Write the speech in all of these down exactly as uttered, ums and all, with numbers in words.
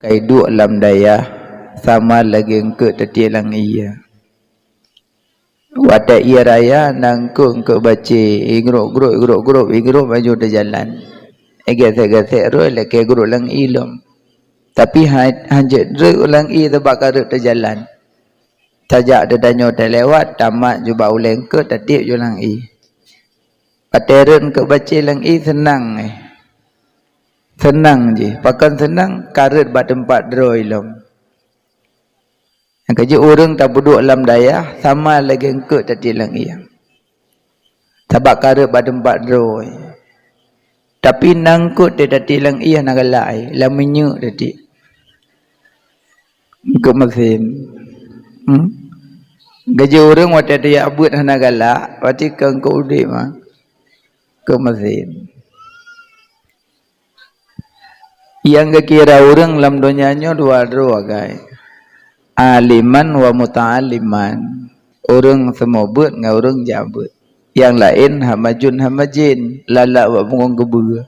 Kai duek lam dayah sama lagée eungkôt tatiek lam ié. Watée ié raya na eungkôt-eungkôt bacé, igrôp-grôp, igrôp-grôp, igrôp laju teujalan. Igesek-gesek rôh lakée grôp lam ié lom. Tapi ha-, hanjeuet rôh lam ié teubak ka rhot teujalan. Tajak teutanyoe talewat, tamat ju bak ulée eungkôt, tatiek ju lam ié. Watée rhot eungkôt bacé lam ié seunang, eh. Seunang jih. Pakon seunang? Ka rhot bak teumpat droe lom. Nyang keujeuet ureuëng tapeuduek lam dayah sama lagée eungkôt tatiek lam ié. Sabab ka rhot bak teumpat droe. Tapi na eungkôt tatiek lam ié hana galak, lam minyeuk tatiek. Eungkôt meusén. Hmm? Keujeuet ureuëng watée tajak beuet hana galak, berarti ka eungkôt udeb mah. Eungkôt meusén. Nyang geukira ureuëng lam donya nyoe dua droe agée. Aliman wa muta'alliman. Ureuëng seumeubeuet ngon ureuëng jak beuet. Nyang laén hama jun hama jén, lalat bak bungong keubeue.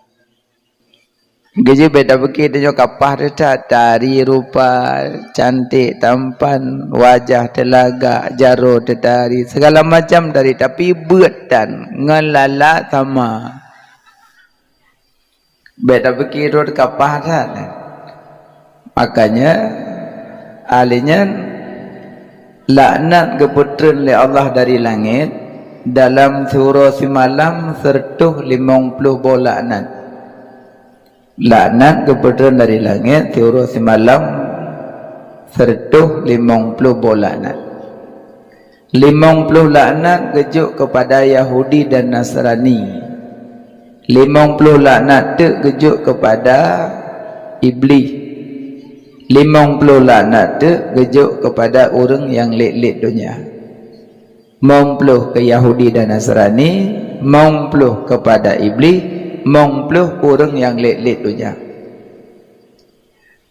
Keujeuet bèk tapike tanyoe kapah teuh that, tari rupa, cantik, tampan, wajah teulagak, jaroe teutari, segala macam tari, tapi beuet tan ngon lalat sama. Bèk tapike rot kapah that. Makanya, ahli nyan laknat geupeutreun lé Allah dari langét, dalam siuroe simalam seureutôh limong ploh boh laknat. Laknat geupeutreun dari langét siuroe simalam seureutôh limong ploh boh laknat. Limong ploh laknat geujok keupada Yahudi dan Nasrani. Limong ploh laknat teuk geujok keupada Iblih. Limong ploh laknat teuk geujok keupada ureuëng nyang lét-lét donya. Mong ploh keu Yahudi dan Nasrani, mong ploh keupada Iblih, mong ploh ureuëng nyang lét-lét donya.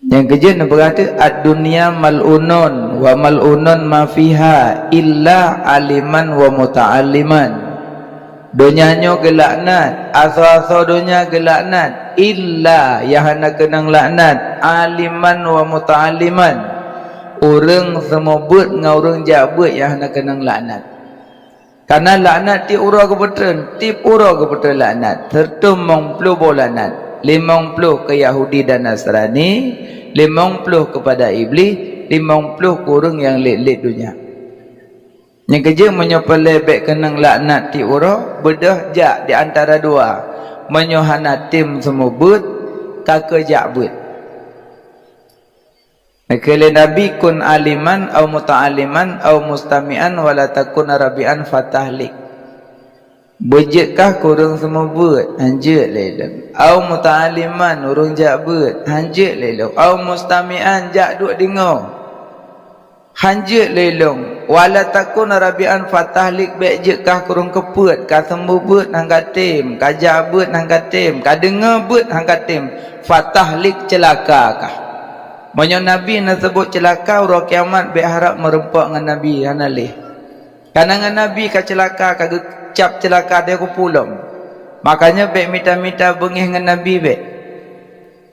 Nyang keujeuet neupeugah teuk, "Ad-dunya mal'unun wa mal'unun ma fiha illa aliman wa muta'alliman." Donya nyoe geulaknat, asoe-asoe donya geulaknat, illa, nyang hana keunong laknat, aliman wa muta'alliman. Ureuëng seumeubeuet ngon ureuëng jak beuet nyang hana keunong laknat. Kareuna laknat tieb uroe geupeutreun, tieb uroe geupeutreun laknat. Seureutôh limong ploh boh laknat. Limong ploh keu Yahudi dan Nasrani, limong ploh keupada Iblih, limong ploh keu ureuëng nyang lét-lét donya. Nyang keujeuet meunyoe peureulée bèk keunong laknat tieb uroe, beudôh jak di antara dua. Meunyoe hana tem seumeubeuet, ka keu jak beuet. Neukheun lé Nabi, "Kun aliman au muta'alliman au mustami'an wa la takun rabi'an fatahlik." Beujeuet kah keu ureuëng seumeubeuet, hanjeuet lé lôn. Au muta'alliman, ureuëng jak beuet, hanjeuet lé lôn. Au mustami'an, jak duek deungoe, hanjeuet lé lôn. Wa la takun rabi'an fatahlik, bèk jeuet kah keu ureuëng keupeuet, ka seumeubeuet han ka tem, ka jak beuet han ka tem, ka deungoe beuet han ka tem, fatahlik, ceulaka kah. Meunyoe Nabi na seubut ceulaka, uroe kiamat bèk harab meurumpok ngon Nabi, hana lé. Kareuna ngon Nabi ka ceulaka, ka geucab ceulaka di kupu lom. Makanya bèk mita-mita beungéh ngon Nabi bèk.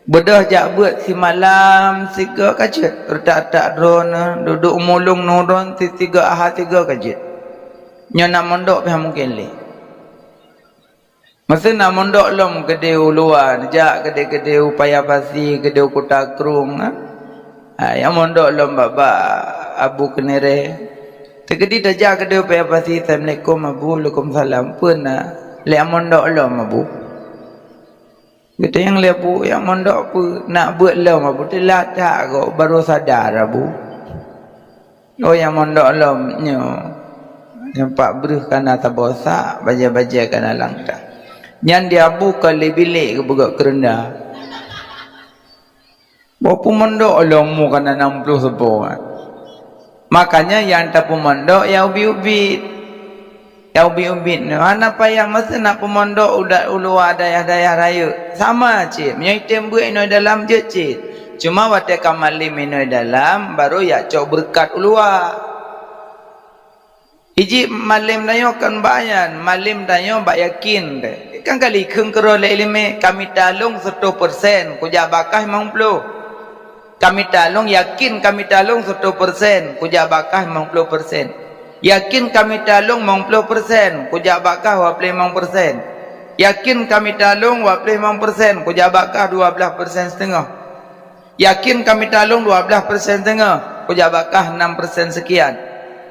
Beudôh jak beuet simalam sigoe ka jeuet, reutak-reutak droeneuh, duek-duek mulông nurôn si sigoe, aha sigoe ka jeuet. Nyoe na mondok pih han mungken lé. Meuseue na mondok lom keudéh u luwa, jak keudéh-keudéh u Paya Pasi, keudéh u Kuta Krueng, ha? Ha, nyang mondok lom bak-bak Abu Keunirée. Teukeudi tajak keudéh u Paya Pasi, "Assalamualaikum, Abu." "Waalaikumsalam." "Peue na?" "Lé nyang mondok lom, Abu." Geutanyong lé Abu, "Nyang mondok peue?" "Nak beuet lom, Abu." "Teulat that gob, barô sadar, Abu." Oh, nyang mondok lom nyoe. Nyang pat breuh ka na saboh sak, bajée-bajée ka na lam tang. Nyan di Abu ka lé bilék geupeugöt keureunda. Boh peumondok lom mu ka na nam ploh saboh kan. Makanya nyang tapeumondok nyang ubit-ubit. Nyang ubit-ubit nyoe hana payah meuseue na peumondok udat u luwa dayah-dayah rayeuk. Sama cit, meunyoe item beuet inoe dalam jeuet cit. Cuma watée ka malem inoe dalam, barô jak cok beureukat u luwa. Ijik malem tanyoe kon bak nyan, malem tanyoe bak yakin teuh. Kan ka likheun keudroe lé iéleumé, ka mita lôn seutoh persen, kujak bak kah limong ploh. Kamita lôn, yakin kamita lôn siratoh persen, kujak bak kah limong ploh persen. Yakin kamita lôn limong ploh persen, kujak bak kah dua ploh limong persen. Yakin kamita lôn dua ploh limong persen, kujak bak kah dua belas persen seteungoh. Yakin kamita lôn dua belas persen seteungoh, kujak bak kah enam persen sekian.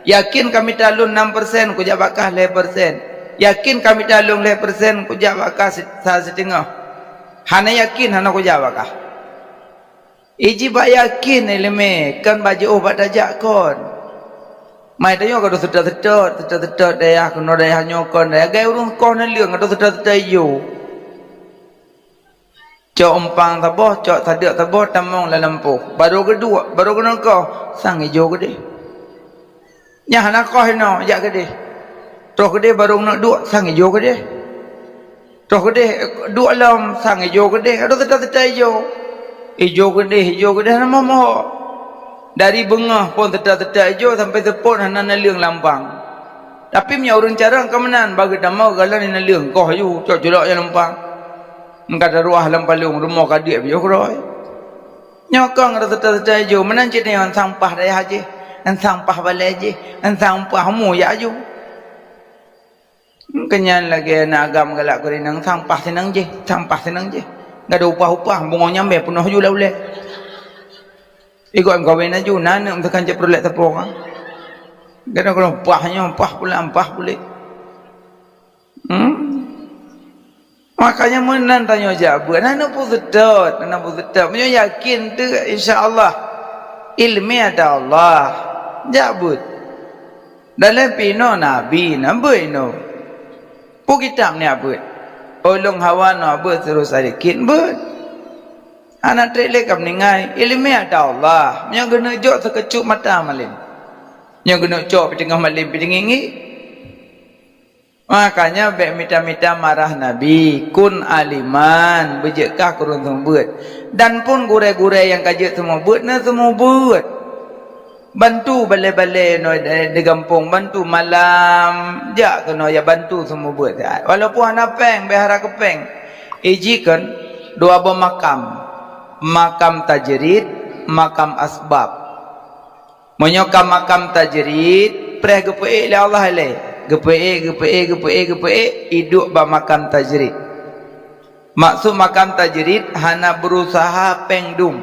Yakin kamita lôn enam persen, kujak bak kah lhèe persen. Yakin kamita lôn lhèe persen, kujak bak kah se-, sa seteungoh. Hana yakin, hana kujak bak kah. Iji bak yakin iéleumé, kon bak jiôh bak tajak kon. Mai tanyoe ka deuh seutôt-seutôt, seutôt-seutôt dayah keunoe dayah nyoe kon, dayah gai ureuëng koh naleueng ka deuh seutôt-seutôt ijô. Cok umpang saboh, cok sadeuk saboh, tamong lam lampôh. Barô geuduek, barô keunoe koh, sang ijô keudeh. Nyan hana koh inoe, jak keudeh. Troh keudeh barô keuneuk duek, sang ijô keudeh. Troh keudeh duek lom, sang ijô keudeh. Adoh teuta-teuta ijô. Ijô keudeh, ijô keudeh, hana moh-moh. Dari beungoh phon teuta-teuta ijô sampai seupôt hana naleueng lampang. Tapi meunyoe ureuëng carông ka meunan, bageue tamong galon naleueng, koh aju, cok culok nyang lampang. Meuka taruah lam palong, rumoh ka diek piôh keudroe. Nyoe kong rata-rata jih, meunan cit nyoe sampah dayah jih, sampah balée jih, sampah mu jak aju. Keunyan lagée na agam galak keu inong, sampah sinong jih, sampah sinong jih. Gado upah-upah, bungoe nyambée peunoh ju lam ulée. Igoe em kawén aju, na aneuk meutekan cit peureulée teupông. Gado keunoe pah nyoe, pah pulang, pah puléh. Hmm? Makanya meunan tanyoe jak beuet, hana peue seutôt, hana peue seutôt. Meunyoe yakin teuk, insya Allah, iéleumé ata Allah, jak beuet. Dalam pinoe nabi na beuet inoe. Peue kitab nyak beuet? Ulôn hawa na beuet, terus sakét beuet. Hana treb lé ka meuninggai, iéleumé ata Allah. Meunyoe geuneuk jok sikecup mata malem. Meunyoe geuneuk cok pih teungoh malem pih teungieng-ngieng. Makanya bék mita-mita marah Nabi, kun aliman, beujeuet kah keu ureuëng seumeubeuet. Dan pun gurée-gurée nyang ka jeuet seumeubeuet, na seumeubeuet. Bantu balée-balée nyoe di gampông, bantu malam, jak keunoe ya bantu seumeubeuet. Walaupun hana péng, bék harap keu péng. Iji kon dua boh makam. Makam tajrid, makam asbab. Meunyoe ka makam tajrid, preh geupeuék lé Allah ilée. Geupeuék, geupeuék, geupeuék, geupeuék, iduek bak makam tajrid. Maksud makam tajrid, hana beurusaha péng dum.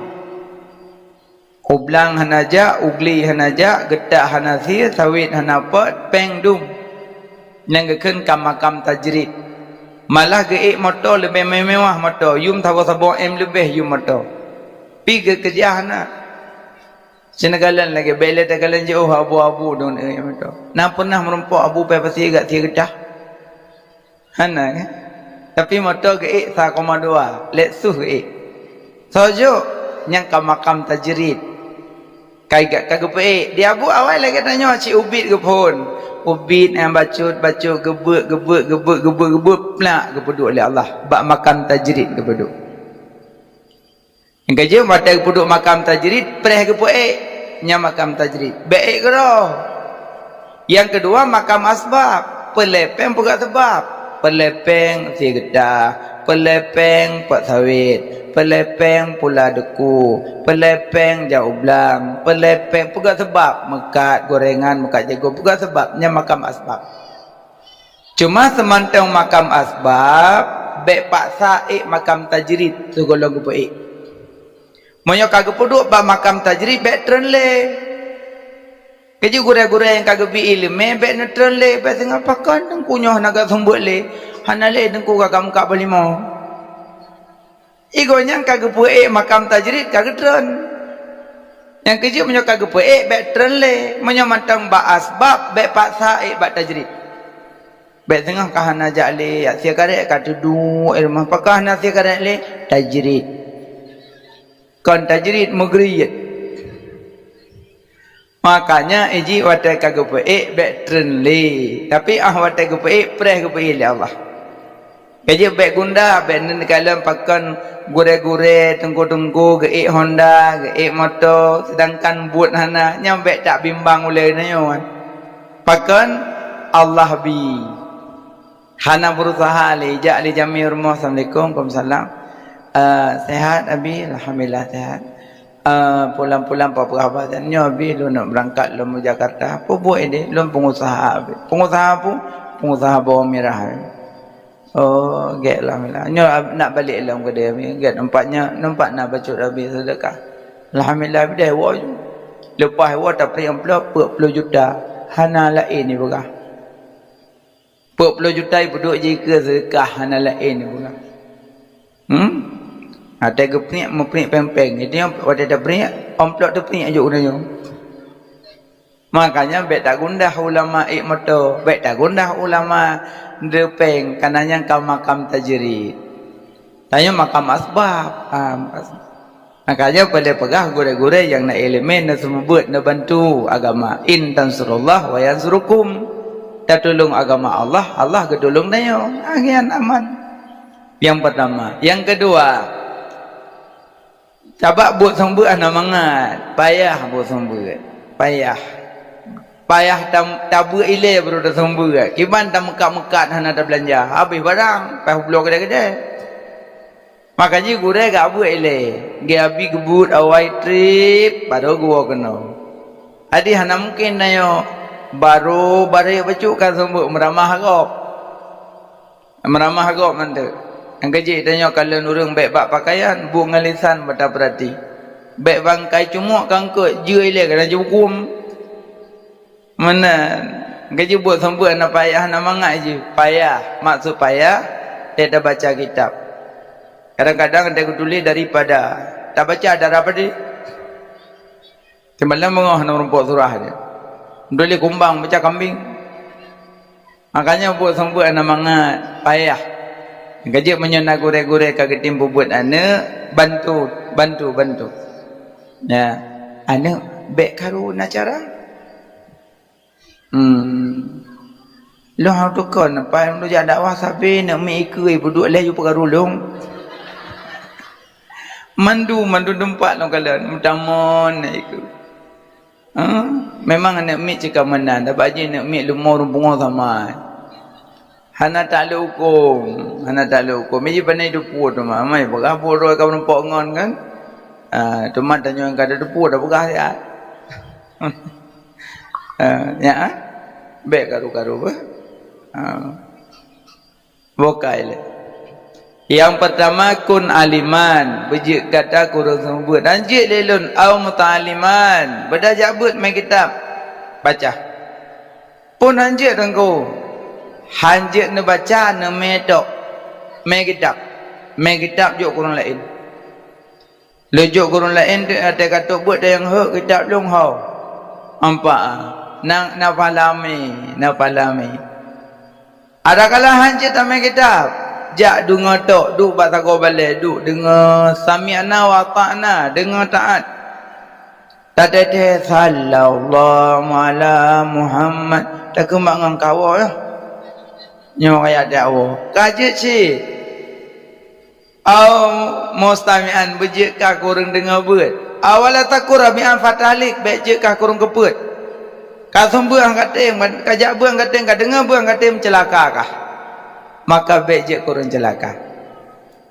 Ublang hana jak, ugli hana jak, geutak hana sie, sawét hana pot, péng dum. Nyang geukheun ka makam tajrid. Malah geuék moto leubeh mewah moto, yum saboh-saboh M leubeh yum moto. Pi geukeujah na. Sineugalen lagée bék lé tagalon jiôh abu-abu dong, eh, moto. Na peunah meurumpok abu pai pasi gak sie geutah? Hana kan? Tapi moto geuék sa koma dua, Lexus geuék. Soe jok, nyang ka makam tajrid. Kai gak ka geupeuék, di abu awai lagée tanyoe cit ubit geuphon. Ubit nyang bacut-bacut, geubeuet, geubeuet, geubeuet, geubeuet, geubeuet, plak geupeuduek lé Allah. Bak makam tajrid geupeuduek. Nyang keujeuet watée geupeuduek makam tajrid, preh geupeuék, nyan makam tajrid. Bék ék keudroe. Nyang keudua makam asbab, peureulée péng peugah seubab. Peureulée péng sie geutah, peureulée péng pot sawét, peureulée péng pula deuku, peureulée péng jak ublang, peureulée péng peugah seubab, meukat gorengan, meukat jagoe peugah seubab, nyan makam asbab. Cuma seumantong makam asbab, bék paksa ék makam tajrid sigohlom geupeuék. Meunyoe ka geupeuduek bak makam tajrid, bék treun lé. Keujeuet gurée-gurée nyang ka geubri iéleumé, bék neutreun lé, bék singoh pakon teungku nyoe hana gaseumeubeuet lé, hana lé teungku ka kameukat boh limo. Igoe nyan ka geupeuék makam tajrid ka geutreun. Nyang keujeuet meunyoe ka geupeuék bék treun lé, meunyoe mantong bak asbab bék paksa ék bak tajrid. Bék teungoh ka hana jak lé, jak sie karét ka teuduek i rumoh, pakon hana sie karét lé, tajrid. Kon tajrid, meugriet. Makanya iji watée ka geupeuék bék treun lé. Tapi ah watée geupeuék preh geupeuék lé Allah. Keujeuet bék gundah, bék neukalon pakon gurée-gurée, teungku-teungku geuék Honda, geuék moto, seudangkan buet hana, nyan bék tak bimbang ulée nyoe. Pakon Allah bi. Hana beurusaha lé, jak lé jamé rumoh, assalamualaikum, waalaikumsalam. Eh, sehat Abi? Alhamdulillah sehat. Ah, pulang-pulang peugah bak nyoe, "Abi, lôn nak beurangkat lom u Jakarta." "Peue buet ideh?" "Lôn peungusaha, Abi." "Peungusaha peue?" "Peungusaha bawang mirah." "Oh, gét lah, alhamdulillah. Nyoe nak balek lom keudeh, Abi. Gét, nampak nyoe, nampak na bacut Abi seudeukah." Alhamdulillah, Abi, deh woe ju. Leupah woe tapriek amplop peuet ploh juta. Hana laén ipeugah. Peuet ploh juta ipeuduek jih keu seudeukah, hana laén ipeugah. Hmm? Watèe geupriek, meupriek péng-péng. Jadi, watèe tapriek, amplop tapriek jok keunoe. Makanya bèk tagundah ulama ék moto, bèk tagundah ulama deu péng, karena nyan ka makam tajrid. Tanyoe makam asbab. Ha, makam asbab. Makanya boleh peugah gurèe-gurèe nyang na ileumèe, na seumeubeuet, na bantu agama. "In tansurullah wa yansurukum." Tatulông agama Allah, Allah geutulông tanyoe. Agian aman. Nyang pertama. Nyang keudua, sabab buet seumeubeuet hana mangat, payah buet seumeubeuet. Payah. Payah tam-, tabeuet ilèe baru taseumeubeuet. Kiban tameukat-meukat hana tabeulanja, habéh barang, payah bloe keudè-keudè. Maka jih gurèe geubeuet ilèe, geuabi geubuet awai trép, baru geuwoe keunoe. Jadi hana mungken tanyoe baru barèk bacut ka seumeubeuet meuramah gob. Meuramah gob mantong. Nyang keujeuet tanyoe kalon ureueng bèk bak pakaian, buet ngon lisan bak tapeurati. Bèk bangkai cumok ka eungkôt, jeuet ilèe kana jihuköm. Meunan. Nyang keujeuet buet seumeubeuet hana payah, hana mangat jih. Payah. Maksud payah, dia tabaca kitab. Kadang-kadang ada geutuléh daripada. Tabaca dara padé. Seumalam beungoh hana meurumpok surah dia. Tuléh kumbang, baca kambing. Makanya buet seumeubeuet hana mangat, payah. Ka jeuet meunyoe na gurèe-gurèe ka geutem peubeuet aneuk, bantu, bantu, bantu. Ya, aneuk bèk karu na cara. Hmm. Lôn hana tukon, pai lôn jak dakwah sabe aneuk miet ikeue peuduek lhèe ju peukaru lôn. Mandu, mandu teumpat lôn kalon, meutamong aneuk ikeue. Ha? Memang aneuk miet cit ka meunan, tapi jih aneuk miet leumo ureueng pungo sama. Hana taklok hukôm, hana taklok hukôm. Miji pandai teupeue teuma, mai peugah peue ka meurumpok ngon kan? Ah, teuma tanyoe ka teupeue dah peugah siat. Ah, nyan, ah? Bèk karu-karu beuh. Ah. Bukai lé. Nyang peurtama, kun aliman, beujeuet gata keu ureueng seumeubeuet. Han jeuet lé lôn, au muta'alliman, beudah jak beuet mé kitab, baca. Phon han jeuet teungku, han jeuet neubaca, neumé tok, mé kitab, mé kitab jok keu ureueng laén. Lôn jok keu ureueng laén, watèe ka trok beuet, tanyong hok kitab lôn ho. Ampa, na, na pahala mé, na pahala mé. Adakala han cit tamé kitab, jak deungoe tok, duek bak sagoe balèe, duek deungoe, sami'na wa ata'na, deungoe taát. Tateuteue, "Sallallahu ala Muhammad," takeumat ngon kawoe, nyoe ayat dakwah. Ka jeuet cit. Au mustami'an, beujeuet kah keu ureueng deungoe beuet. Au wala takun sami'an fatahlik, bèk jeuet kah keu ureueng keupeuet. Ka seumeubeuet han ka tem, ka jak beuet han ka tem, ka deungoe beuet han ka tem, ceulaka kah. Maka bèk jeuet keu ureueng ceulaka.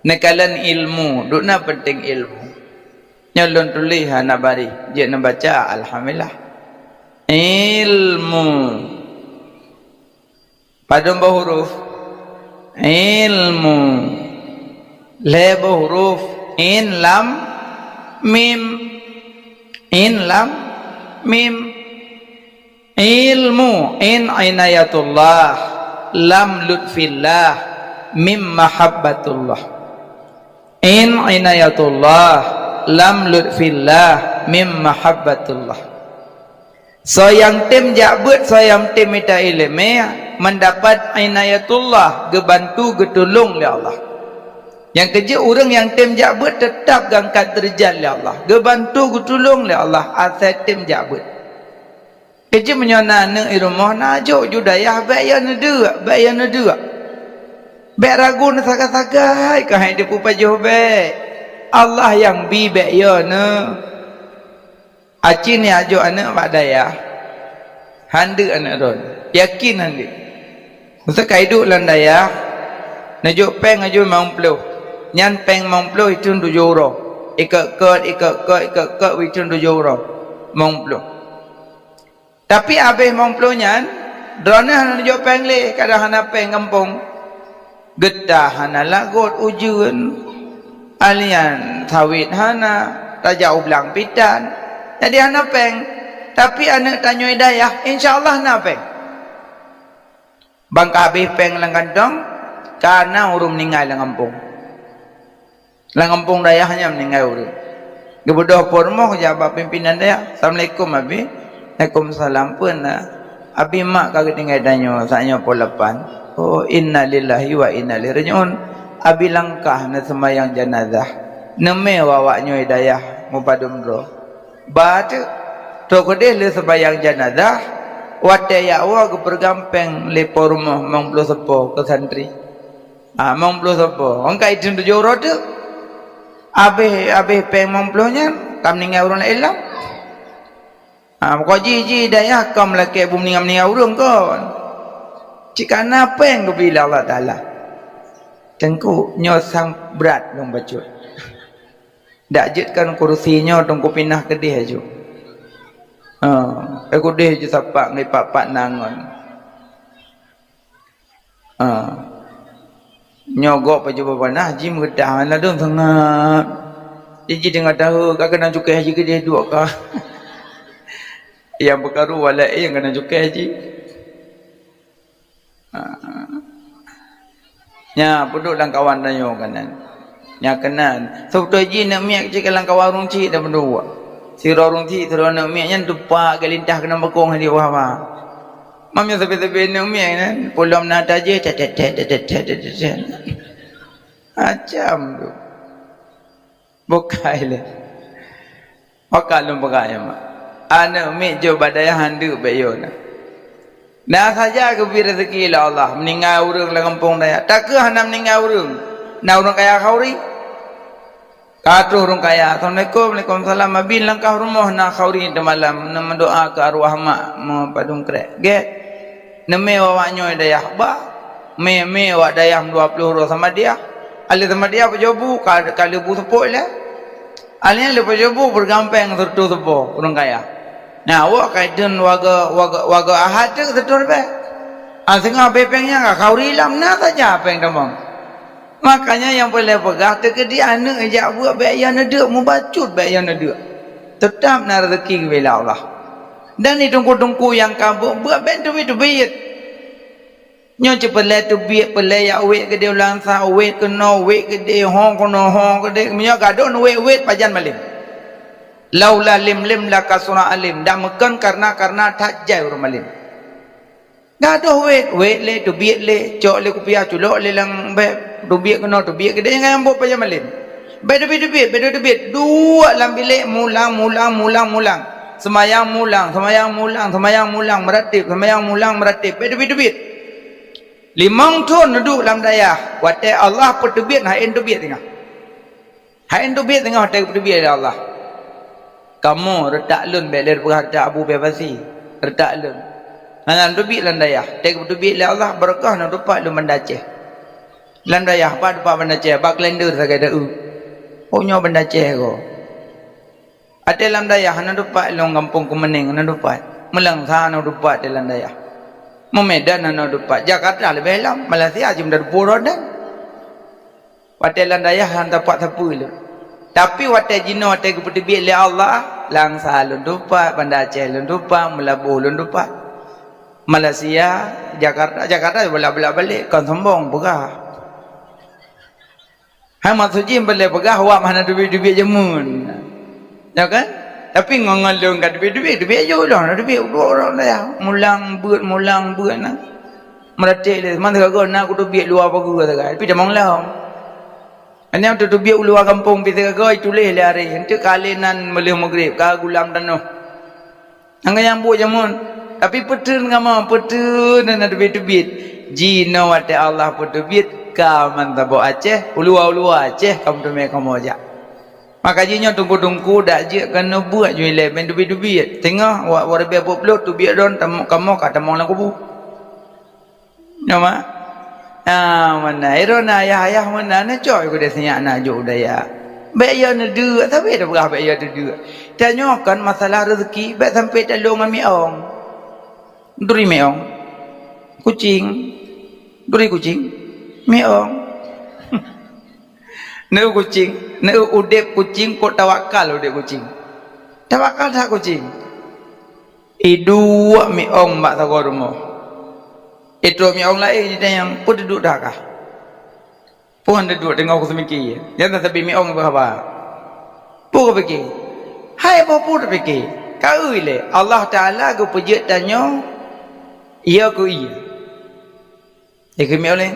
Neukalon ilmu, dum na peunteng ilmu. Nyoe lôn tuléh hana bareh, jeuet neubaca, alhamdulillah. Ilmu. Padum boh huruf? Ilmu. Lhèe boh huruf. Ain, lam, mim. Ain, lam, mim. Ilmu. Ain inayatullah. Lam lutfillah. Mim mahabbatullah. Ain inayatullah. Lam lutfillah. Mim mahabbatullah. Soe nyang tem jak beuet, soe nyang tem mita ileumèe, meudapat inayatullah, geubantu, geutulông lé Allah. Nyang keujeuet ureueng nyang tem jak beuet teutab geuangkat deurajat lé Allah, geubantu, geutulông lé Allah, asai tem jak beuet. Keujeuet meunyoe na aneuk i rumoh, na jok ju dayah, bèk yo neudeuk, bèk yo neudeuk. Bèk ragu neusagai-sagai, keuhai teupeupajoh bèk. Allah nyang bi, bèk yo neu. Aci nyak jok aneuk bak dayah, han deuk aneuk droen, yakin han deuk. Masa ka iduek lam dayah, neujok péng aju limong ploh, nyan péng limong ploh ithon tujoh uroe. Ikot-kot, ikot-kot, ikot-kot, witun tujoh uroe. Mong ploh. Tapi abéh mong ploh nyan, droeneuh hana neujok péng lé, kadang hana péng gampông. Geutah hana lagot ujeuen, alian sawét hana, tajak u blang pitan. Jadi hana péng. Tapi aneuëk tanyoe dayah, insya Allah na péng. Ban ka habéh péng lam kantong, ka na ureuëng meuninggai lam gampông. Lam gampông dayah nyan meuninggai ureuëng. Geubeudôh po rumoh jak bak pimpinan dayah, "Assalamualaikum, Abi." "Waalaikumsalam, peue na?" "Abi, mak ka geutinggai tanyoe, saat nyoe pukul lapan." "Oh, innalillahi wa inna ilaihi raji'un." "Abi langkah neuseumayang janazah. Neumé awak nyoe dayah mupadum droe." Ba teuk, trok keudeh lheueh seumayang janazah, watée jak woe geupeureugang péng lé po rumoh mong ploh seupôt keu santri. Ah, mong ploh seupôt. Ong ka idin tujoh uroe teuk. Abéh, abéh péng mong ploh nyan, ka meuninggai ureuëng laén lom. Ah, meuko ji, ji dayah ka meulakée bu meuninggai-meuninggai ureuëng kon. Cit ka na péng geubri lé Allah Taala. Teungku, nyoe sang brat lôn bacut. Dak jeuet kan kurusi nyoe, Teungku pinah keudeh aju. Ha, eh, keudeh aju sapak ngon pat-pat na ngon. Ha. Nyoe gok pajoh bak panah, ji meugeutah, ladôm sangat. Ji, ji teungoh tahu, ka keunong cukai ji keudeh duek ka. Nyang peukaru walai, eh, nyang keunong cukai ji. Ha. Nya, peuduek lam kawan tanyoe keunan. Nya keunan. Seubeutoe jih neuk miet cit lam kawan ureuëng chik dan peuduek. Sidroe ureuëng chik, sidroe neuk miet nyan tupak geulintas keunan bakong di bawah. Mam nyoe sabe-sabe neuk miet nyan, pulom na tajih, tet, tet, tet. Macam tu. Bukai lé. Maka lôn peugah nyan mak. Aneuëk miet jok bak dayah handeuek bék yo na. Na saja geubri rezeki lé Allah, meuninggai ureuëng lam gampông dayah. Takeuh hana meuninggai ureuëng. Na ureuëng kaya khauri. Ka troh ureuëng kaya. "Assalamualaikum." "Waalaikumsalam." Abi langkah rumoh na khauri teumalam, na meudoa keu arwah mak meupadum krek. Gét. Neumé awak nyoe dayah ba. Mé, mé awak dayah dua ploh uroe sama dia. Alé sama dia pajoh bu, ka, ka lheueh bu seupôt lé. Alé lheueh pajoh bu, peureugang péng seureutôh seupôt, ureuëng kaya. Nah, awak ka idun wagoe, wagoe, wagoe Ahad teuk seureutôh ribée. Ah, singoh abéh péng nyan ka khauri lom, na saja péng tamong. Makanya nyang peureulée peugah, teukeudi aneuëk jak beuet bék yo neudeuek, mubacut bék yo neudeuek. Teutab na rezeki geubri lé Allah. Dan di teungku-teungku nyang ka beuet, beuet bék teubiet-teubiet. Nyoe cit peureulée teubiet, peureulée jak wét keudeh u Langsa, wét keunoe, wét keudeh, ho keunoe, ho keudeh. Meunyoe gadôh neuwét-wét pajan malém. Laula lim-lim lakasura alim. Dak meukon karna-karna that jai ureuëng malém. Gadôh wét, wét lé, teubiet lé, cok lé kupiah, culok lé lam bék, teubiet keunoe, teubiet keudeh, nyan nyang buet pajan malém. Bék teubiet-teubiet, bék teubiet-teubiet. Duek lam bilék, mulang, mulang, mulang, mulang. Seumayang mulang, seumayang mulang, seumayang mulang, meuratéb, seumayang mulang, meuratéb. Bék teubiet-teubiet. Limong thon neuduek lam dayah, watée Allah peuteubiet, hana teubiet singoh. Hai teubiet teungoh watée geupeuteubiet lé Allah. Kamoe reutak lôn bék lé peugah reutak Abu Bebasi, reutak lôn. Hana teubiet lam dayah, watée geupeuteubiet lé Allah, beureukoh na teupat lôn Banda Aceh. Lam dayah, pat teupat Banda Aceh, bak kalender sagai deu. Oh, nyoe Banda Aceh ko. Watée lam dayah, na teupat lôn gampông Keumeuneng, na teupat. Meulangsa na teupat di lam dayah. Meumedan na teupat. Jakarta leubeh lom, Malaysia jeuem dah dua puluh dan. Watée lam dayah han tapat sapeue lé. Tapi watée jinoe watée geupeuteubiet lé Allah, Langsa lôn tupat, Banda Aceh lôn tupat, Meulaboh lôn tupat. Malaysia, Jakarta, Jakarta bolak-bolak balek, kon sombong peugah. Hai maksud jih boleh peugah awak hana teubiet-teubiet jameun. Ya kan? Tapi ngon, ngon lôn ka teubiet-teubiet, teubiet ju lôn, teubiet dua ureuëng dayah. Mulang beuet, mulang beuet na. Meuratéb lé, man sigoe na kuteubiet luwa pageue sagai, tapi tamong lom. Hana teubiet u luwa gampông pih sigoe tuléh lé aré, eunteuk ka lé nan meuleuh meugreb, ka gulam tanoh. Nyang nyang buet jameun. Tapi peuteun kamoe, peuteun na teubiet-teubiet. Jinoe watée Allah peuteubiet, ka mantong boh Aceh, u luwa-u luwa Aceh ka meuteumé kamoe jak. Maka jinoe teungku-teungku dak jeuet keuneuk buet ju ilée ben teubiet-teubiet. Teungoh wa-, wareubée peuet ploh teubiet don tam-, kamoe ka tamong lam kubu. Nyoe mak? Ah, mana? Iro na ayah-ayah mana? Na coy ku deh sinyak na juk u dayah. Bék ya neudeuk, tapi dah peugah bék ya neudeuk. Tanyoe kan masalah rezeki, bék sampai talong ngon miong. Duri miong. Kucing. Duri kucing. Miong. Neu kucing, neu udeb kucing, kok tawakal udeb kucing. Tawakal that kucing. Iduek miong bak sagoe rumoh. Itrok miong laén jitanyong, "Peue duduek dah kah?" Peue duduek teungoh kuseumiki. Nyan sabe miong iba haba. Peue kupike? Hai boh peue tapike? Ka eu lé, Allah Taala geupeujeuet tanyoe, ya keu ié. Ikheun miong lé,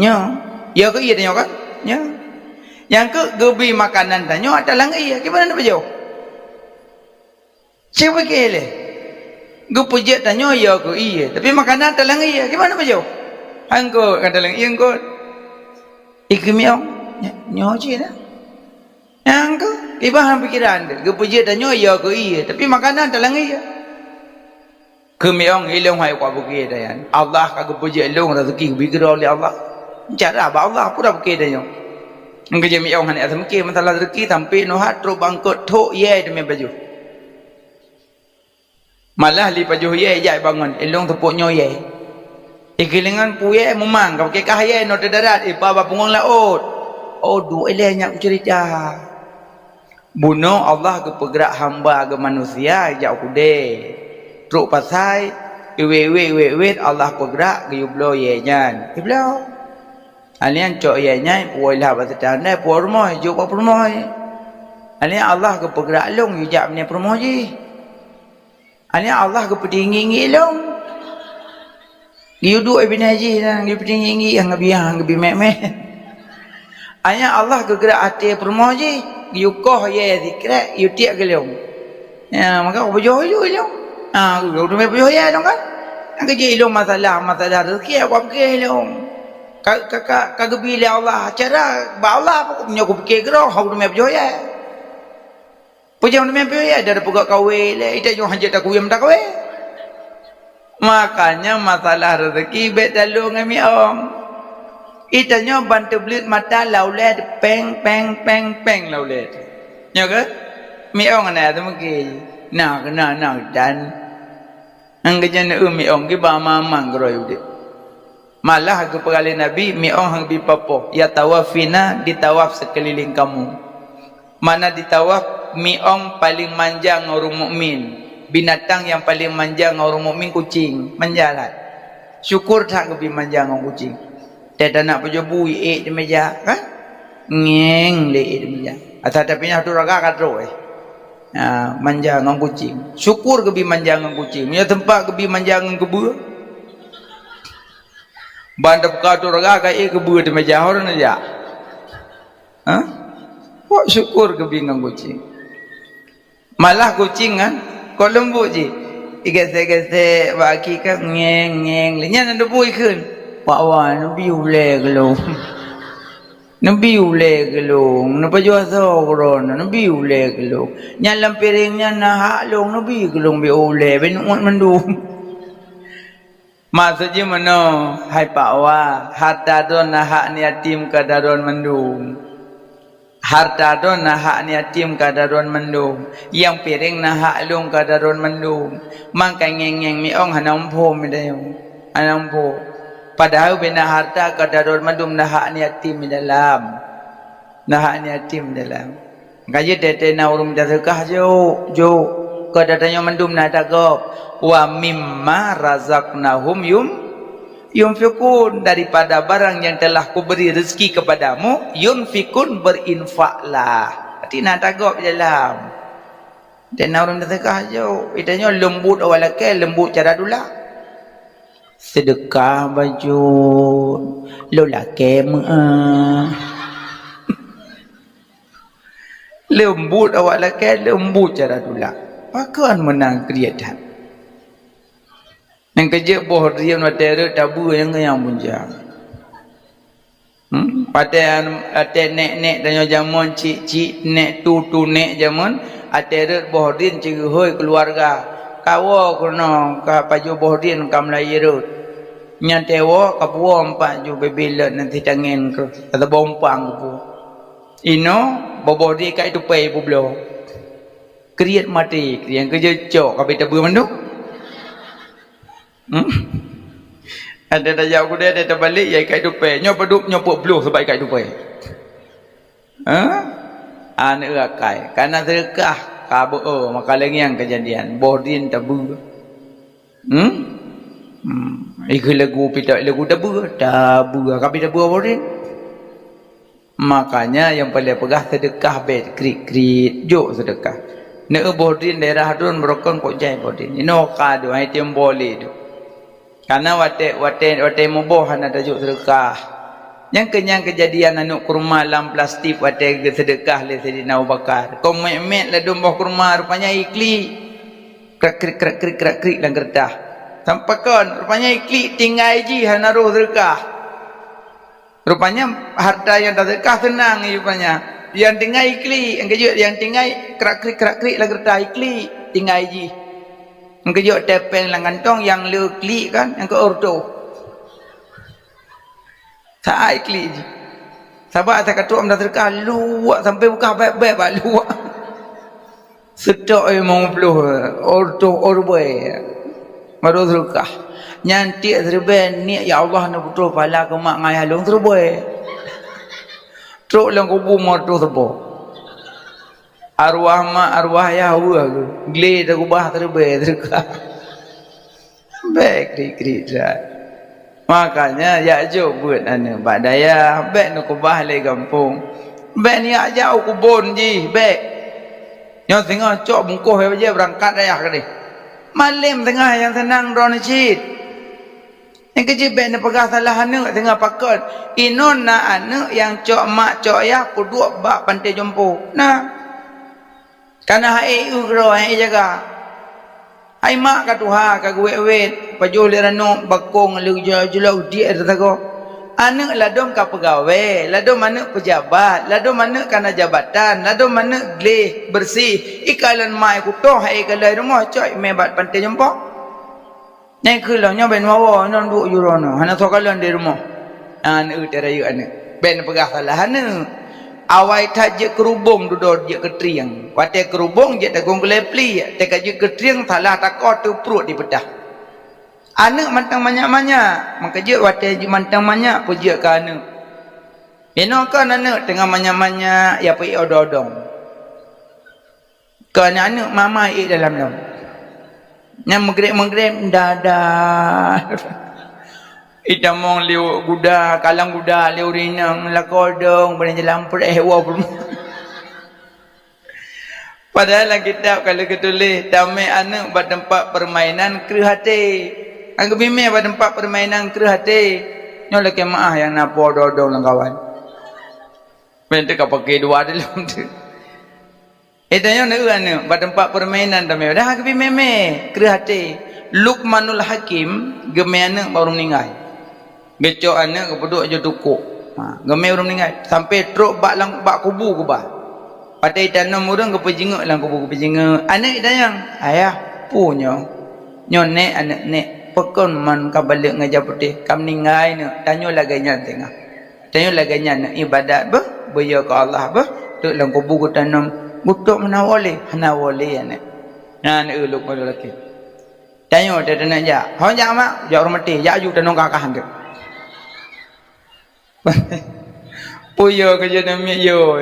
nyoe. Ya keu ié tanyoe kan? Nyoe. Nyang keu geubi makanan tanyoe ata lam ié. Kiban na pajoh? Cek pike lé. Geupeujeuet tanyoe ya keu ié, tapi makanan ata lam ié. Kiban na pajoh? Angkot, ka ata lam ié angkot. Ikheun miong, nyoe cit na. Nyang keu, kiban pikiran teuh. Geupeujeuet tanyoe ya keu ié, tapi makanan ata lam ié. Keu miong ilong hai kuat bukét dayan. Allah ka geupeujeuet ilong rezeki geubi keudroe lé Allah. Cara bak Allah pura bukét dayan. Engkau je miong hana asam ke masalah rezeki sampai nuhat trok bangkot thok ye demi baju. Malah li pajoh ye jak bangon ilong tepuk nyoe ye. Ikhilingan puye mumang ka pakai kah ye no teudarat ipa ba pungong laot. Oh duek ileh nyak cerita. Bunoe Allah geupeugrak hamba geumanusia jak u keudè. Trok pasai, iwet-iwet, iwet-iwet Allah peugrak geuyue bloe yèe nyan. Geubloe. Alèh nyan cok yèe nyan, puwoe lah bak seutandai, puwoe rumoh, jok bak peurumoh. Alèh nyan Allah geupeugrak lôn yue jak bak peurumoh jih. Hanya Allah geupeutinggi-tinggi lom. Geuyue duek binéh jih nyan, geupeutinggi-tinggi, nyang geubi, nyang geubi mèh-mèh. Hanya Allah geugrak até peurumoh jih, geuyue koh yèe sikrek, geuyue tiek keu lom. Ya, maka kupajoh ilong. Ha, kuteumé pajoh yèe lom kan? Nyang keujeuet ilong masalah, masalah rezeki, aku pikir ilong. Ka, ka, ka, ka geubi lé Allah, cara bak Allah, nyoe kupikir keudroe, aku teumé pajoh yèe. Peue nyang meunyoe piôh ya, dah peugah kawé lé, ita nyoe hanjeuet takuyue meutakawé. Makanya masalah rezeki bèk talô ngon miong. Ita nyoe ban teubleuet mata lam ulèe pèng, pèng, pèng, pèng lam ulèe. Nyoe keuh? Miong na teumeuki. Na, na, na, dan. Nyang geujaneu miong geuba mamang keudroe udép. Malah geupeugah lé Nabi, miong han geubi papoh, ya tawafina ditawaf seukeulileng kamoe. Makna ditawaf, miong paleng manja ngon ureueng mukmin. Binatang nyang paleng manja ngon ureueng mukmin kucing, manja that. Syukur that geubi manja ngon kucing. Teuh tanak pajoh bu ék di meja, kan? Ngeng lé ék di meja. Asai tapinyah tu raga ka trok, eh. Ha, manja ngon kucing. Syukur geubi manja ngon kucing. Meunyoe teumpat geubi manja ngon keubeue. Ban teupeugah tu raga ka ék keubeue di meja hor na jak. Ha? Kok syukur geubi ngon kucing. Malah kucing kan, kok leumbut jih. Igesek-gesek bak aki kan ngeng, ngeng. Lé nyan na debu ikheun. Pak wan, neubi ulèe keu lôn. Neubi ulèe keu lôn, neupajoh asoe keu droeneuh, neubi ulèe keu lôn. Nyan lam piréng nyan na hak lôn, neubi keu lôn bèk ulèe, bèk neuôt mandum. Maksud jih meunoe, hai Pak Wa, harta droen na hak yatim ka droen mandum. Harta droen na hak yatim ka droen mandum. Nyang piréng na hak lôn ka droen mandum. Mangkai ngeng-ngeng miong hana muphom idayong. Hana muphom. Padahai bina harta ka droen mandum na hak yatim di dalam. Na hak yatim di dalam. Ka jeuet teuh na ureueng mita seudeukah jok, jok. Keu gata nyoe mandum na tagôb. Wa mimma razaqnahum yum, yunfiqun, daripada barang yang telah kuberi rezeki kepadamu, yunfiqun, berinfaklah. Berarti na tagôb di dalam. Teuh na ureueng mita seudeukah jok. Ita nyoe leumbut awak lakèe, leumbut cara tulak. Seudeukah bacut, lôn lakèe meu'ah. Leumbut awak lakèe, leumbut cara tulak. Pakon meunan kriet that. Nyang keujeuet boh drien watèe rhot tabeue nyang keunyan punjang. Hmm? Watèe an-, watèe nèk-nèk tanyoe jameun, cik-cik, nèk tu-tu nèk jameun, watèe rhot boh drien cigeuhôi keuluwarga. Kawoe keunoe ka pajoh boh drien ka meulayeue rhot. Nyan teuwoe ka puwoe empat ju bebe lôn nyan sitangen keuh, atawa boh umpang keuh puwoe. Inoe, Boh-boh di ikat tupai peubloe. Kriet maté, kriet nyang keujeuet cok, ka abéh tabeue mandum. Hmm? Ada tajak kudai, ada tabalek, ya ikat tupai. Nyoe padub, nyoe peuet bloh sabab ikat tupai. Ha? Aneuk akai. Kana seudeukah, ka beu, maka lagée nyan keujadian. Boh di tabeue. Hmm? Hmm. Ikeu lagu pita lagu tabeue, tabeue, ka abéh tabeue boh di. Makanya nyang paleng peugah seudeukah bèk kriet-kriet, jok seudeukah. Neuboh di daerah droen beurokon kok jai boh di. Inoe ka deuh, hai tiêm boleh deuh. Karena watèe, watèe, watèe muboh hana tajok seudeukah. Nyang keu nyang keujadian aneuk kurma lam plastik watèe geuseudeukah lé Saidina Abu Bakar. Kon mèt-mèt ladôm boh kurma, rupanya iklik. Krak krik, krak krik, krak krik lam keureutah. Sampai kon, rupanya iklik tinggai jih hana roh seudeukah. Rupanya harta nyang taseudeukah seunang rupanya. Nyang tinggai iklik, nyang keujeuet nyang tinggai krak krik, krak krik lam keureutah iklik, tinggai jih. Nyang keujeuet tepeng lam kantong nyang le klik kan, nyang keu orto. Saai klik jih. Sabab ata katuek meutaseudeukah luwak sampai bukah bèk-bèk bak luwak. Seutôt limong ploh, ortoh orbèe. Baru seudeukah. Nyan tiek siribèe niet, "Ya Allah, neupeutroh pahala keu mak ngon ayah lôn siribèe." Trok lam kubu meureutoh saboh. Arwah mak, arwah ayah weueh geuh. Glé takeubah siribèe seudeukah. Bèk krik-krik that. Makanya jak jok beuet aneuk bak dayah, bèk neukeubah lé gampông. Bèk neujak jak u keubon jih, bèk. Nyoe singoh cok bungkôh bajèe beurangkat dayah keudeh. Malém singoh nyang seunang droeneuh cit. Nyang keujeuet bèk neupeugah salah aneuk singoh pakon. Inong na aneuk nyang cok mak cok yah peuduek bak panté jompo. Na. Kana hai eu keudroe, hai jaga. Hai mak ka tuha, ka geuwét-wét, pajoh lé ranub, bakong, lé jula-jula, udiek teusagoe. Aneuk ladôm ka peugawée, ladôm aneuk peujabat, ladôm aneuk kana jabatan, ladôm aneuk gleh, beureuséh. Ikalon mai kutoh, hai ikalon rumoh, cok imé bak panté jompo. Nyang keu lom nyoe bèk neuwoe, nyoe duek jurông nyoe, hana soe kalon di rumoh. Aneuk teuh rayeuk aneuk. Bèk neupeugah salah aneuk. Awai that jeuet keurubông dudoe jeuet keu trieng. Watèe keurubông jeuet tagong keulée pliek, teuka jeuet keu trieng salah takoh teupruet dipeutah. Aneuk mantong manyak-manyak, maka jeuet watèe jeuet mantong manyak peujeuet keu aneuk. Inoe kon aneuk teungoh manyak-manyak, ya peuék odong-odong. Keu aneuk-aneuk mama ék dalam lom. Nyang meugreb-meugreb dada. Itamong liwuk guda, kalang guda liwuk rineng, lakoe dong, beuneujeulam preh woe peurumoh. Padahai lam kitab ka lheueh geutuléh, tamè aneuk bak teumpat peurmainan kreueh até. Nyang geubimé bak teumpat peurmainan kreueh até. Nyoe lakèe meu'ah nyang na po dodong lam kawan. Meunteuka paké dua di lom tu. Eh, tanyoe na eu aneuk bak teumpat peurmainan tamè, dah geubri mè-mè, kreueh até. Luqmanul Hakim geumè aneuk bak ureueng meuninggai. Geucok aneuk geupeuduek jeuet tukok. Ha, geumè ureueng meuninggai sampai trok bak lam, bak kubu keubah. Watèe itanom ureueng geupeujingeuk lam kubu, geupeujingeuk. Aneuk itanyong, "Ayah, peue nyoe?" "Nyoe nèk, aneuk nèk, pakon man ka balek ngon ija putéh? Ka meuninggai neuk, tanyoe lagèe nyan teungoh." Tanyoe lagèe nyan, ibadat beuh, beuyô keu Allah beuh, teuk lam kubu geutanom, geutok meunan woe lé, hana woe lé aneuk. Nyan eu lôn lakèe. Tanyoe teuh teuneuk jak. Ho jak mak, jak ureueng maté, jak aju tanong kakah teuk. Peue yô keu jeuet namiet yô.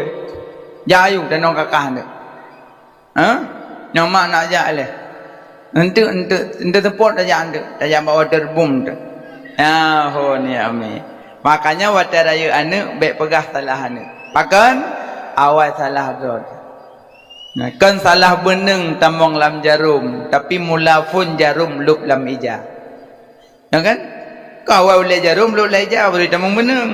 Jak aju tanong kakah teuk. Ha? Nyoe mak nak jak lé. Enteuk, enteuk, enteuk seupôt tajak enteuk. Tajak bak waterboom teuk. Ya, ho ni ami. Makanya watèe rayeuk aneuk, bèk peugah salah aneuk. Pakon? Awai salah droe. Nah, kon salah beuneueng tamong lam jarom, tapi mula phon jarom lôb lam ija. Ya kan? Keu awai ulèe jarom lôb lam ija, baru tamong beuneueng.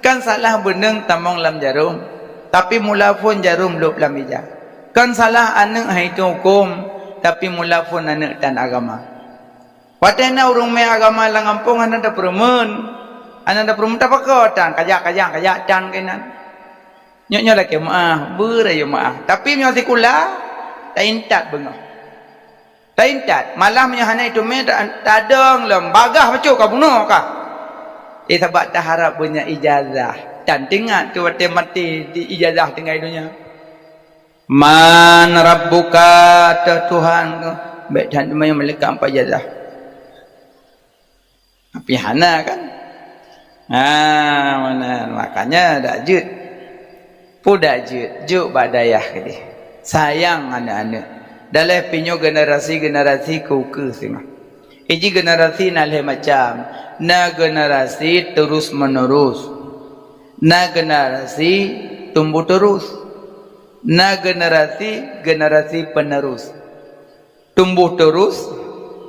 Kan salah beuneueng tamong lam jarom, tapi mula phon jarom lôb lam ija. Kan salah aneuk hai teuhuköm, tapi mula phon aneuk tan agama. Watèe na ureueng mè agama lam gampông hana tapeureumeun, hana tapeureumeun tapakoe tan, kajak, kajak, kajak tan keunan. Nyoe, nyoe lakèe meu'ah, beurayeuk meu'ah. Tapi meunyoe sikula, taintat beungoh. Taintat, malah meunyoe hana iteumé ta-, tadong lom, bagaih bacut ka bunoe kah. Eh, sabab taharab beunyan ijazah. Dan teuingat tu watée maté di ijazah tinggai donya. "Man rabbuka?" Teu Tuhan kah? Bék that teuma malaikat ampat ijazah. Tapi hana kan? Ha, meunan. Makanya dak jeuet. Peue dak jeuet? Jok bak dayah keudeh. Sayang aneuëk-aneuëk. Dalam pinyoe generasi-generasi keu-keu singoh. Iji generasi na lhée macam. Na generasi terus menerus. Na generasi tumbuh terus. Na generasi, generasi penerus. Tumbuh terus,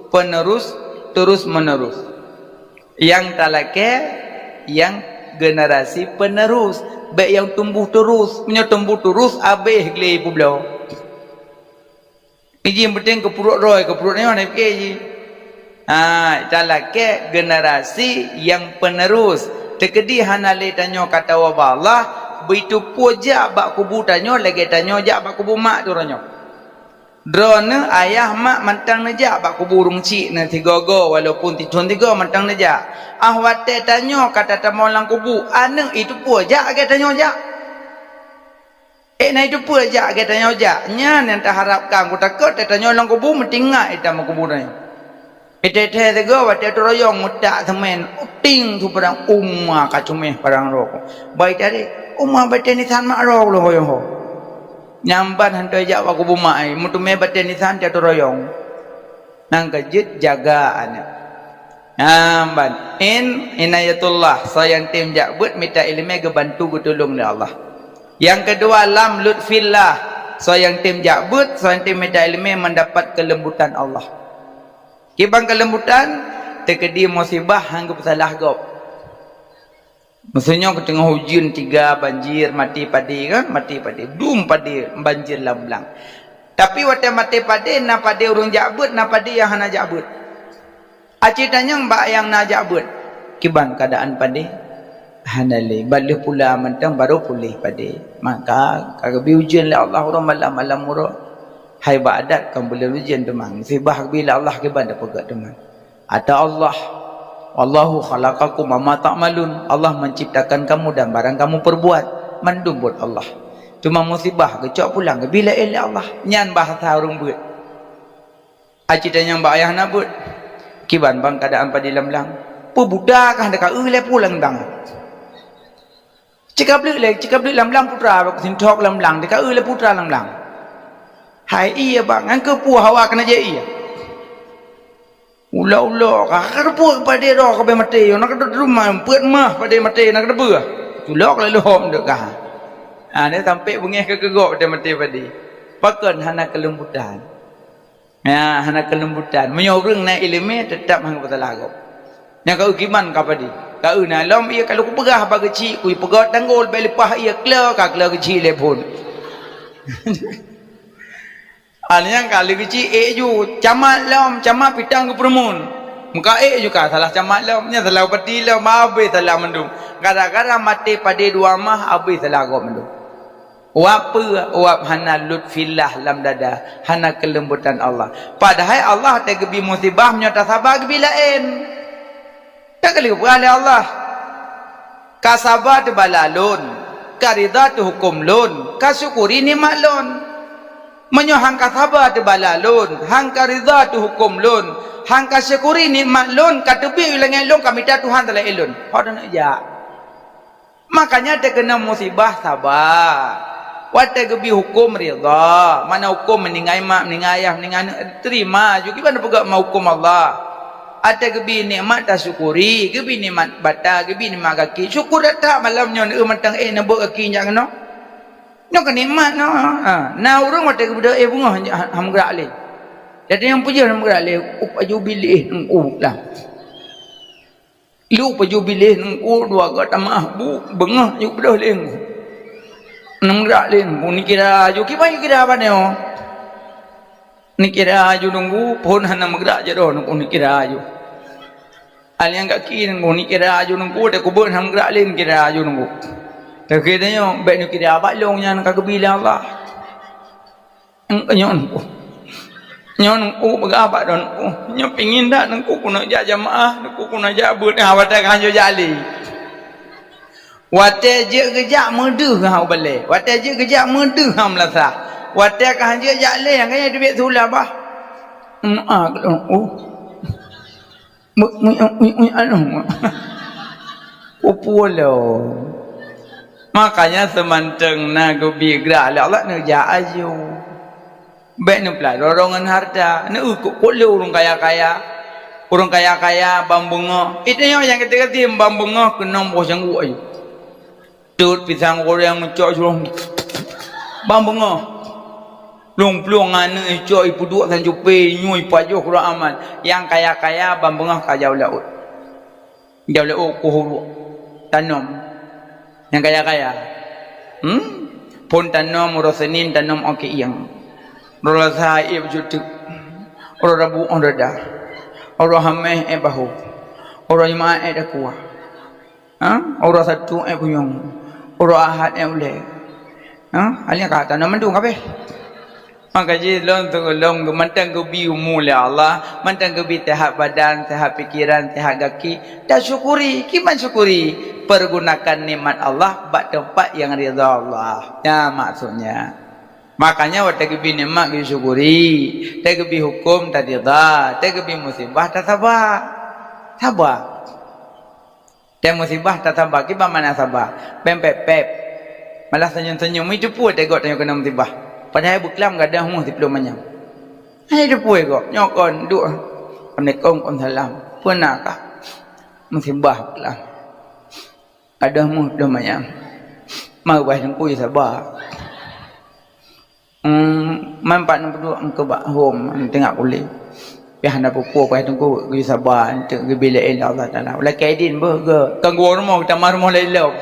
penerus, terus menerus. Nyang talakée, nyang generasi penerus. Bék nyang tumbuh terus. Meunyoe tumbuh terus, abéh glé publoe. Iji nyang penting keu pruet droe, keu pruet nyoe hana pike jih. Ha, talakée generasi nyang penerus. Teukeudi hana lé tanyoe ka tawoe bak Allah, beuteupeue jak bak kubu tanyoe lagée tanyoe jak bak kubu mak droeneuh. Droeneuh ayah mak mantong neujak bak kubu ureuëng chik neuh sigoe-goe, walaupun tithon sigoe mantong neujak. Ah watée tanyoe ka tatamong lam kubu, aneuëk iteupeue jak lagée tanyoe jak. Eh, na iteupeue jak lagée tanyoe jak. Nyan nyang taharapkan, kutakot tanyoe lam kubu meutingat ita meukubu tanyoe. Itée-tée sigoe watée teuroyong meutak seumén, uting su padang uma ka cuméh padang rokok. Bai tadi, uma batée nisan mak roh lôn hoyong ho. Nyang ban hantoi jak bak kubu mak ai, meuteumé batée nisan teuroyong. Nyang ka jeuet jaga aneuëk. Nyang ban, in inayatullah, soe nyang tem jak beuet mita iéleumé geubantu geutulông lé Allah. Nyang keudua, lam lutfillah, soe nyang tem jak beuet, soe nyang tem mita iéleumé mendapat kelembutan Allah. Kiban kelembutan, teukeudi musibah hán geupeusalah gob. Meuseu nyoe keuteungoh ujeuen tiga, banjir, maté padé kan, maté padé, dum padé, banjir lam blang. Tapi watée maté padé, na padé ureuëng jak beuet, na padé nyang hana jak beuet. Aci tanyong bak nyang na jak beuet, kiban keuadaan padé? Hana lé, ban lheueh pula mantong barô puléh padé. Maka ka geubri ujeuen lé Allah uroe malam-malam uroe. Hai bak adat kon buleuen ujeuen teuma, musibah geubri lé Allah kiban tapeugah teuma. Ata Allah, "Wallahu khalaqakum wa ma ta'malun." Allah menciptakan kamu dan barang kamu perbuat. Mandum buet Allah. Teuma musibah geucok pulang geubri laén lé Allah. Nyan bahasa ureuëng beuet. Aci tanyong bak ayah na beuet. Kiban ban keuadaan padé lam blang? Peubuta kah deka eu lé pulang dang? Cikableuek lé, cikableuek lam blang putra, bak sinthok lam blang, deka eu lé putra lam blang. Hai iya bang, ngan keupeue hawa keuneuk jép iya? Ulo-ulo ka, ka teupeue padé droe ka beuh maté, na ka teuma peuet mah padé maté, na ka teupeue. Tulok lalu hom dek ka. Ha, dia sampai beungéh ka keugok padé maté padé. Pakon hana kelembutan. Ya, hana kelembutan. Meunyoe ureuëng na iéleumé, teutap hana peusalah gob. Nyang ka eu kiban ka padé. Ka eu na lom, iya ka lheueh kupeugah bak geuchik, kupeugah tanggol, bék leupah iya klo, ka klo geuchik lé phon. Ah, nyang ka lheueh geuchik ék ju, camat lom, camat pitang geupeureumeun. Meuka ék ju ka salah camat lom, nyan salah bupati lom, abéh salah mandum. Gara-gara maté padé dua mah, abéh salah gob mandum. Wab peue? Wab hana lutfillah lam dada, hana kelembutan Allah. Padahai Allah watée geubri musibah, meunyoe tasaba geubri laén. Ka geuleupeue lé Allah. Ka saba teubala lôn, ka ridha teuhuköm lôn, ka syukuri nikmat lôn. Meunyoe han ka saba teubala lôn, han ka ridha teuhuköm lôn, han ka syukuri nikmat lôn, ka teubiet u langét lôn, ka mita Tuhan talaén lôn. Ho teuneuk jak. Makanya teukeunong musibah saba. Watée geubri huköm ridha, mana huköm meuninggai mak, meuninggai ayah, meuninggai aneuëk, terima ju kiban peugah ma huköm Allah. Watée geubri nikmat tasyukuri, geubri nikmat bata, geubri nikmat gaki. Syukur that-that malam nyoe neueu mantong éh neubeuet gaki jak keunoe. Nyoe keu nikmat nyoe. Ha, na ureuëng watée geubeudôh éh beungoh han meugrak lé. Jadi nyang peujeuet han meugrak lé, up aju biléh ngon u lah. Lu pajoh biléh ngon u dua goe tamah bu, beungoh ju beudôh lé ngon u. Neumeugerak lé ngon u, neukira aju, kiban neukira banyoe. Neukira aju ngon u, phon hana meugerak jaroe ngon u, neukira aju. Aliang gaki ngon u, neukira aju ngon u, teukeubeuet hana meugerak lé, neukira aju ngon u. Teukeue tanyoe, bék neukira bak lôn nyan ka geubi lé Allah. Nyoe nungku. Nyoe nungku peugah bak droe nungku. Nyoe pingin dak nungku keuneuk jak jamaah, nungku keuneuk jak beuet, ha, watée ka hanjeuet jak lé. Watée jeuet geujak meudeuh ha u balée. Watée jeuet geujak meudeuh ha meulasah. Watée ka han jeuet jak lé, nyang kayée teubiet sula bah. Mak, oh. Mui, mui, mui, mui, anu. Kupulo. Makanya seumantong na geubi grak lé Allah, neujak aju. Bék neupeulalu droe ngon hareuta. Neueukot-kot lé ureuëng kaya-kaya. Ureuëng kaya-kaya ban beungoh. Itu nyoe nyang keuti-keuti ban beungoh keunong boh jangguk aju. Tot pisang goreng cok suroh ban beungoh. Plueng-plueng aneuk icok ipeuduek sancupé, inyueng ipajoh kurang aman. Nyang kaya-kaya ban beungoh ka jaoe laôt. Jaoe laôt kuh uruek. Tanom. Nyang kaya-kaya. Hmm? Phon tanom uroe Senin tanom ôk kieng. Uroe Selasa ék beujuteuk. Uroe Rabu ôk dada. Uroe Haméh ék bahô. Uroe Jumat ék dakua. Ha? Uroe Sabtu ék buyong. Uroe Ahad ék ulée. Ha? Hal nyang ka tanom mandum kabéh. Maka jih lôn teugeulong mantong geubi umu lé Allah, mantong geubi sehat badan, sehat pikiran, sehat gaki. Tasyukuri, kiban syukuri. Pergunakan nikmat Allah bak teumpat nyang ridha Allah. Nyan maksudnya. Makanya watée geubi nikmat geusyukuri, watée geubi huköm taridha, watée geubi musibah tasaba. Saba. Watée musibah tasaba, kiban makna saba? Bék pép-pép. Malah senyum-senyum, meuteupue teuh gob tanyoe keuneuk musibah. Padahai beuklam gadôh muih siplôh manyam. Hai teupue gob, nyoe kon duek. Assalamualaikum, waalaikumsalam. Peue na kah? Musibah beuklam. Gadôh muih siplôh manyam. Meuubah teungku saba. Hmm, man pat neupeuduek engkeu bak hom, teunak kulét. Pih hana peue-peue, pih teungku geusaba, enteuk geubi lé Allah Taala. Ulakée idin beuh geu, kon geuwoe rumoh, geutamah rumoh laén lom.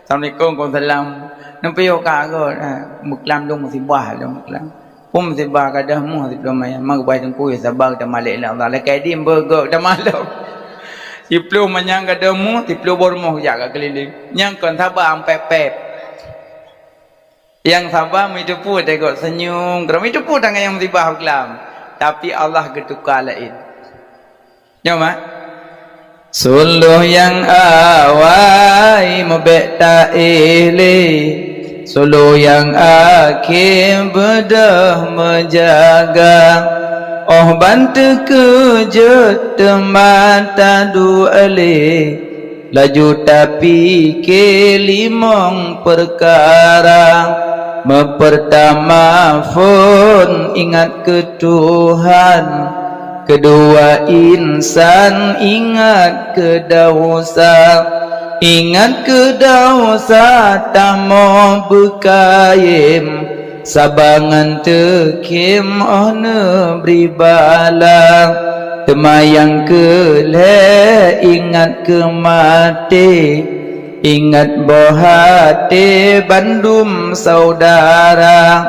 Assalamualaikum, waalaikumsalam. Neupeuyoe ka geu, eh, meuklam dong musibah dong meuklam. Peue musibah gadôh muih siplôh manyam, man geubai teungku saba geutamah lé Allah. Ulakée idin beuh geu, geutamah lom. Siplôh manyam gadôh muih, siplôh boh rumoh geujak ka keulileng. Nyang kon saba ampép-pép. Nyang saba meuteupue teuh gob senyum, keudroe meuteupue tangai nyang musibah beuklam. Tapi Allah geutuka laén. Nyoe mak. Suluh nyang awai meubék taéh lé, suluh nyang akhé beudôh meujaga. Óh ban teukeujot teuma taduek lé, laju tapike limong peukara. Meupeurtama phon ingat keu Tuhan, keudua insan ingat keu desya. Ingat keu desya tamong beukayém, saba ngon teukhém óh neubri bala. Teuma nyang keu lhée ingat keu maté, ingat boh até bandum syedara.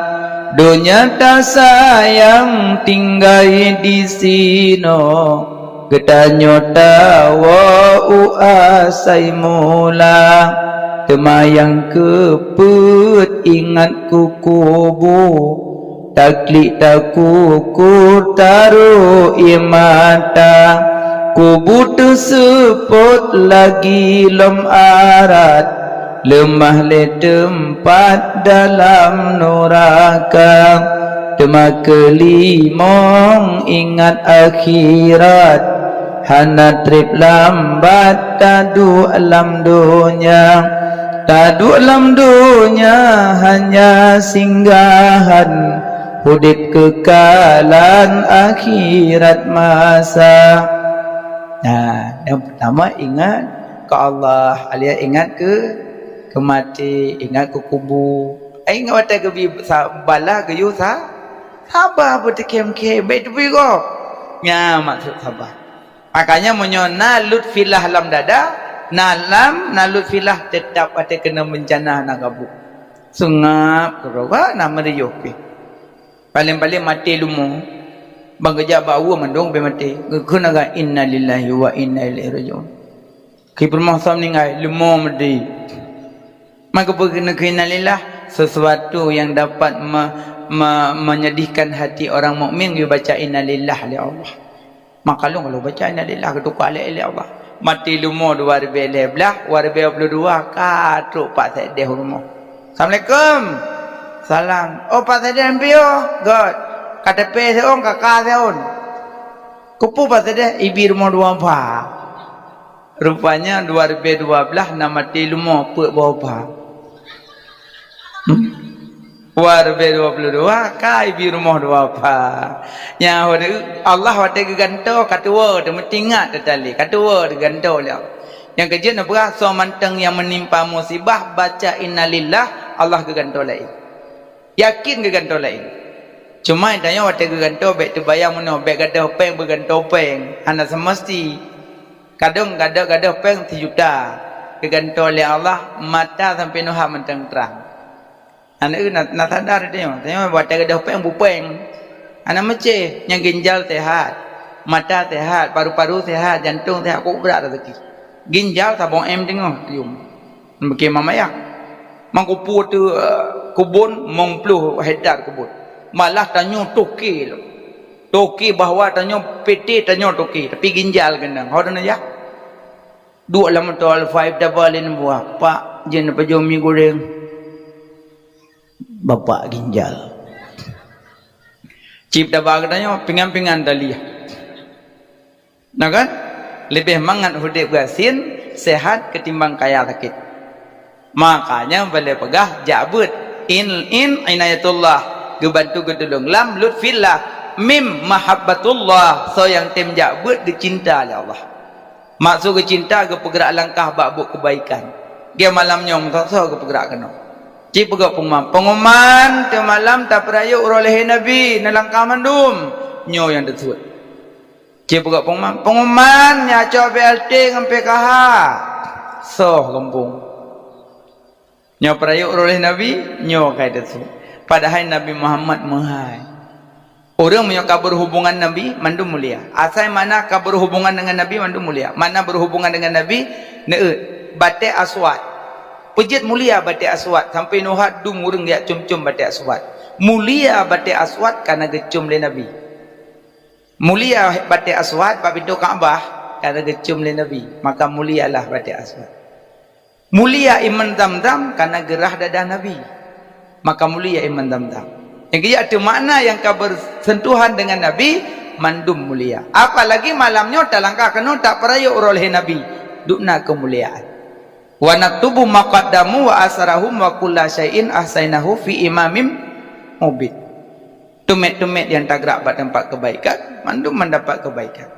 Donya tasayang tinggai disinoe, geutanyoe tawoe u asai mula. Teuma nyang keu peuet ingat keu kubu, taklik takuku taroh ie mata. Kubu teuseupôt lagi lom arat, leumah lé teumpat dalam nuraka. Teuma keulimong ingat akhirat, hana treb lambat taduek lam donya. Taduek lam donya hanya singgahan, udeb keukalan akhirat masa. Nah, nyang peurtama ingat keu Allah, alia ingat keu, keu maté, ingat keu kubu. Ai ingat watée geubi sa-, bala geuyue sa-, saba beuteukem-kem, bék teupeu gob. Nyan maksud saba. Makanya meunyoe na lutfillah lam dada, na lam, na lutfillah teutap watée keunong beuncana na gabuk. Seungab keudroe na meuriôh pih. Paleng-paleng maté leumo. Ban geujak bak aweueng mandum beu maté. Geukheun lagée innalillahi wa inna ilaihi raji'un. Khi peurumoh sa meuninggai, leumo meudeh. Maka beugeuna keu innalillah, sesuatu yang dapat me-, me-, menyedihkan hati orang mukmin, geubaca innalillah lé Allah. Maka lôn kalau baca innalillah, geutuka lé, lé Allah. Maté leumo dua ribèe lhèe blah, dua ribèe dua puluh dua ka trok Pak Sekdes u rumoh. "Assalamualaikum." "Salam." "Oh, Pak Sekdes piôh?" "Göt." "Ka teupèe siôn, ka ka siôn." "Keupeue, Pak Sekdes?" "Ibi rumoh dua pha." Rupanya dua ribèe dua blah na maté leumo peuet boh pha. Hmm. Dua ribèe dua puluh dua ka ibi rumoh dua pha. Nyan, Allah watèe geugantoe ka tuwoe teuh, meutingat teutalé, ka tuwoe teuh geugantoe lé Allah. Nyang keujeuet neupeugah, soe mantong nyang meunimpa musibah, baca innalillah, Allah geugantoe laén. Yakin geugantoe laén. Cuma tanyoe watèe geugantoe bèk teubayang meunoe, bèk gadôh pèng beugantoe pèng, hana seumeusti. Kadang gadôh-gadôh pèng sijuta geugantoe lé Allah, mata sampoe neuhah mantong trang. Aneuk na, na sadar tanyoe, tanyoe watèe gadôh pèng bupèng. Hana meucéh, nyang ginjal sehat, mata sehat, paru-paru sehat, jantong sehat, kok brat raseuki. Ginjal saboh M teungoh yuem. Mungkin mamayang. Mangkupue teuh, eh, keubon, limong ploh hektar keubon. Malah tanyoe toke lom. Toke bahwa tanyoe P T tanyoe toke, tapi ginjal keunong. Ho tanyoe jak. Duek lam moto Alphard taba lé neubuah, "Pak, jeuet neupajoh mi goreng." Bapak ginjal. Cit taba geutanyoe pingan-pingan taliah. Nah kan? Leubeh mangat udép gasien, sehat ketimbang kaya sakét. Makanya beu lé peugah jak beuet. In, in inayatullah, geubantu geutulông, lam lutfillah, mim mahabbatullah, soe nyang tem jak beuet geucinta lé Allah. Maksud geucinta, geupeugerak langkah bak buet keubaikan. Geu malam nyoe meusoe-soe geupeugerak keunoe. Cit peugah pengumuman, pengumuman teumalam tapeurayeuk uroe lahé Nabi, neulangkah mandum. Nyoe nyang teusuet. Cit peugah pengumuman, pengumuman nyang cok B L T ngon P K H. Soh gampông. Nyoe peurayeuk uroe lahé Nabi, nyoe ka teusuet. Padahai Nabi Muhammad meuhai. Ureuëng meunyoe ka berhubungan Nabi, mandum mulia. Asai mana ka berhubungan dengan Nabi, mandum mulia. Mana berhubungan dengan Nabi, neuet. Batée aswad. Peujeuet mulia batée aswad, sampai neuhat dum ureuëng jak com-com batée aswad. Mulia batée aswad karena geucom lé Nabi. Mulia batée aswad bak pintoe Ka'bah karena geucom lé Nabi. Maka mulialah batée aswad. Mulia iman Zamzam karena geurah dadah Nabi. Maka mulia iman Zamzam. Nyang keu ateueh makna nyang ka bersentuhan dengan Nabi, mandum mulia. Apalagi malam nyoe talangkah keunoe tapeurayeuk uroe lahé Nabi. Dubna keumuliaan. Wa naktubu ma qaddamu wa asarahum wa kulla syai'in ahsainahu fi imamim mubin. Tumet-tumet nyang tagrak bak teumpat keubaikan, mandum mendapat keubaikan.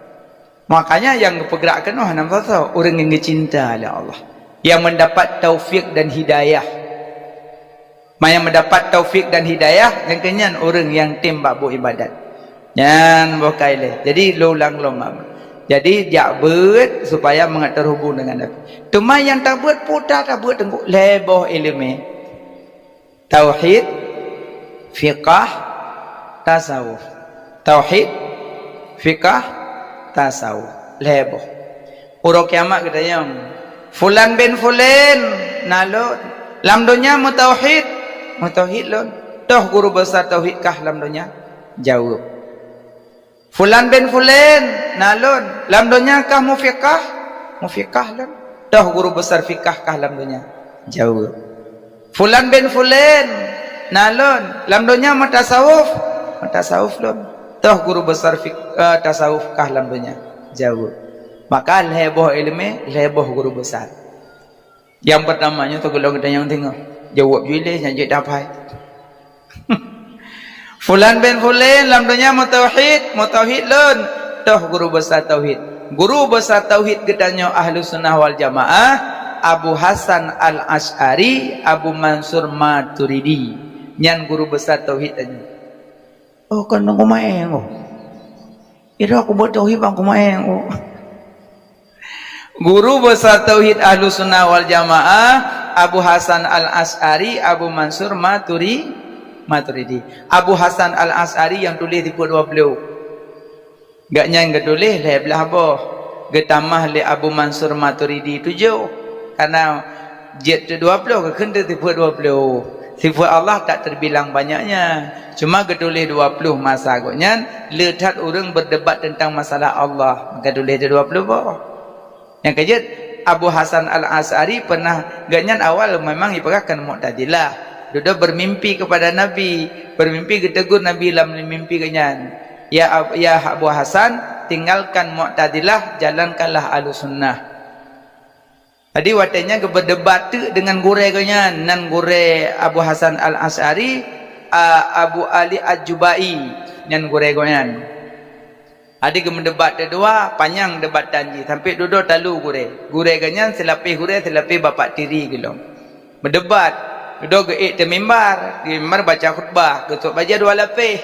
Makanya nyang geupeugerak keunoe hana meusoe-soe, ureuëng nyang geucinta lé Allah, nyang mendapat taufik dan hidayah. Nyang mendapat taufik dan hidayah, nyang keunyan ureuëng nyang tem bak buet ibadat. Nyan boh ka ilée. Jadi lôn ulang lom. Jadi jak beuet supaya mangat terhubung dengan Nabi. Teuma nyang tabeuet peue tabeuet teungku, lhée boh iéleumé. Tauhid, fiqah, tasawuf. Tauhid, fiqah, tasawuf. Lhée boh. Uroe kiamat geutanyong, "Fulan bin Fulan, na lôn. Lam donya meutauhid?" "Meutauhid lôn." "Toh guru besar tauhid kah lam donya?" Jaweueb. "Fulan bin Fulan, na lôn. Lam donya kah mufiqah?" "Mufiqah lôn." "Toh guru besar fiqah kah lam donya?" Jaweueb. "Fulan bin Fulan, na lôn. Lam donya meutasawuf?" "Meutasawuf lôn." "Toh guru besar fiq-, eh, tasawuf kah lam donya?" Jaweueb. Maka lhée boh iéleumé, lhée boh guru besar. Nyang peurtama nyoe teugeulong geutanyoe teungoh. Jaweueb jih lé nyang jeuet taphai. "Fulan bin Fulan lam donya meutauhid?" "Meutauhid lôn." "Toh guru besar tauhid?" "Guru besar tauhid geutanyoe Ahlussunnah wal Jamaah, Abu Hasan Al-Asy'ari, Abu Mansur Maturidi. Nyan guru besar tauhid tanyoe." "Oh, kon nunggu maeng, oh. Ira aku buat tauhid bang kumaeng, oh." Guru besar tauhid Ahlussunnah wal Jamaah, Abu Hasan Al-Asy'ari, Abu Mansur Maturi-, Maturidi. Abu Hasan Al-Asy'ari nyang tuléh sifeuet dua ploh. Gobnyan geutuléh lhée blah boh, geutamah lé Abu Mansur Maturidi tujoh. Karena jeuet teuk dua ploh, geukheun teuk sifeuet dua ploh. Sifeuet Allah tak terbilang banyaknya. Cuma geutuléh dua ploh masa gobnyan, le that ureuëng berdebat tentang masalah Allah, maka tuléh teuk dua ploh boh. Nyang keujeuet, Abu Hasan Al-Asy'ari pernah, gobnyan awal memang ipeugah keu Mu'tazilah. Dudoe bermimpi kepada Nabi, bermimpi geutegur Nabi lam mimpi gobnyan, "Ya Ab-, ya Abu Hasan, tinggalkan Mu'tazilah, jalankanlah Ahlussunnah." Jadi watée nyan geubeudebat teuk deungon gurée gobnyan, nan gurée Abu Hasan Al-Asy'ari, a, Abu Ali Al-Jubai, nyan gurée gobnyan. Jadi geumeudebat teuk dua, panyang debatan jih, sampai dudoe talu gurée. Gurée gobnyan silapéh gurée, silapéh bapak tiri geulom. Meudebat, dudoe geuék teumimbar, di mimbar baca khutbah, geusôk bajée dua lapéh.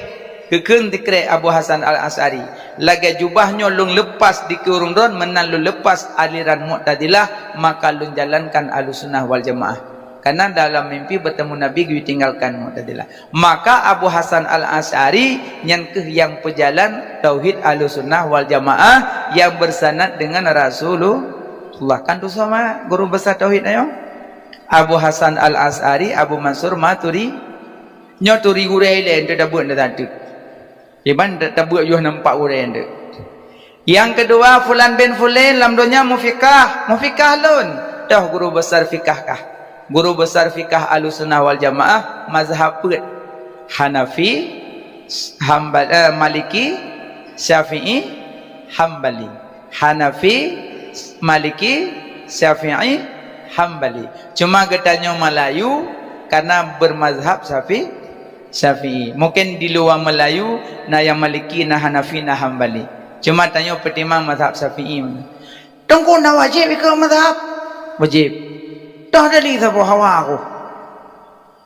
Geukheun sikrek Abu Hasan Al-Asy'ari, "Lagée jubah nyoe lôn leupah dikeue ureuëng droen, meunan lôn leupah aliran Mu'tazilah, maka lôn jalankan Ahlussunnah wal Jamaah." Karena dalam mimpi bertemu Nabi geutinggalkan Mu'tazilah. Maka Abu Hasan Al-Asy'ari nyan kheueh nyang peujalan tauhid Ahlussunnah wal Jamaah nyang bersanad dengan Rasulullah. Kan tu sama guru besar tauhid ayo? Abu Hasan Al-Asy'ari, Abu Mansur Maturi-, nyoe turi gurée ilée, enteuk tabeuet enteuk tatu. Iban ta-, tabeuet yoh nampak gurée enteuk. Nyang keudua, fulan bin fulan lam donya mufikah, mufikah lôn. Toh guru besar fikah kah? Guru besar fikah Ahlussunnah wal Jamaah mazhab peuet. Hanafi, Hambal-, eh, Maliki, Syafi'i, Hambali. Hanafi, Maliki, Syafi'i, Hambali. Cuma geutanyoe Melayu karena bermazhab Syafi-, Syafi'i. Mungkin di luwa Melayu na nyang Maliki, na Hanafi, na Hambali. Cuma tanyoe peutimang mazhab Syafi'i. Teungku na wajéb ikot mazhab? Wajéb. Toh dalil saboh hawa aku.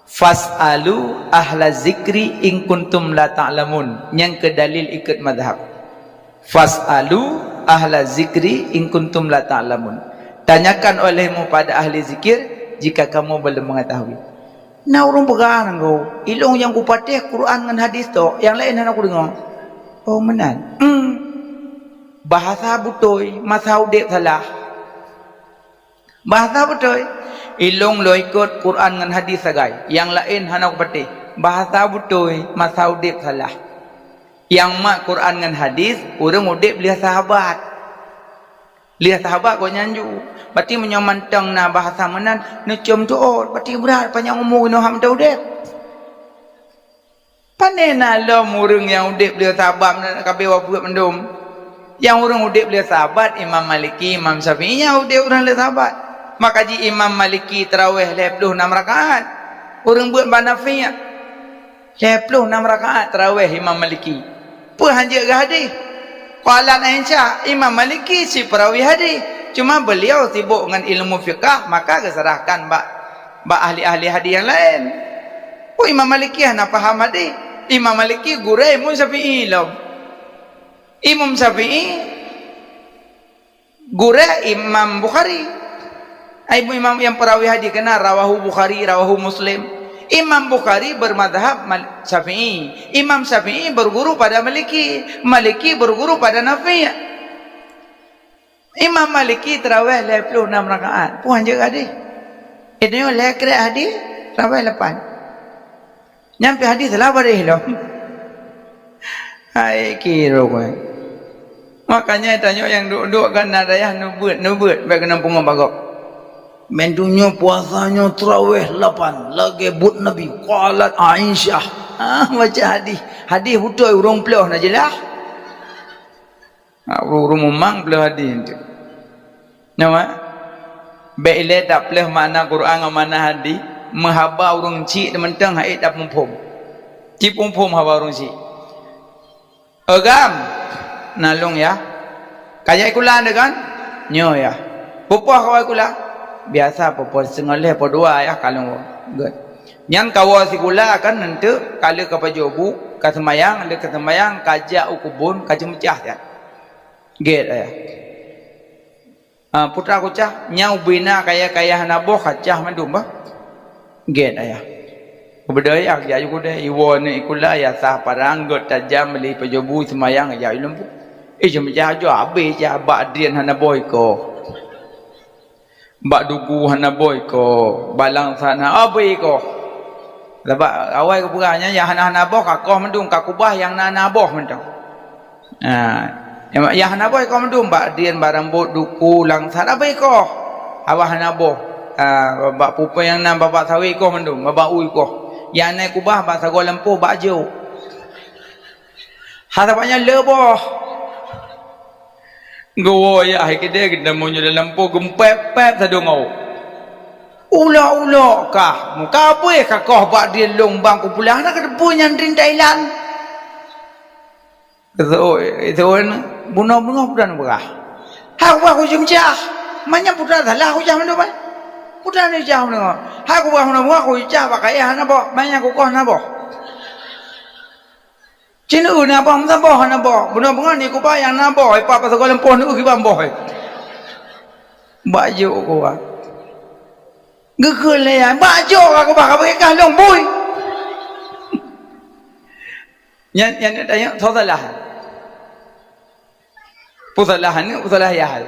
"Fas'alu ahla zikri in kuntum la ta'lamun." Nyang keu dalil ikot mazhab. "Fas'alu ahla zikri in kuntum la ta'lamun." Tanyakan olehmu pada ahli zikir jika kamu belum mengetahui. Na ureuëng peugah nanggroe, "Ilong nyang kupatéh Quran ngon hadis tok, nyang laén hana kudeungoe." Oh, meunan. Hmm. Bahasa beutôi, masa udeb salah. Bahasa beutôi. Ilong lôn ikot Quran ngon hadis sagai, nyang laén hana kupatéh. Bahasa beutôi, masa udeb salah. Nyang mat Quran ngon hadis, ureuëng udeb lheueh sahabat. Lheueh sahabat gobnyan ju. Berarti meunyoe mantong na bahasa meunan, neucom tuot, berarti brat panyang umu inoe hana udeb. Pane na lom ureuëng nyang udeb lheueh sahabat, kabeh wafeuet mandum. Nyang ureuëng udeb lheueh sahabat, Imam Maliki, Imam Syafi'i, nyang udeb ureuëng lheueh sahabat. Maka ji Imam Maliki taraweh lhée ploh nam rakaat. Ureuëng beuet bak Nafi', lhée ploh nam rakaat taraweh Imam Maliki. Peue hanjeuet geuhadih? Qalat Aisyah, Imam Maliki si perawi hadih. Cuma beliau sibuk ngon ilmu fiqah, maka geuserahkan bak, bak ahli-ahli hadih nyang laén. Oh, Imam Maliki hana paham hadih. Imam Maliki gurée Imam Syafi'i lom. Imam Syafi'i gurée Imam Bukhari. Ai, imam nyang perawi hadih keunan, rawahu Bukhari, rawahu Muslim. Imam Bukhari bermazhab Mal-, Syafi'i. Imam Syafi'i berguru pada Maliki. Maliki berguru pada Nafi'. Imam Maliki taraweh lhée ploh nam rakaat. Peue hanjeuet hadih? Itu lhée krek hadih, taraweh lapan. Nyan pih hadih salah baréh lom. Hai kiro kowe. Makanya tanyoe nyang duek-duek kan na dayah neubeuet, neubeuet, bék keuneuk pungo bagoe. Meudonya puasa nyoe taraweh lapan, lagée buet Nabi, qalat Aisyah. Ha, baca hadih. Hadih beutôi ureuëng ploh na jeulaih. Ha, ureuëng-ureuëng mumang ploh hadih enteuk. Nyoe, bék ilée tapleuh makna Quran ngon makna hadih, meuhaba ureuëng chik teuh mantong hana taphom-phom. Ci phom-phom haba ureuëng chik. "Agam, na lôn yah. Ka jak sikula neuh kan?" "Nyoe yah." "Peupoh kawai sikula?" "Biasa peupoh singoh lhée poh dua yah ka lôn woe." Gét. Nyan ka woe sikula kan, enteuk ka lheueh ka pajoh bu, ka seumayang, lheueh ka seumayang ka jak u keubon, ka ceumeucah siat. Gét ayah. Ah, putra kucah, nyang ubena kaya-kaya hana boh kacah mandum bah. Gét ayah. Keubeudoe ayah jak ju keudeh, iwoe neuh ikula ayah sah parang gét tajam lé pajobu seumayang jak ju lumpur. Eh, jeuem jak ju abéh jak bak drien hana boh iko. Bak dugu hana boh iko, balang sana abéh iko. Sabab awai geupeugah nyan nyang hana-hana boh ka koh mandum, ka kubah nyang na-na boh mantong. Ha. Nyang hana boh ikoh mandum, bak drien, bak rambot, duku, langsat, abéh ikoh. Haba hana boh. Ah, bak pupeng nyang na, bak sawét ikoh mandum, bak u ikoh. Nyang na kubah bak sagoe lampôh, bak jok. Hana banyak le boh. Geuwoe yah keudeh, geutanyoe meunyoe lam lampôh geumpép-pép sadong awak. Ulok-ulok kah, muka abéh ka koh bak drien lôn bang kupulang, hana kateupeue nyan drien Thailand. Geuseuôt, geuseuôt, bunoe beungoh putra neupeugah. Hai kubah kujeuem cah. Manyang putra salah kujah mandum, eh. Putra neucah beungoh. Hai kubah bunoe beungoh kujeuem cah bak kayèe hana boh, manyang kukoh na boh. Cit neueu na boh, meusaboh hana boh. Bunoe beungoh ni kubah nyang na boh, eh, pat pasoe goh lampôh neueu kiban boh, eh. Bak jok kubah. Geukheun lé nyan, bak jok ka kubah ka beuké kah lôn bui. Nyan, nyan tanyong soe salah. Peue salah aneuk, peue salah yah.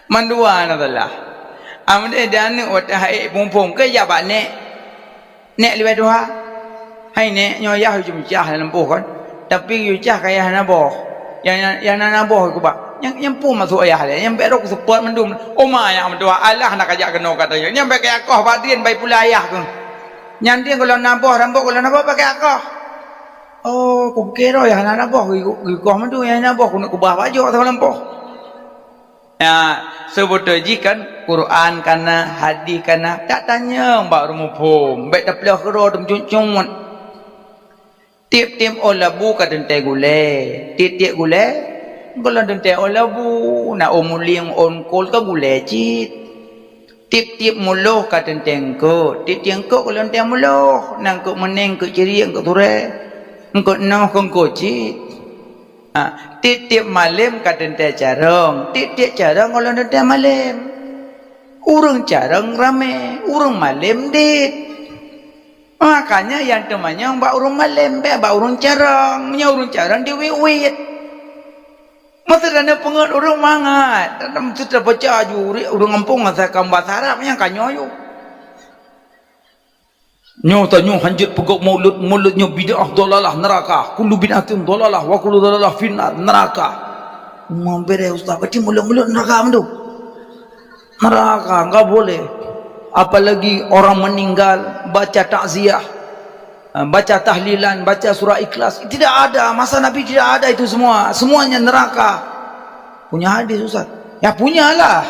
Mandua na salah. Ameudeh di aneuk watèe haiek phon-phon, keu jak bak nèk. Nèk leubeh tuha. Hai nèk, nyoe yah jeuem cah lam lampôh kon. Tapi yue cah ka yah na boh. Nyang, nyang, nyang na boh kubah. Nyang, nyang peue maksud ayah lé? Nyang bèk rôh kuseupôt mandum. Oma nyang meutuha, alah na kajak keunoe ka tanyoe. Nyang bèk kajak koh bak drien, bai pula ayah keuh. Nyan drien gohlom na boh, rambôt gohlom na boh, bèk kajak koh. Oh, kupike droe nyang hana na boh, geukoh mandum nyang hana boh, keuneuk kubah bak jok sagoe lampôh. Ya, seubeutôi jih kan, Quran ka na, hadis ka na, tak tanyong bak ureueng muphom, bèk tapeuleueh keudroe teumeucut-cut. Tiep-tiep ôn labu ka teuntèe gulèe, tiep-tiep gulèe gohlom teuntèe ôn labu, na ôn mulieng, ôn kol ka gulèe cit. Tiep-tiep muloh ka teuntèe eungkôt, tiep-tiep eungkôt gohlom teuntèe muloh, na eungkôt meuneng, eungkôt ciriek, eungkôt surèe, eungkôt noh, eungkôt cit. Ha, tiep-tiep malém ka teuntèe carông, tiep-tiep carông gohlom teuntèe malém. Ureueng carông ramé, ureueng malém dit. Makanya nyang teumanyong bak ureueng malém, bèk bak ureueng carông. Meunyoe ureueng carông diwiet-wiet. Masa na peungeuet ureueng mangat, dan meusti tabaca aju ureueng gampông asai ka bahasa Arab nyang ka nyoe yue. Nyoe tanyoe hanjeuet peugöt mulod, mulod nyoe bid'ah, dhalalah, neuraka. Kullu bid'atin dhalalah wa kullu dhalalah finnar, neuraka. Meubeureh ustaz, berarti mulod-mulod neuraka mandum. Neuraka, enggak boleh. Apalagi orang meninggal, baca takziah, baca tahlilan, baca surah Ikhlas. Tidak ada, masa Nabi tidak ada itu semua. Semuanya neraka. Punya hadis, Ustaz? Ya, punyalah.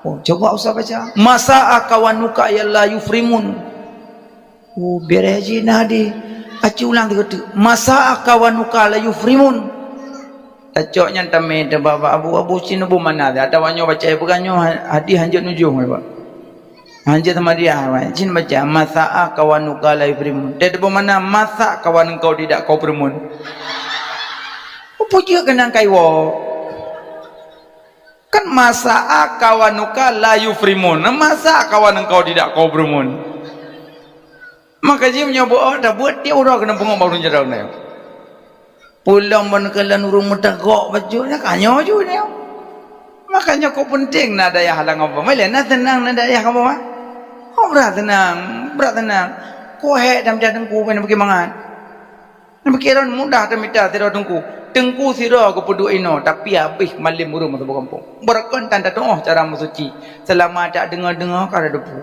Oh, coba Ustaz baca. Masa akawanuka ya la yufrimun. Oh, beureh jih na hadis. Aci ulang teuka teuk. Masa akawanuka la yufrimun. Tacok nyan tamé teuba bak abu, abu cit neubu mana, atawa nyoe baca, peugah nyoe ha-, hadis hanjeuet nujôh, Pak. Hanjeuet sama dia, Pak. Cit baca, "Masa'a kawanuka la yufrimun." Dia teubu mana, "Masa kawan engkau tidak kau primun?" Peue jeuet keunan kaiwoe? Kan, "Masa'a kawanuka la yufrimun." Masa kawan engkau tidak kau primun? Maka jih meunyoe beuôt, tabeuet tiep uroe keuneuk peungeuet bak ureueng jaroe nyoe. Peulom ban keu lôn ureueng meutagok bacut nyan, ka nyoe ju nyoe. Maka nyoe kok peunteng na dayah lam gampông. Meuilée na seunang na dayah gampông, ah? Oh, brat seunang, brat seunang. Kok hék dan mita teungku, ban beuki mangat. Beuki ron mudah tamita sidroe teungku. Teungku sidroe geupeuduek inoe, tapi habéh malem ureueng meusaboh gampông. Beureukan tan tatuoh cara meusuci. Seulama tak deungoe-deungoe ka rada deupeu.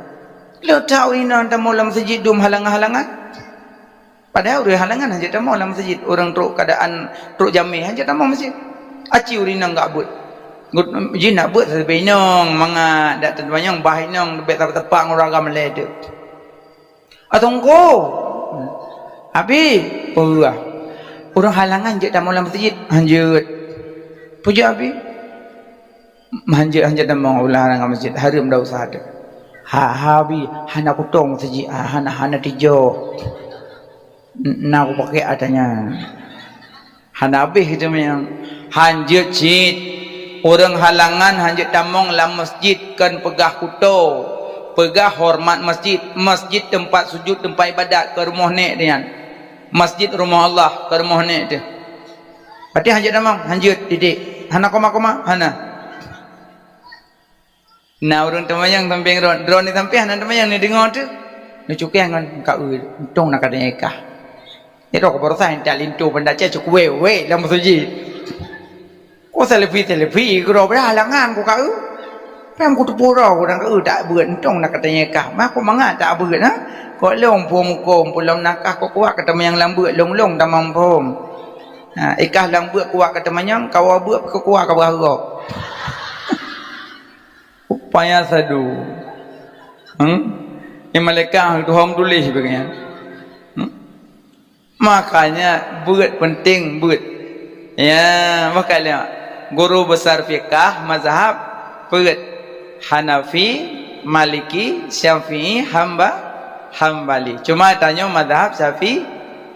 Leutak ureueng inong tamong lam meuseujid dum halangan-halangan. Padahai ureueng halangan hanjeuet tamong lam meuseujid. Ureueng trok keuadaan trok jamé hanjeuet tamong meuseujid. Aci ureueng inong gak beuet. Ngut-, jih nak beuet sabe inong, mangat dak teumanyong bah inong leubeh teupeu-teupeu ngon ureueng agam lé teuk. Ateueh teungku. Abi, peugah. Ureueng halangan jeuet tamong lam meuseujid, hanjeuet. Peue jeuet, Abi? Hanjeuet, hanjeuet tamong ulah lam meuseujid, hareuem dak usah teuh. Ha, ha, Abi, hana kutong meuseujid, ha, hana, hana tijoh. N-, na kupakèk ata nyan. Hana habéh teumanyong. Hanjeuet cit. Ureueng halangan hanjeuet tamong lam meuseujid, kon peugah kuto. Peugah horeumat meuseujid. Meuseujid teumpat sujud, teumpat ibadat, kon rumoh nèk teuh nyan. Meuseujid rumoh Allah, kon rumoh nèk teuh. Berarti hanjeuet tamong, hanjeuet titik. Hana koma-koma, hana. Na ureueng teumanyong sampéng droe, droe ni sampéng hana teumanyong, ni deungoe teuh. Neucukèh ngon ka eu, untông na ka deungoe kah. Nyoe droe keubarosan tak linto banda cèh cok wèe-wèe lam meuseujid. Oh, selepi-selepi keudroe beulah langan ku ka eu. Pang ku teupeu droe ku dan ka eu tak beuet untông na katanya kah. Mah ku mangat tak beuet, ha? Kok lôn phom huköm, phom lom nakah kok kuat keu teumanyong lam beuet, lôn-lôn tamong phom. Ha, ikah lam beuet kuat keu teumanyong, kawa beuet keu kuat ka beuharok. Upaya sadu. Hmm? Ni malaikat Tuhan tuléh bak nyan. Hmm? Makanya beuet penting, beuet. Ya, maka lewat guru besar fikah mazhab peuet, Hanafi, Maliki, Syafi'i, Hamba, Hambali. Cuma tanyoe mazhab Syafi-,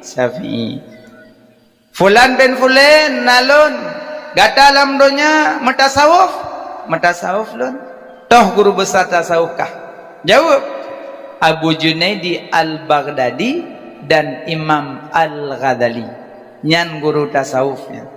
Syafi'i. Fulan bin Fulan, na lôn, gata lam donya meutasawuf? Meutasawuf lôn. Toh guru besar tasawuf kah? Jaweueb, Abu Junaidi Al-Baghdadi dan Imam Al-Ghazali. Nyan guru tasawuf nyan.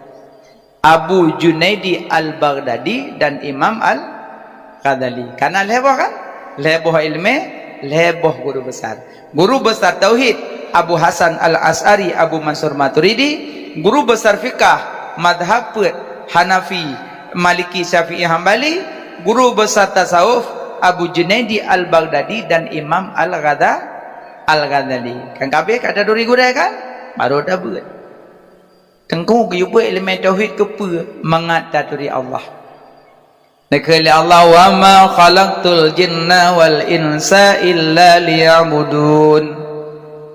Abu Junaidi Al-Baghdadi dan Imam Al-Ghazali. Kana lhée boh kan? Lhée boh ileumé, lhée boh guru besar. Guru besar tauhid, Abu Hasan Al-Asy'ari, Abu Mansur Maturidi. Guru besar fikah, mazhab peuet, Hanafi, Maliki, Syafi'i, Hambali. Guru besar tasawuf, Abu Junaidi Al-Baghdadi dan Imam Al-Ghada-, Al-Ghazali. Kan ka abéh ka taturi gurée kan? Baru tabeuet. Teungku geuyue beuet ileumé tauhid keu peue? Mangat taturi Allah. Neukheun lé Allah, "Wa ma khalaqtul jinna wal insa illa liya'budun."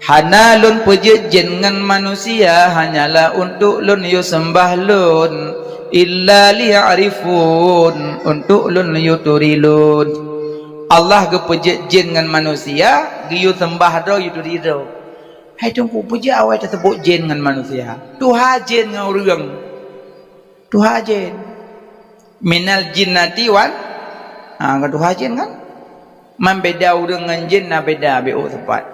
Hana lôn peujeuet jén ngon manusia hanyalah untuk lôn yue seumbah lôn, illa liya'rifun, untuk lôn yue turi lôn. Allah geupeujeuet jén ngon manusia geuyue seumbah droe, yue turi droe. Hai Teungku, peue jeuet awai taseubut jén ngon manusia? Tuha jén ngon ureuëng. Tuha jén. Minal jinnati wan, ha, ngon tuha jén kan? Man beda ureuëng ngon jén na beda, beu teumpat.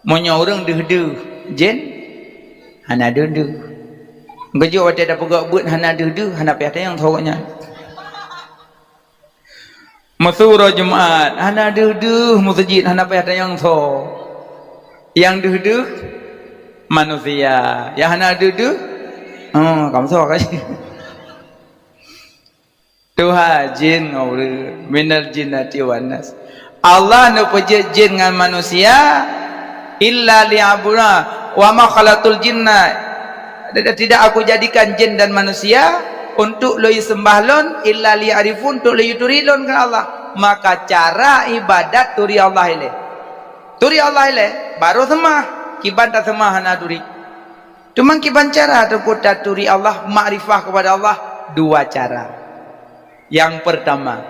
Meunyoe ureuëng deuh-deuh, jén hana deuh-deuh. Geujok watée tapeugah beuet hana deuh-deuh, hana payah tanyong tho nyan. Meusu uroe Jumat, hana deuh-deuh meuseujid, hana payah tanyong soe. Nyang deuh-deuh manusia, nyang hana deuh-deuh, oh, kamsoe ka. Tuha jén ngon ureuëng, minal jinnati wan nas. Allah neupeujeuet jén ngon manusia, illa liya'budun, wa ma khalaqtul jinna, tidak Aku jadikan jin dan manusia untuk lôn sembah lôn, illa liya'rifun, untuk lôn turi lôn, kheun Allah. Maka cara ibadat turi Allah ilée. Turi Allah ilée, baru seumah. Kiban taseumah hana turi. Teuma kiban cara teungku taturi Allah, makrifah kepada Allah? Dua cara. Yang pertama,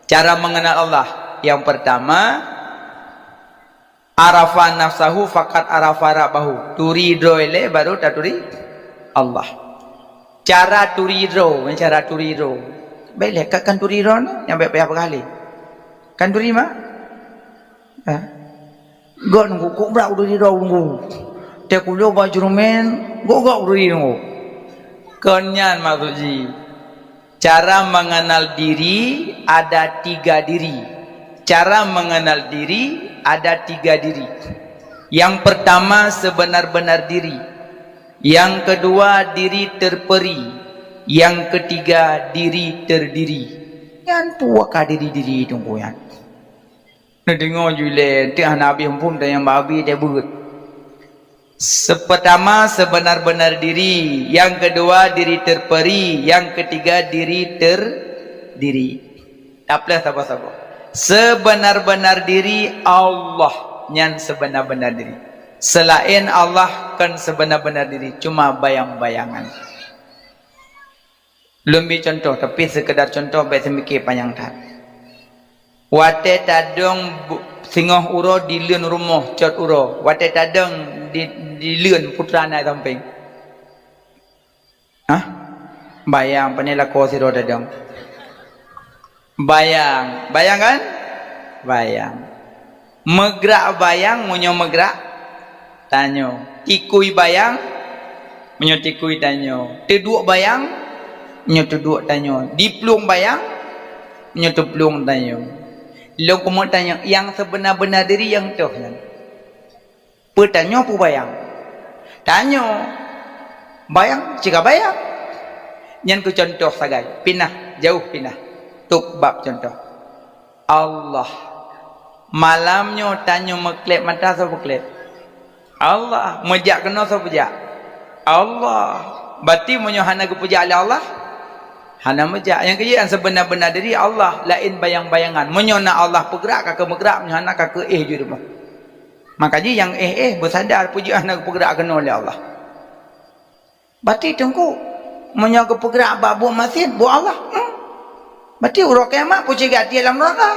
cara mengenal Allah. Yang pertama, arafa nafsahu faqad arafa rabbahu. Turi droe ilée baru taturi Allah. Cara turi droe, cara turi droe. Bék lé ka kan turi droe nyoe, nyang bék payah peugah lé. Kan turi ma? Ha? Gok nunggu, kok brak turi droe nunggu. Teuh kulo ba jurumén, gok-gok turi nunggu. Kon nyan maksud jih. Cara mengenal diri ada tiga diri. Cara mengenal diri ada tiga diri. Yang pertama sebenar-benar diri. Yang kedua diri terperi. Yang ketiga diri terdiri. Nyan peue ka diri-diri teungku nyan. Neudeungoe ju ilée, enteuk hana habéh muphom tanyong bak Abi teuh beuet. Sepertama, sebenar-benar diri. Yang kedua, diri terperi. Yang ketiga, diri terdiri. Tapleh saboh-saboh. Sebenar-benar diri Allah. Nyan sebenar-benar diri. Selaén Allah kon sebenar-benar diri, cuma bayang-bayangan. Lôn bri contoh, tapi sekedar contoh, bék seumiké panyang that. Watée tadong bu-, singoh uroe dileuen rumoh cot uroe, watée tadong di, dileuen putra na sampéng. Hah? Bayang, pane lakoe sidroe tadong. Bayang. Bayang kan? Bayang. Meugrak bayang, meunyoe meugrak, tanyoe. Tikui bayang, meunyoe tikui tanyoe. Teuduek bayang, meunyoe teuduek tanyoe. Diplueng bayang, meunyoe teuplueng tanyoe. Lôn keumeung tanyoe, nyang seubeunar-beunar diri nyang toh nyan. Peue tanyoe peue bayang? Tanyoe, bayang cit ka bayang. Nyan keuh contoh sagai, pinah, jauh pinah. Tôb bab contoh. Allah. Malam nyoe tanyoe meukleb mata, soe peukleb? Allah. Meujak keunoe, soe peujak? Allah. Berarti meunyoe hana geupeujak lé Allah, hana meujak. Nyang keujeuet, nyang seubeuna-beuna diri Allah, laén bayang-bayangan. Meunyoe na Allah peugrak, ka keuh meugrak, meunyoe hana, ka keuh éh ju rumoh. Maka jih nyang éh-éh beusadar peue jeuet hana geupeugerak keunoe lé Allah. Berarti Teungku, meunyoe geupeugerak bak buet maksiet, buet Allah, hmm. Berarti uroe kiamat peucégat tiek lam neuraka.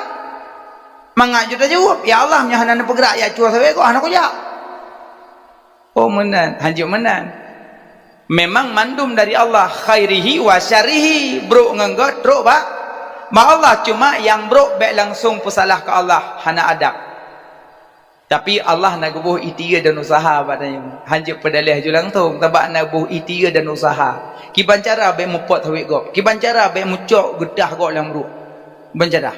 Mangat jeuet tajaweueb, "Ya Allah, meunyoe hana neupeugerak jak cue sabe gob, hana kujak." Oh, meunan, hanjeuet meunan. Memang mandum dari Allah, khairihi wa syarrihi, brok ngon gét trok bak, bak Allah. Cuma nyang brok bék langsung peusalah keu Allah, hana adab. Tapi Allah na geuboh ikhtiar dan useuha bak tanyoe. Hanjeuet peudaleh ju langsong, sabab na geuboh ikhtiar dan useuha. Kiban cara bék mupot sawét gob. Kiban cara bék mucok geutah gob lam ruek. Kiban cara.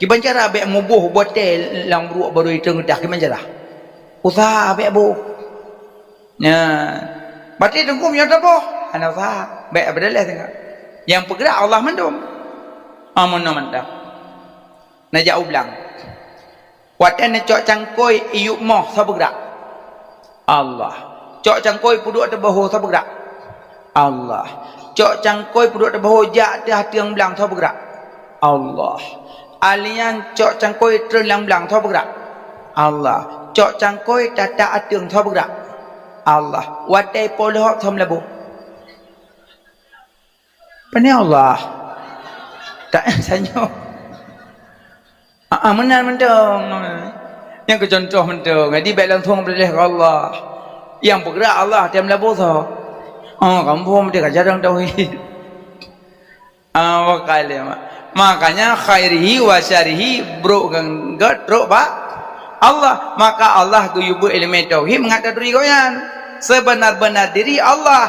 Kiban cara bék muboh bote lam ruek baru itong geutah. Kiban cara. Useuha bék boh. Nyan. Berarti Teungku meunyoe taboh, hana useuha. Bék peudaleh teuka. Nyang peugerak Allah mandum. Amun na mantap. Na jak u blang. Watée neucok cangkôi iyup moh, soe peugerak? Allah. Cok cangkôi peuduek ateueh beuho, soe peugerak? Allah. Cok cangkôi peuduek ateueh beuho jak ateueh ateueng blang, soe peugerak? Allah. Alian cok cangkôi treun lam blang, soe peugerak? Allah. Cok cangkôi tatak ateueng, soe peugerak? Allah. Watée po leuhop, soe meulaboh? Pane Allah. Tak sanyoe. Ah, ah, meunan mantong. Nyang keu contoh mantong. Jadi bék langsong beuleh keu Allah. Nyang peugerak Allah, tem labo soe? Oh, kampung meuti ka jarang tauhid. Ah, wakale mak. Makanya khairihi wa syarihi brok ngon gét trok bak Allah. Maka Allah geuyue beuet ileumé tauhid mangat taturi gobnyan. Sebenar-benar diri Allah.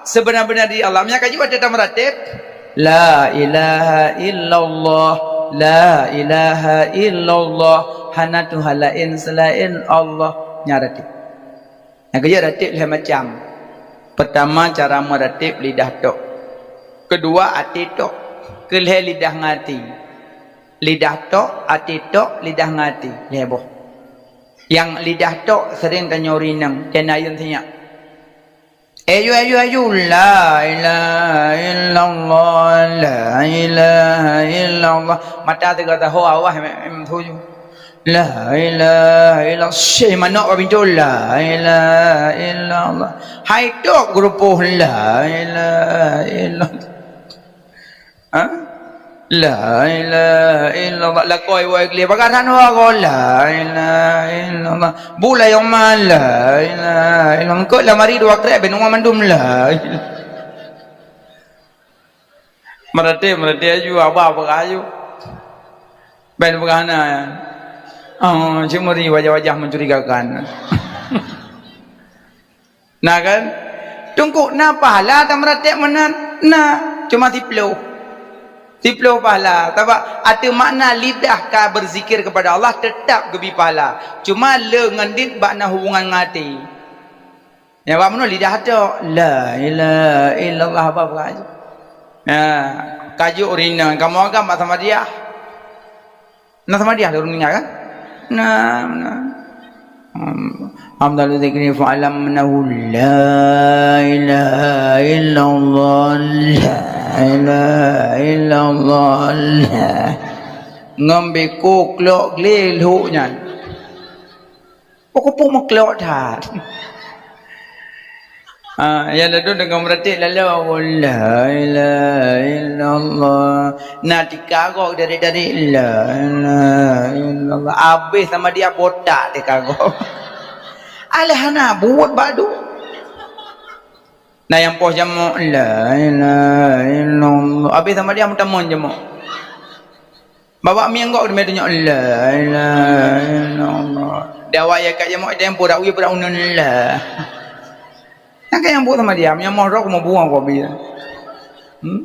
Sebenar-benar diri Allah. Meunyo ka jiwoe teuh tameuratéb, La ilaha illallah, la ilaha illallah, hana Tuhan laén seulaén Allah. Nyan ratéb. Nyang keujeuet ratéb lhée macam. Peurtama, cara meuratéb lidah tok. Keudua, até tok. Keulhée lidah ngon até. Lidah tok, até tok, lidah ngon até. Lhée boh. Nyang lidah tok sering tanyoe rineng, dan ayeueng sinyak. Ayu, ayu, ayu, la ilaha illallah, la ilaha illallah. Mata teuga taho awah em, em, tuju. La ilaha illallah. Syekh manok ka pintoe, la ilaha illallah. Hai tok geurupoh, la ilaha illallah. Ha? La ilaha illallah. Lakoi woe gleh bagasan woe, la ilaha illallah. Bulai oma, la ilaha illallah. Engkot lamari dua krek ben uma mandum, la ilaha. Meuratéb, meuratéb aju, haba peugah aju. Ben peugah na. Oh, cemuri wajah-wajah mencurigakan. Na kan? Teungku, na pahala tameuratéb meunan? Na, cuma siploh. Siploh pahala. Sabab ateueh makna lidah ka berzikir kepada Allah, teutap geubri pahala. Cuma le ngon dit bak na hubungan ngon até. Nyang bak meunoe lidah tok. La ilaha illallah, haba peugah aju. Nah, kajok rinong, kamoe agam bak Samadiyah. Na Samadiyah lôn ingat kan? Na, na. Hmm. Afdalu dzikri fa'lam annahu la ilaha illallah, la ilaha illallah, la. Ngon beko klok gleh lhok nyan. Pokok-pokok meuklok that. Ah, nyang ladôm deungon meuratéb laloe, la ilaha illallah. Na tika gob dari-dari, la ilaha illallah. Abéh Samadiyah botak tika gob. Alah hana buet badu. Na nyang poh jamok, la ilaha illallah. Abéh Samadiyah meutamong jamok. Babah mieng gob teumé tunyok, la ilaha illallah. Di awai ka jamok tempo dak uye peudak uneun, la. Nyang ka nyang buet Samadiyah, nyang moh rok meubuang kopi. Hmm?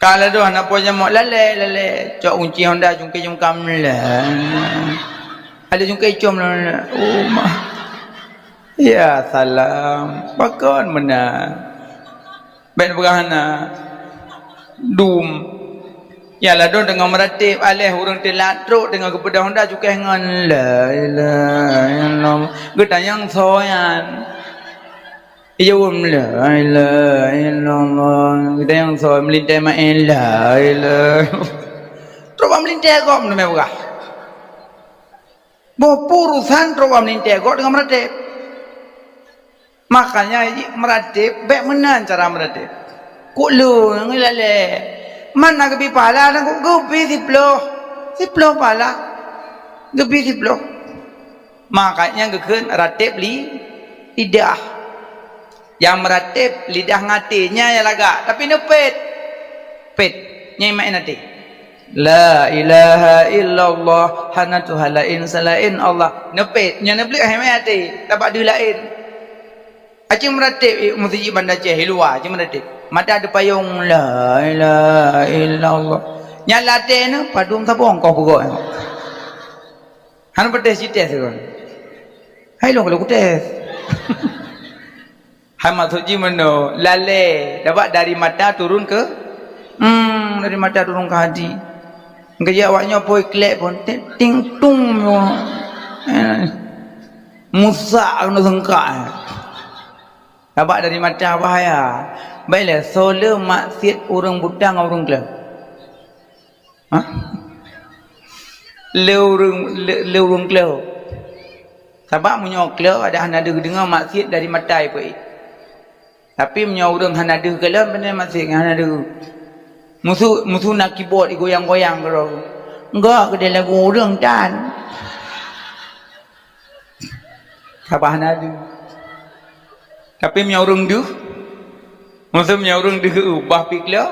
Ka ladôm hana po jamok, lalé, lalé. Cok kunci Honda cungké cungkam, la. Ada cungké icom, la. Oh, ma. Ya salam. Pakon meunan. Bèk neupeugah hana. Dum. Ya ladôm teungoh meuratéb, aléh ureuëng teulat trok teungoh geupeudong honda cukéh ngon la ilaha illallah. Geutanyong soe nyan. Ijaweueb la ilaha illallah. Geutanyong soe, meulintèe maén la ilaha. Trok bak meulintèe gob, neumeubeugaih. Boh urusan trok bak meulintèe gob teungoh meuratéb. Makanya meuratéb bèk meunan cara meuratéb. Kok lôn ngon lalé. Man na geubi pahala dan kok geubi siploh. Siploh pahala. Geubi siploh. Makanya geukheun ratéb li-, lidah. Nyang meuratéb lidah ngon até nyan nyang lagak, tapi neupét. Pét. Nyang maén até. La ilaha illallah, hana Tuhan laén seulaén Allah. Neupét, nyan neubleuet hai mé até, tabak deuh laén. Aci meuratéb, eh, meuseujid Banda Aceh, i luwa, aci meuratéb. Mata teupayong, la ilaha illallah. Nyan lam até nyan, padum saboh engkau peugah. Hana peutéh sitéh seukon. Hai lôn kalau kutéh. Hai maksud jih meunoe, lalé, tabak dari mata turun ke, hmm, dari mata turun ke hati. Geujak awak nyoe poi klek pun, ting, ting tung nyoe. Eh, musak keunoe seungkak. Tabak dari mata bahaya. Baiklah, soe le maksiet ureuëng buta ngon ureuëng kleuh? Hah? Le ureuëng, le, le ureuëng kleuh. Sabab meunyoe kleuh ada hana deuh geudeungoe maksiet dari mata ipeuék. Tapi meunyoe ureuëng hana deuh kalon, beuna maksiet ngon hana deuh. Musu, musu na keyboard igoyang-goyang keudroe. Enggak, keudeh lagu ureuëng tan. Sabab hana deuh. Tapi meunyoe ureuëng deuh, maksud meunyoe ureuëng deuh, bah pih kleuh,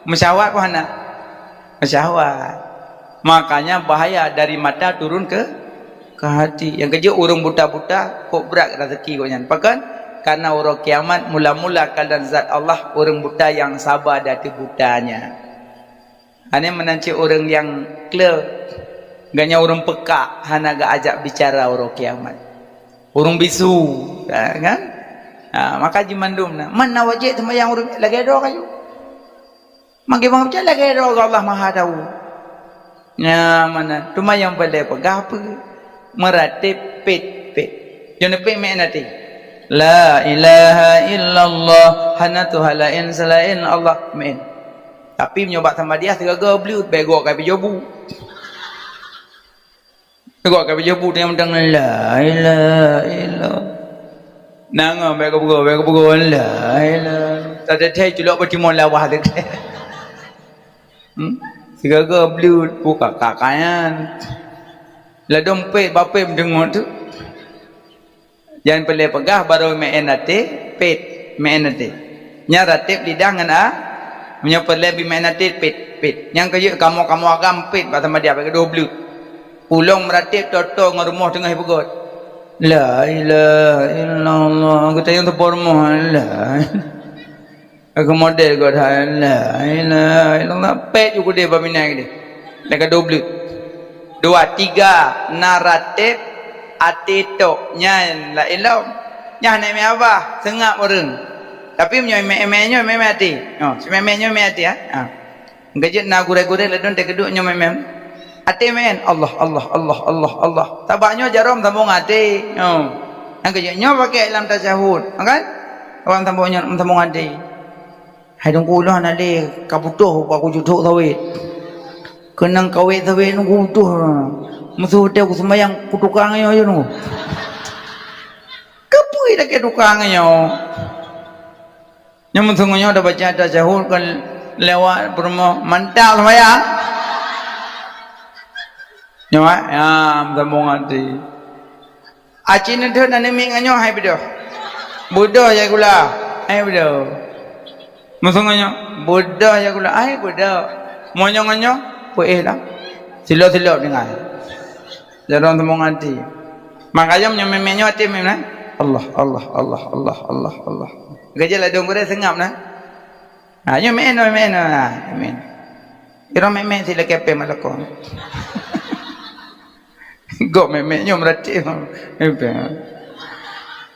meusyahwat pun hana. Meusyahwat. Makanya bahaya dari mata turun ke, ke hati. Nyang keujeuet ureuëng buta-buta, kok brat raseuki gobnyan. Pakon? Karena uroe kiamat mula-mula kalon zat Allah, ureuëng buta nyang saba di ateueh butanya. Aneuëk meunan cit ureuëng nyang kleuh, gobnyan ureuëng peukak, hana geuajak bicara uroe kiamat. Ureuëng bisu, ha, kan? Ha, maka jimandum na. Man na wajéb seumayang ureuëng lagée droe kayu. Makai bangai peucaya lagée droe Allah Maha Tahu. Nyan meunan, teuma nyang paleng peugah peue? Meuratéb pét-pét. Jeuet neupét meuén até. La ilaha illallah, hana Tuhan laén seulaén Allah, meuén. Tapi meunyoe bak samadiyah sigoe-goe bleut, bèk gok ka pijobu. Gok ka pijobu, teunyang mantong la ilaha illallah. Nangah bèk geupeugah, bèk geupeugah la ilaha. Teuthèe culok beutimong lawah teuthèe. Hmm? Sigoe-goe bleut, buka kakayan. Ladôm pét, bapém deungon tu. Nyang peureulée peugah barô meuén até, pét, meuén até. Nyan ratéb lidah ngon a, meunyoe peureulée bi meuén até, pét, pét. Nyang keujeuet kamoe-kamoe agam pét bak samadiyah, bak keudua bleut. Ulôn meuratéb toe-toe ngon rumoh teungoh ipeugöt. La ilaha illallah. Geutanyong teupeu rumoh, la. Keu model geuh that, la ilaha illallah, pét ju keudeh bak minan keudeh. Nyang keudua bleut. Dua, tiga, na ratéb até tok, nyan laén lom. Nyan hana mé abah, seungab ureuëng. Tapi meunyoe mé-mé nyoe mé-mé até. Oh, si mé-mé nyoe mé até, ha? Ha. Geujeuet na gurée-gurée ladôm teukeuduk nyoe mé-mé. Até meuén, Allah, Allah, Allah, Allah, Allah. Sabab nyoe jaroe meusambông até. Oh. Nyang geujeuet nyoe pakai lam tasyahud, kan? Awak meusambông nyoe meusambông até. Hai Teungku, ulôn hana lé ka putôh bak kucutok sawét. Keunong kawét sawét nunggu putôh. Meusu watèe kuseumayang kutukang nyoe, nyoe nunggu. Keupeue lakèe tukang nyoe? Nyoe meusu nyoe tabaca tasyahud kon lewat peurumoh mantap seumayang. Nyoe, ya, meusambông até. Aci neudeuh na neumik ngon nyoe hai beudôh. Beudôh ya gula. Hai beudôh. Meusu ngon nyoe, beudôh ya gula. Hai beudôh. Meunyoe ngon nyoe, peuéh lah. Silop-silop deungon. Jaroe sambông até. Makanya meunyoe mé-mé nyoe até mé nah. Allah, Allah, Allah, Allah, Allah, Allah. Geujeuet ladôm gurée seungab nah. Ha, nyoe mé-mé nyoe, mé-mé nyoe. Ha, mé-mé. Irong mé-mé si lakèe pèng malakong. Gok mé-mé nyoe meuratéb.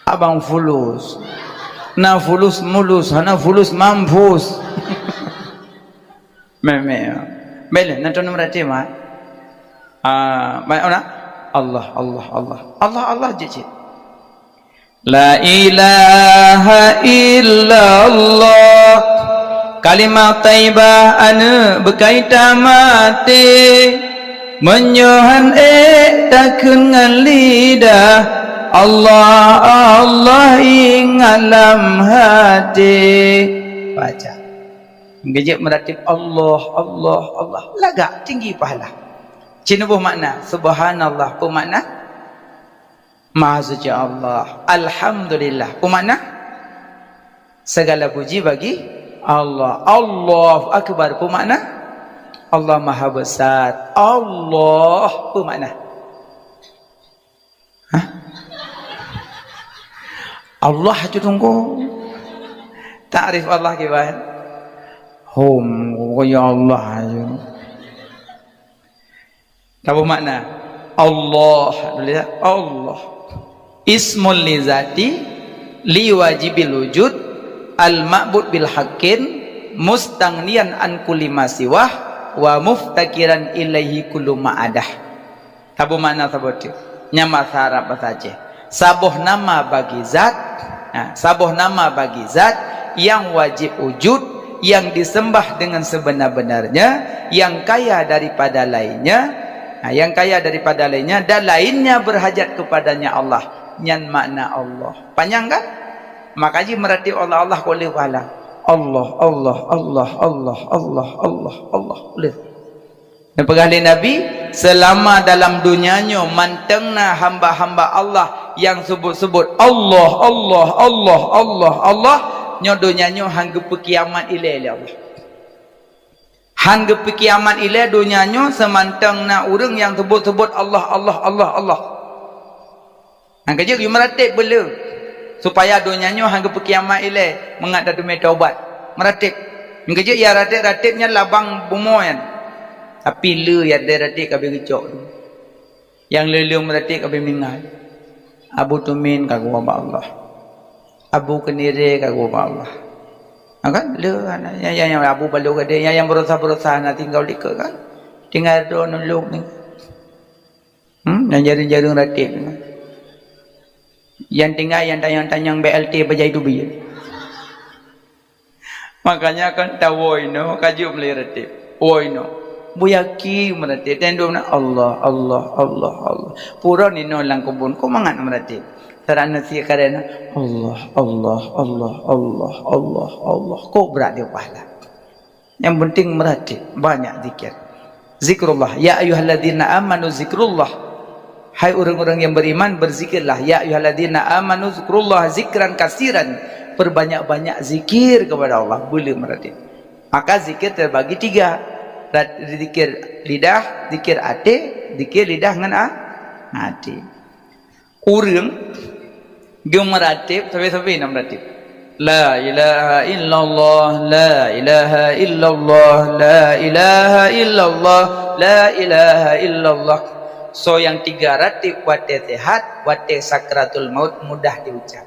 Abang Fulus. Na fulus mulus, hana fulus mampus. Meme. Bela, na tunu merhati, mak. Ah, baik, ona. Allah, Allah, Allah. Allah, Allah, cit, cit. La ilaha illallah. Kalimah thaibah aneuk beukai tamaté. Meunyoe han ék takheun ngon lidah, Allah, Allah ingat lam haté. Baca. Geujeuet meuratéb Allah, Allah, Allah. Lagak tinggi pahala. Cit neuboh makna. Subhanallah. Peue makna? Maha suci Allah. Alhamdulillah. Peue makna? Segala puji bagi Allah. Allahu Akbar. Peue makna? Allah Maha Besar. Allah. Peue makna? Hah? Allah tu tunggu. Takrif Allah kiban? Hom, ya Allah. Taboh makna? Allah, tulis, Allah. Ismul li zati, li wajibil wujud, al ma'bud bil haqqin, mustaghniyan an kulli ma siwah, wa muftaqiran ilaihi kullu ma adah. Taboh makna saboh teuk. Nyan basa Arab, basa Aceh. Saboh nama bagi zat, ha, saboh nama bagi zat yang wajib wujud, yang disembah dengan sebenar-benarnya, yang kaya daripada lainnya, ha, yang kaya daripada lainnya, dan lainnya berhajat kepadanya Allah. Nyan makna Allah. Panyang kan? Maka jih meuratéb Allah, Allah kok lheueh pahala. Allah, Allah, Allah, Allah, Allah, Allah, Allah. Lheueh. Neupeugah lé Nabi, "Seulama dalam donya nyoe mantong na hamba-hamba Allah nyang seubut-seubut Allah, Allah, Allah, Allah, Allah, nyoe donya nyoe han geupeukiamat ilée lé Allah." Han geupeukiamat ilée donya nyoe seumantong na ureuëng nyang seubut-seubut Allah, Allah, Allah, Allah. Nyang keujeuet yue meuratéb beuleu, supaya donya nyoe han geupeukiamat ilée, mangat tateumé taubat. Meuratéb. Nyang keujeuet ya ratéb-ratéb nyan labang bumoe nyan. Tapi le ya ratéb-ratéb ka abéh geucok tu. Nyang le-le meuratéb ka abéh meuninggai. Abu Tumin ka geuwoe bak Allah. Abu Keuniré ka geuwoe bak Allah. Ha kan? Le, nyang, nyang, nyang Abu Balo Gadé, nyang, nyang beurosah-beurosah na tinggai likot kan? Tinggai droeneuh lôn ni. Hmm, nyang jareueng-jareueng ratéb. Nyang tinggai nyang tanyong-tanyong B L T bajai teubiet. Makanya kan tawoe inoe ka jeuet meulée ratéb. Woe inoe. Beuyakin meuratéb. Tandom na Allah, Allah, Allah, Allah. Pura inoe lam keubon, kok mangat meuratéb. Sarana sie karena Allah, Allah, Allah, Allah, Allah, Allah. Kok brat dia pahala. Yang penting meuratéb, banyak zikir. Zikrullah. Ya ayyuhalladzina amanu zikrullah. Hai ureuëng-ureuëng yang beriman, berzikirlah. Ya ayyuhalladzina amanu zikrullah zikran kasiran. Perbanyak-banyak zikir kepada Allah. Boleh meuratéb. Maka zikir terbagi tiga. Rat-, zikir lidah, zikir até, zikir lidah ngon a-, até. Ureuëng geumeuratéb, sabe-sabe na meuratéb. La ilaha illallah, la ilaha illallah, la ilaha illallah, la ilaha illallah. Soe nyang tiga ratéb watée sehat, watée sakratul maut mudah diucap.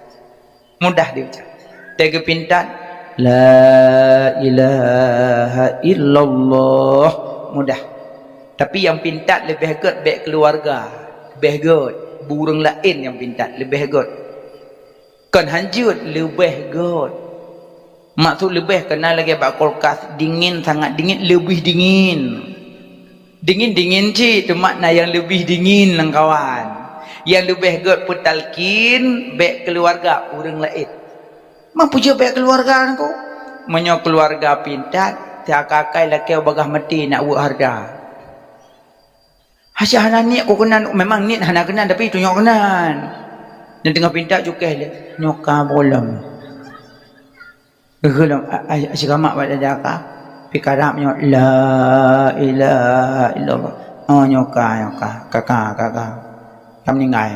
Mudah diucap. Teugeupintat, la ilaha illallah. Mudah. Tapi nyang pintat leubeh gét bék keuluwarga. Leubeh gét. Beu ureuëng laén nyang pintat. Leubeh gét. Kon hanjeuet, leubeh gét. Maksud leubeh keunan lagée bak kulkas, dingin, sangat dingin, leubeh dingin. Dingin-dingin cit, teuma na nyang leubeh dingin lamkawan. Nyang leubeh gét peutalkin bék keuluwarga ureuëng laén. Ma peujeuet bék keuluwarga nyan ko? Meunyoe keuluwarga pintat, siaka-akai lakée bagaih maté nak weuek hareuta. Hasya hana niet ko keunan, memang niet hana keunan, tapi tunyok keunan. Nyang teungoh pintat cukéh lé, nyoe ka bolom. Geuh lom, a, a, sigamak bak dada ka, pi karab nyoe, la ilaha illallah. Oh, nyoe ka, nyoe ka, ka, ka, ka, ka. Ka meuninggai.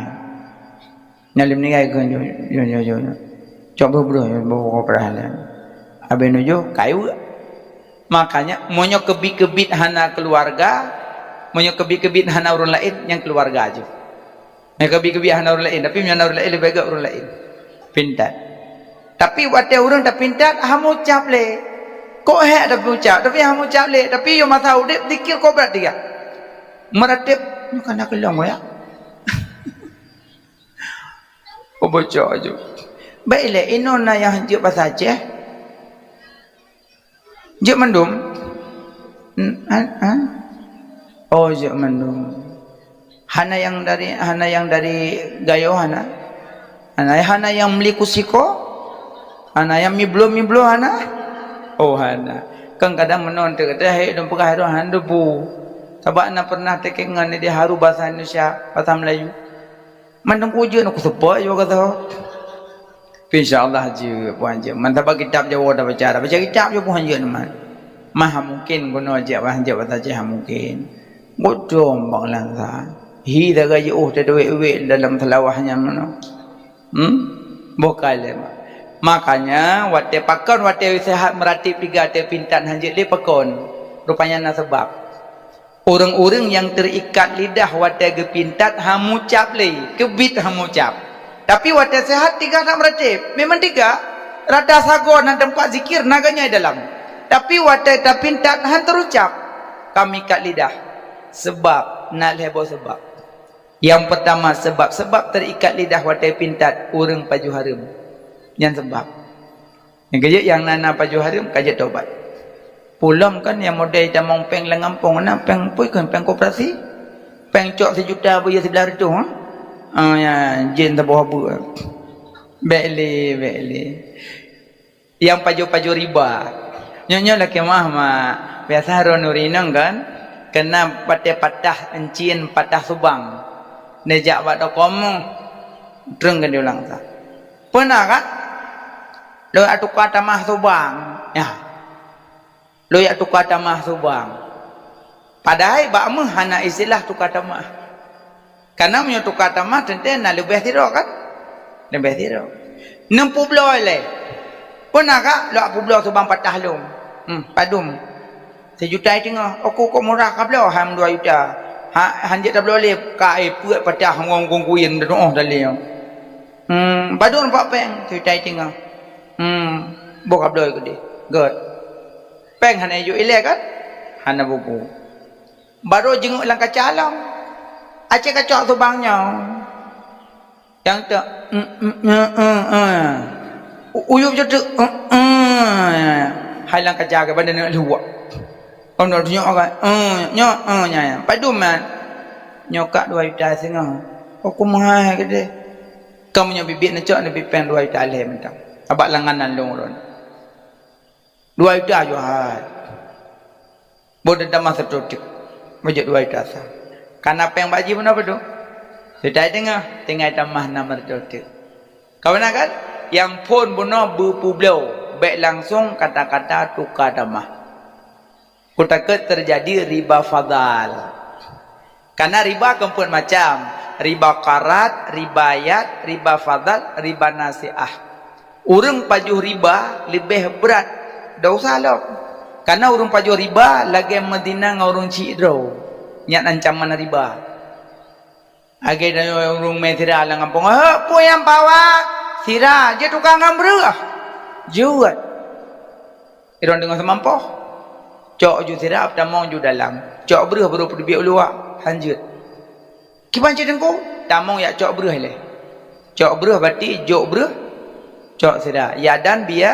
Nyang lheueh meuninggai keu nyoe, nyoe, nyoe, nyoe. Cok beuh-beuh, nyoe, beuh-beuh peurah lé. Abéh nujoh, kayue. Makanya, meunyoe keubiet-keubiet hana keuluwarga, meunyoe keubiet-keubiet hana ureuëng laén, nyang keuluwarga jih. Nyang keubiet-keubiet hana ureuëng laén, tapi meunyoe hana ureuëng laén, leubeh gét ureuëng laén. Pintat. Tapi watée ureuëng tapintat, hana ucab lé. Kok hék tapi ucab, tapi hana ucab lé. Tapi yoh masa udeb, zikir kok brat tiga. Meuratéb, nyoe kana keulong ya. Oh, bocok aju. Baik lé, inoe na nyang jeuet basa Aceh. Jeuet mandum? Hmm, ha, ha? Oh, jeuet mandum. Hana nyang dari, hana nyang dari Gayo hana? Hana, hana nyang meuli kusiko? Hana nyang miblo-miblo hana? Oh, hana. Kan kadang meunoe teuh, teuh hai dong peugah dong han debu. Sabab na pernah teukengon di haru basa Indonesia, basa Melayu. Mandum kujeuet na kuseupôt juga tu. Insya Allah jeuet, puan jeuet. Mantap kitab Jawa dah baca, dah baca kitab je puan jeuet teman. Mah mungkin guna jeuet bah jeuet basa Aceh mungkin. Godom bang lansa. Hi dah gaji oh terdewek-wek dalam selawah nyan mana. Hmm? Bukan lé. Makanya watée pakon watée sehat meuratéb tiga watée pintan hanjeuet lé pakon. Rupanya na sebab. Ureuëng-ureuëng nyang teuikat lidah watée geupintat hamucab lé, keubiet hamucab. Tapi watée seuhat tiga that meuratéb, memang tiga. Rata sagoe nan teumpat zikir na geuh nyan dalam. Tapi watée tapintat han teurucab, ka mikat lidah. Sebab, na lhée boh sebab. Nyang peurtama sebab, sebab teuikat lidah watée pintat ureuëng pajoh hareuem. Nyan sebab. Nyang keujeuet nyang na-na pajoh hareuem ka jeuet tobat. Pulom kan nyang modai tamong péng lam gampông na péng pui kan péng koperasi. Péng cok sijuta beu siblah reutôh, ha? Ah, ya, jén saboh abu. Bék lé, bék lé. Nyang pajoh-pajoh riba. Nyoe-nyoe lakée meuah mak. Biasa ron urinong kan. Kena patai patah encin, patah subang. Neujak bak toko meuh. Treung kan diulang sa. Peuna kan? Lôn yak tuka tamah subang. Ya. Lôn yak tuka tamah subang. Padahai bak meuh hana istilah tuka tamah. Karena meunyoe tuka tamah teuntée na leubeh sidroe kan? Leubeh sidroe. Neupubloe lé. Peuna kak lôn publoe subang patah lôn. Hmm, padum. Sijuta teungoh. Oku kok murah kabloe ham dua juta. Ha, hanjeuet tabloe lé ka ai peuet patah ngong kong kuyen teunoh dalé. Hmm, padum pat péng sijuta teungoh. Hmm, boh kabloe keudeh. Göt. Péng hana ijok ilée kan? Hana bubu. Baru jenguk lam kaca lom. Aceh kacok subang nyoe. Nyang tu, mm, mm, mm, mm, mm. U-, uyup je tu, mm, mm. Hai lam kaca ke banda nak luwak. Om nak tunjuk orang, mm, nyo, mm, nya, nya. Padum man. Nyo kak dua juta setengah. Aku mahal ke deh. Kamu nyo bibit nak cok, nak bibit péng dua juta leh mentang. Abak langganan lôn ron. Dua juta jual. Boh dendam masa totik. Bajik dua juta sa. Kana péng bak jih pun apa tu? Sitai tengah, tinggai tamah nama totik. Kawan kan? Yang phon bunoe beupubloe, bék langsung kata-kata tuka tamah. Kutakot terjadi riba fadal. Karena riba keempat macam, riba karat, riba yad, riba fadal, riba nasiah. Ureuëng pajoh riba leubeh brat dosa lom. Karena ureuëng pajoh riba lagée meuzina ngon ureuëng cik droe. Nyan ancaman riba. Lagée ureuëng mé sira lam gampông, "Hek, peue nyang pawa? Sira jeuet tukang ngon breueh." Jeuet. Irong deungoe seumampoh. Cok ju sira tamong ju dalam. Cok breueh baru peuteubiet u luwa. Hanjeuet. Kiban cit teungku, tamong yak cok breueh ilée. Cok breueh berarti jok breueh, cok sira. Yadan bia,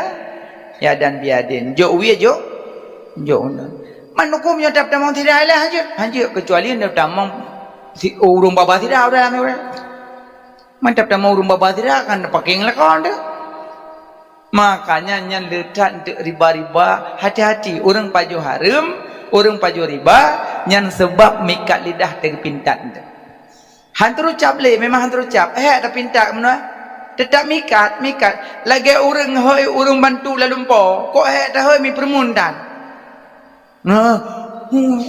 yadan biadin. Jok wie jok, jok undang. Man huköm nyoe tap tamong sira ilée hanjeuet. Hanjeuet kecuali nyoe tamong si ureuëng baba sira u dalam nyoe. Man tap tamong ureuëng baba sira kan pakéng lakon tu. Makanya nyan le that untuk riba-riba, hati-hati. Ureuëng pajoh hareuem, ureuëng pajoh riba, nyan sebab mikat lidah teugeupintat tu. Han teurucab lé, memang han teurucab. Hék tapintat meunoe. Teutap mikat, mikat. Lagée ureuëng hôi ureuëng bantu lalumpo, kok hék tahôi mi peureumun tan. Nah, hmm.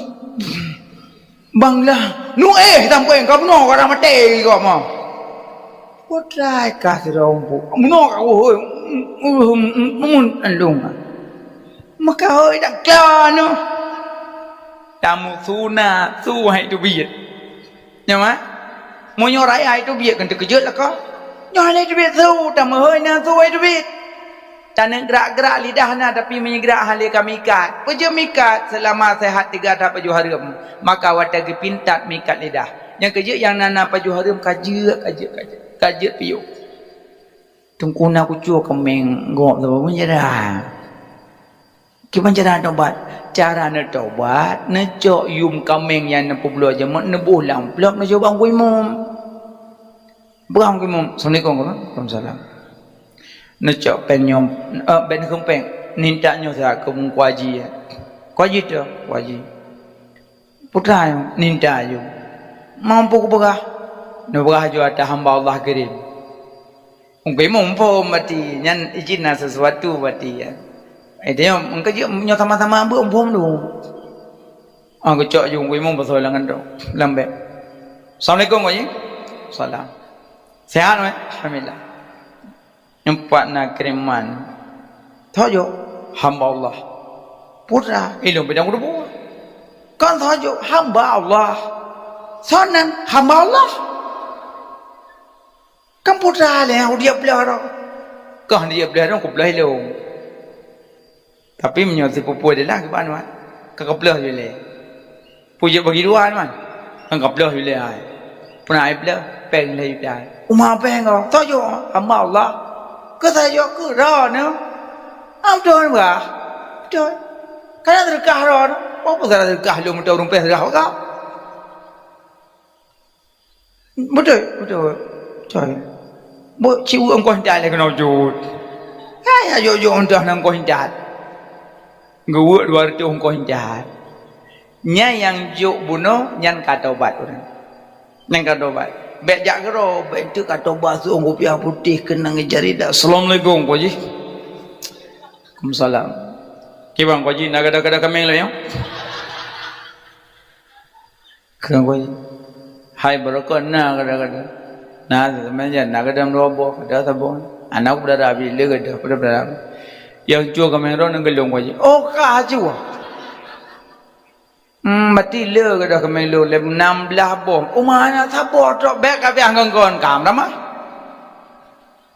Bang lah, nu éh sampoe ka bunoe orang maté kau mah. Putai ka sidroe umpuk. Bunoe ka hôi, mun andung. Maka hôi dak kla noh. Tamu sunat su hai teubiet. Nyo mah. Meunyoe raya hai teubiet kan teukeujot lah kau. Nyoe hai teubiet su, tamu hôi na su hai teubiet. Taneuk grak-grak lidah na, tapi meunyoe grak hana lé ka mikat. Peue jeuet mikat? Seulama sehat teuga that pajoh hareuem, maka watée geupintat mikat lidah. Nyang keujeuet nyang na, na pajoh hareuem ka jeuet, ka jeuet, ka jeuet, ka jeuet piôh. Teungku na kucue kaméng gob saboh, peue cara? Kiban cara tobat? Cara neutobat, neucok yum kaméng nyang neupeubloe jamot, neuboh lam amplop, neucok bak Teungku Imum. Peugah Teungku Imum, "Assalamualaikum." "Waalaikumsalam." Neucok péng nyoe, eh, bèk neukheun péng, nintak nyoe sa keu Teungku Haji, ya. Teungku Haji teuh, Teungku Haji. Putra nyoe, nintak aju. Mampu kupeugah? Neupeugah aju ata hamba Allah kirém. Teungku Imum phom bati, nyan ijin na sesuatu bati, ya. Eh, dia, engkau je, nyoe sama-sama beuet phom dulu. Ah, geucok ju Teungku Imum pasoe lam kantô, lam bèk. "Assalamualaikum, Teungku Haji." "Salam." "Sehat, weh?" "Alhamdulillah." Nyoe pat na kiriman. Toh jok, hamba Allah. Putra, ilôn bidang kuteupue. Kan toh jok, hamba Allah. Sonan, hamba Allah. Kan putra lé, nyang diep blah roh. Kah diep blah roh, kublah ilôn. Tapi meunyoe sipeue-peue dilah kiban wan, ka kapleuh ju lé. Peue jeuet bagi dua nyoe, kan kapleuh ju lé hai. Peue na ai pleuh, péng lhèe juta. Uma péng kah? Toh jok hamba Allah. Keu sajoe keu droeneuh. Ah, beutôi bah. Beutôi. Kana seudeukah droeneuh. Apa salah seudeukah lôn meuteumé ureueng péng seudeukah bak kah? Beutôi, beutôi. Beutôi. Buet ci uek ongkoh intat lé keunoe jeuet. Hai, ayo jok ongkoh intat. Geuweuek dua reutôh ongkoh intat. Nyan nyang jok bunoe, nyan ka tobat ureueng. Nyan ka tobat. Bèk jak keudroe, bèk teuk ka tobat, suong kupiah putéh keunong jari dak. "Assalamualaikum, Teungku Haji." "Waalaikumsalam." "Kiban, Teungku Haji, na gada-gada kaméng lé nyoe?" Kheun Teungku Haji, "Hai, barokon na gada-gada." "Na, seumén nyan na gada dua boh, gada saboh." "Hana, peue dara abéh lé gada, peue dara." "Nyang cue kaméng droeneuh geulong, Teungku Haji." "Oh, ka cue." "Hmm, bati lé gada kaméng lôn, lé nam blaih boh." "Uma na saboh trok, bèk ka piah ngon-ngon kam ramah."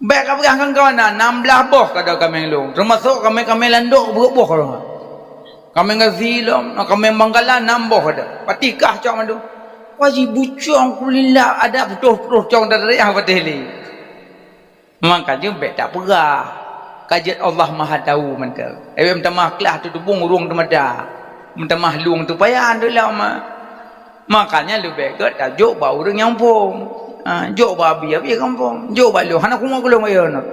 Bèk ka peugah ngon kawan na, nam blaih boh kada kaméng lôn. Teumasok kaméng-kaméng landok peuet boh lom. Kaméng gazi lom, kaméng bangkala nam boh kada. Pati kah cok mandum. Wajib bucong kulila ada putôh-putôh cong dari yang patéh lé. Maka jeuet bèk tapeugah. Ka jeuet Allah Maha Tahu mantong. Ék meutamah klah teutubong ureueng teumata. Meutamah lueng teupaya andeuh lama. Makanya leubeh gèt tajok bak ureueng nyang phom. Ha, jok bak abi-abi gampông. Jok bak lôn hana kumoe keu lôn bayeue nyoe.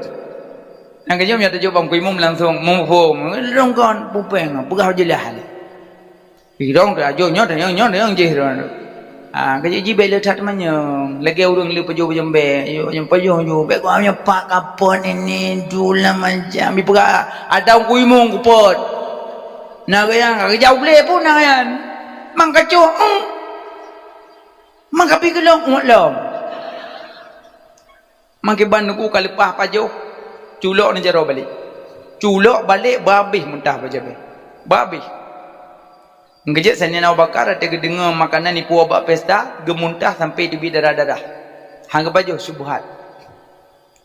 Nyang keujeuem nyoe tajok bak Teungku Imum langsông muphom. Lôn kon pupeng peugah jeulaih lé. Sidong tajok nyoe, tajok nyoe, tajok jih droe. Ha, keujeuem jih bèk le that manyong. Lagèe ureueng le pajoh bajeumbèe, yo nyang pajoh ju bèk geuh nyoe pak kapot ini dula macam. Dipeugah ada Teungku Imum kupot. Na geuh nyang ka geujak u glé pun na geuh nyan. Mang kacoh, eung. Mang kapi geulong, eung lom. Mang kiban nuku ka leupah pajoh, culok neujaroe balek. Culok balek babeh muntah bajabeh. Babeh. Ngeujek Saidina Abu Bakar watèe geudeungoe makanan ipuwoe bak pesta, geumuntah sampai teubiet darah-darah. Han geupajoh syubhat.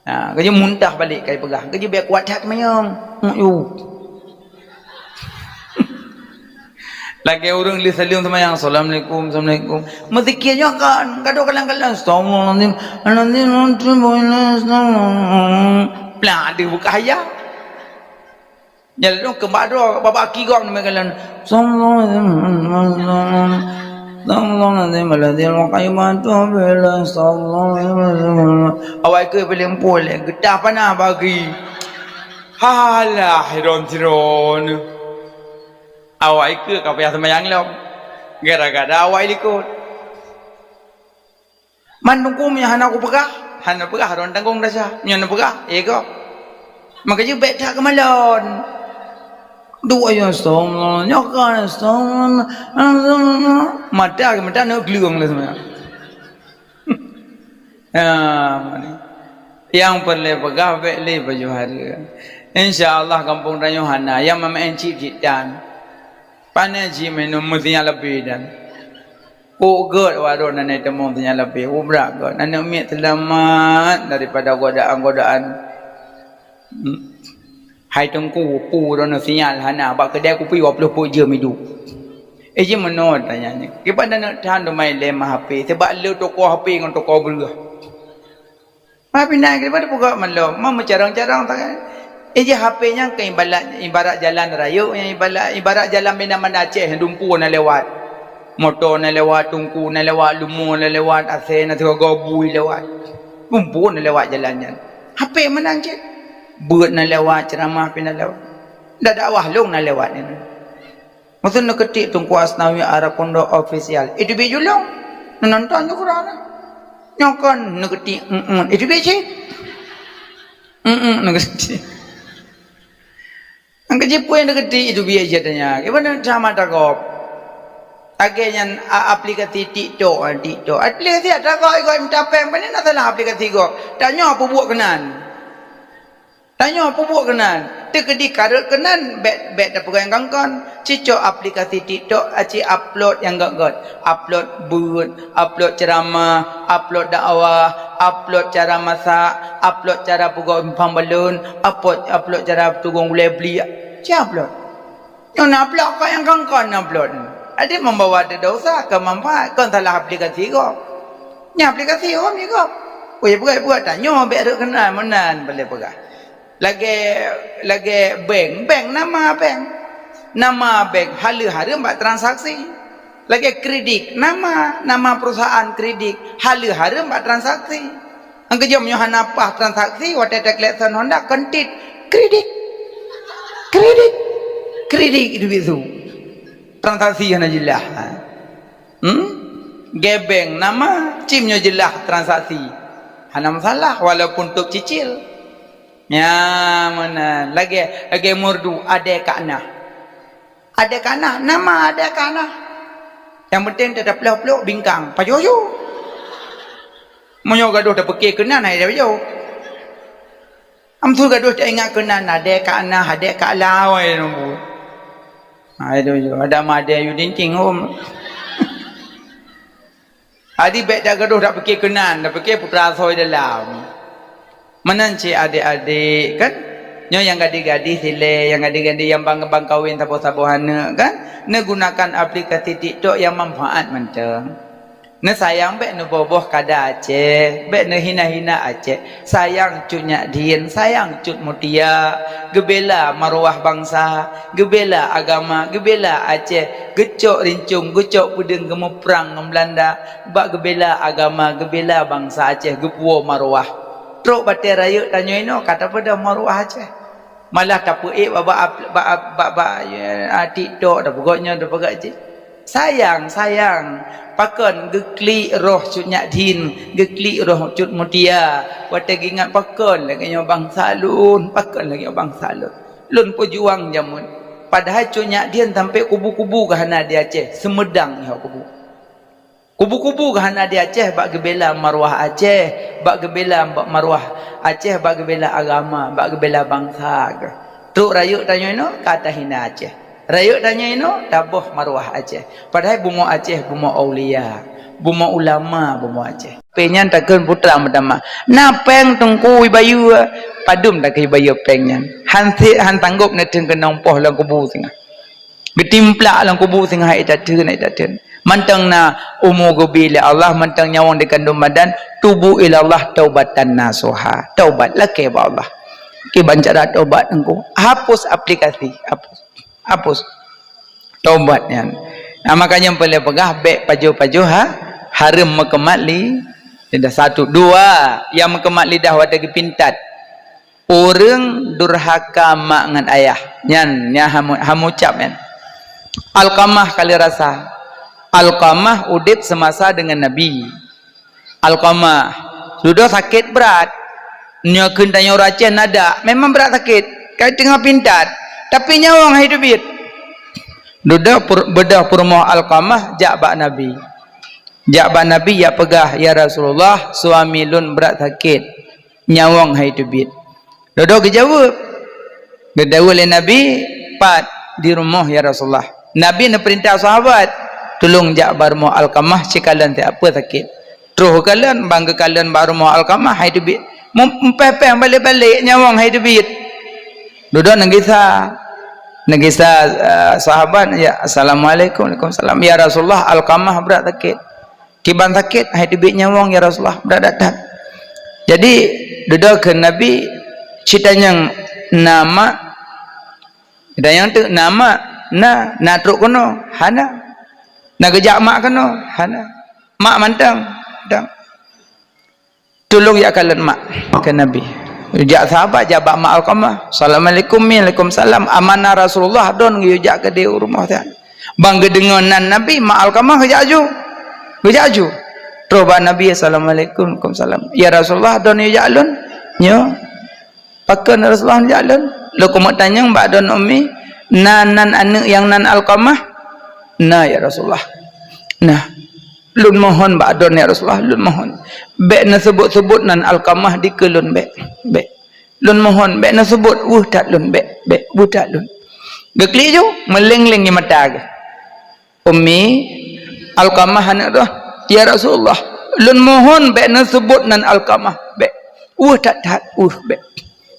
Ha, geujak muntah balek kai peugah. Geujak bèk kuat that manyong. Yu. Lagèe ureueng lé saleuem seumayang, "Assalamualaikum, assalamualaikum." Meuzikir nyoe kan, gadoh kalang-kalang, "Astagfirullahalazim, alazim, astagfirullahalazim." Plah, deuh buka haya. Nyan lôn keumbak droe, babah kigong meukalan, "Astagfirullahalazim, astagfirullahalazim, alazim, wa kalimatuhu, astagfirullahalazim." Awai keu paléng pole, geutah panah bagi. Halah, hiron-hiron. Awai keu ka payah seumayang lom. Gara-gara awai likot. Man Teungku meunyoe hana kupeugah, hana peugah droe tanggong desya. Nyoe neupeugah, eh, gob. Maka jih bèk that keumalon. Dua ya, astagfirullah. Nyoe kan, astagfirullah. Mata, mata neuk gleueng lé sebenarnya. Ya, nyang peureulèe peugah bèk lé pajoh hareuem. Insya Allah gampông tanyoe hana, nyang meumaén cit-citan. Pane jih minum meusinya leubeh dan. Kok gèt wadoe nan teumeung sinya leubeh, ubrak gèt. Aneuk miet seulamat daripada godaan-godaan. Hmm. Hai Teungku, peue droeneuh sinyal hana, bak keudè kupi dua ploh peuet jeuem idup. Eh, jimeunoe tanyong nyan. Kiban taneuk that teuma ilèe ma H P, sabab le toko H P ngon toko breueh. Ma pih na, kiban tapeugah malom, ma meucarông-carông tangai. Eh, jih H P nyan keu ibarat, ibarat jalan rayeuk, nyang ibarat, ibarat jalan bina Banda Aceh, dumpeue na lewat. Moto na lewat, teungku na lewat, leumo na lewat, asèe na sigoe bui lewat. Dumpeue na lewat jalan nyan. H P meunan cit. Beuet na lewat, ceuramah pih na lewat. Dak dakwah lôn na lewat nyan. Meusu neukeutiek Teungku Asnawi Arakundo Official. Itu bit julong. Neunonton tu keudroe na. Nyoe kon neukeutiek, mm, mm. Itu bit cit. Mm, mm, neukeutiek. Nyang keujipeue neukeutiek itu bit cit tanya. Kiban taneuk that teuma gob. Lagèe nyan a-, aplikasi TikTok, ah, TikTok. Aplikasi ata gob, gob minta péng, pane na salah aplikasi gob. Tanyoe peubuet keunan. Tanyoe peubuet keunan, teukeudi karot keunan, bèk, bèk tapeugah nyang kon-kon. Cicok aplikasi TikTok, aci upload nyang gèt-gèt. Upload beuet, upload ceuramah, upload dakwah, upload cara masak, upload cara peugot simpang balon, upload, upload cara tugong gulai bli. Ci upload. Nyoe na upload, kon nyang kon-kon na upload. Adak membawa desya, kon manfaat, kon salah aplikasi gob. Nyan aplikasi gob, nyan gob. Weh, peugah-peugah tanyoe bèk rhot keunan, meunan paleng peugah. Lagèe, lagèe bank, bank nama bank. Nama bank haleue hareuem bak transaksi. Lagèe kredit, nama, nama perusahaan kredit haleue hareuem bak transaksi. Nyang keujeuet meunyoe hana paih transaksi, watèe taklakson Honda, kon tit, kredit. Kredit. Kredit itu bisu. Transaksi hana jeulaih. Hmm? Gèbèng nama, cit meunyoe jeulaih transaksi. Hana masalah, walaupun tôb cicil. Nyan meunan. Lagèe, lagèe merdu, adèe kak na. Adèe kak na, nama adèe kak na. Nyang penting teutab plôh-plôh bingkang. Pajoh-joh. Meunyoe gadoh tapeuké keunan, hai pajoh. Am su gadoh taingat keunan, adèe kak na, adèe kak lawai nunggu. Hai pajoh. Ada ma adèe yu dingking hom. Jadi bèk that gadoh tapeuké keunan, tapeuké putra asoe dalam. Meunan cit adék-adék, kan? Nyoe nyang gadih-gadih silèe, nyang gadih-gadih nyang ban, ban kawen saboh-saboh aneuk, kan? Neugunakan aplikasi TikTok nyang manfaat mantong. Neusayang bèk neuboh-boh kada Aceh, bèk neuhina-hina Aceh. Sayang Cut Nyak Dhien, sayang Cut Mutia, geubela maruwah bansa, geubela agama, geubela Aceh, geucok rincong, geucok peudeueng geumuprang ngon Beulanda, bak geubela agama, geubela bansa Aceh, geupuwoe maruwah. Trok batèe rayeuk tanyoe inoe ka tapeudong maruwah Aceh. Malah tapeuék bak, bak, bak, bak, bak, ya, TikTok, tapeugah nyoe, tapeugah jih. Sayang, sayang. Pakon geuklik roh Cut Nyak Dhien, geuklik roh Cut Mutia. Watèe geuingat pakon lagèe nyoe bansa lôn, pakon lagèe nyoe bansa lôn. Lôn peujuang jameun. Padahai Cut Nyak Dhien sampoe kubu-kubu geuh hana di Aceh, Sumedang nyoe kubu. Kubu-kubu geuh hana di Aceh bak geubela maruwah Aceh, bak geubela maruwah Aceh, bak geubela agama, bak geubela bansa geuh. Trok rayeuk tanyoe inoe ka tahina Aceh. Rayeuk tanyoe inoe taboh maruwah Aceh. Padahai bumoe Aceh bumoe aulia, bumoe ulama bumoe Aceh. Péng nyan takheun putra meutamah. Na péng teungku ibayeue, padum takheun ibayeue péng nyan. Han sit, han tanggop neuteun keunong poh lam kubu singoh. Geutimplak lam kubu singoh hai tateun, hai tateun. Mantong na umu geubi lé Allah, mantong nyawöng dikandong badan, tubu ilallah taubatan nasuha. Taubat lakèe bak Allah. Kiban cara taubat teungku. Hapus aplikasi, hapus. Hapus. Taubat nyan. Nah, makanya peureulèe peugah bèk pajoh-pajoh ha, hareuem meukeumat li-, lidah. Satu, dua, nyang meukeumat lidah watèe geupintat. Ureueng durhaka mak ngon ayah. Nyan, nyan hamu-, hamucab nyan. Alqamah kali rasa. Alqamah udép semasa dengan Nabi. Alqamah, dudoe sakét brat. Nyoe kheun tanyoe ureueng Aceh nadak, memang brat sakét. Kai teungoh pintat, tapi nyawöng hai teubiet. Dudoe pur-, beudôh peurumoh Alqamah jak bak Nabi. Jak bak Nabi, jak peugah, "Ya Rasulullah, suami lôn brat sakét. Nyawöng hai teubiet." Dudoe geujaweueb. Geudaweueb lé Nabi, "Pat di rumoh, ya Rasulullah?" Nabi neupeurintah sahabat, "Tulông jak bak rumoh Alqamah, sikalon siat peue sakét." Troh geukalon, ban geukalon bak rumoh Alqamah, hai teubiet. Mem-, meupaih-paih balek-balek nyawöng hai teubiet. Dudoe neugisa, neugisa, eh, sahabat, "Ya, assalamualaikum." "Waalaikumsalam." "Ya Rasulullah, Alqamah brat sakét." "Kiban sakét?" "Hai teubiet nyawöng, ya Rasulullah, brat that-that." Jadi, dudoe kheun Nabi, "Ci tanyong na mak?" Geutanyoe teuk, "Na mak?" "Na." "Na trok keunoe?" "Hana." "Na geujak mak keunoe?" "Hana." "Mak mantong?" "Mantong." "Tulông jak kalon mak," kheun Nabi. Jak sahabat, jak bak mak Alqamah. "Assalamualaikum, Mi." "Waalaikumsalam." "Amanah Rasulullah, don geuyue jak keudeh u rumoh nyan." Ban geudeungoe nan Nabi, mak Alqamah geujak aju. Geujak aju. Troh bak Nabi, "Assalamualaikum." "Waalaikumsalam." "Ya Rasulullah, don yue jak lôn?" "Nyo." "Pakon Rasulullah jak lôn?" "Lôn keumeung tanyong bak don Ummi, na nan aneuëk nyang nan Alqamah?" "Na, ya Rasulullah." "Nah, lôn mohon bak don, ya Rasulullah, lôn mohon. Bék neuseubut-seubut nan Alqamah dikeue lôn, bék. Bék. Lôn mohon, bék neuseubut, weueh that lôn, bék, bék, weueh that lôn." Geuklik ju, meuleng-leng di mata geuh. "Ummi, Alqamah aneuëk droe." "Ya Rasulullah, lôn mohon bék neuseubut nan Alqamah, bék. Weueh that-that, weueh, bék."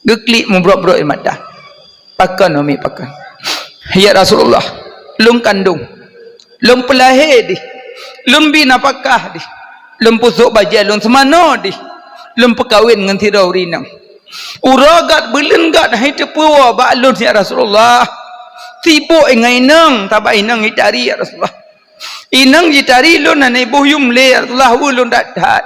Geuklik mubrok-brok ie mata. "Pakon, Ummi, pakon?" "Ya Rasulullah, lôn kandong. Lôn peulahé dih. Lôn bri nafakah dih. Lôn pusôk bajée lôn seumanoe dih. Lôn peukawen ngon sidroe ureuëng inong. Uroe göt, buleuen göt hai teupeuwoe bak lôn, ya Rasulullah. Sibôk ngon inong, sabab inong jitari, ya Rasulullah. Inong jitari lôn hana iboh yum lé, ya Rasulullah, weueh lôn that-that.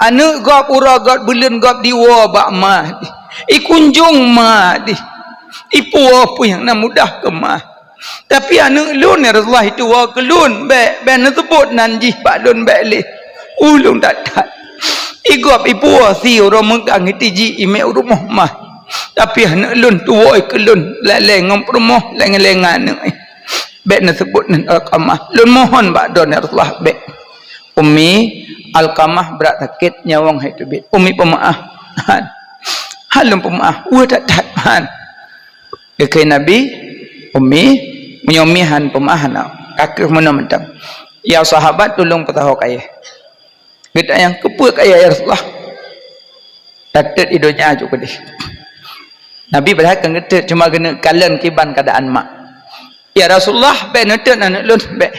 Aneuëk gob uroe göt, buleuen göt diwoe bak ma dih. Ikunjong ma dih. Ipuwoe peue nyang na mudah keu ma. Tapi aneuëk lôn, ya Rasulullah, ituwoe keu lôn, bék, bék neuseubut nan jih bak lôn, bék lé. Weueh lôn that-that. Igob ipuwoe sie uroe meugang itijih imék u rumoh ma. Tapi aneuëk lôn tuwoe keu lôn, lalée ngon peurumoh, lalée ngon aneuëk." Bék neuseubut nan Alqamah. Lôn mohon bak droeneuh, ya Rasulullah, bék. "Ummi, Alqamah brat sakét, nyawöng hai teubiet. Ummi peumeuáh." "Han. Han lôn peumeuáh. Weueh that-that, han." Geukheun Nabi, "Ummi, meunyoe Ummi han peumeuáh, hana, ka kheueh meunoe mantong." Ya sahabat, tulông peusaho kayée. Geutanyong, "Keupeue kayée, ya Rasulullah?" "Tateut i donya ju keudeh." Nabi padahai kon geuteut, cuma geuneuk kalon kiban keuadaan mak. "Ya Rasulullah, bék neuteut aneuëk lôn, bék.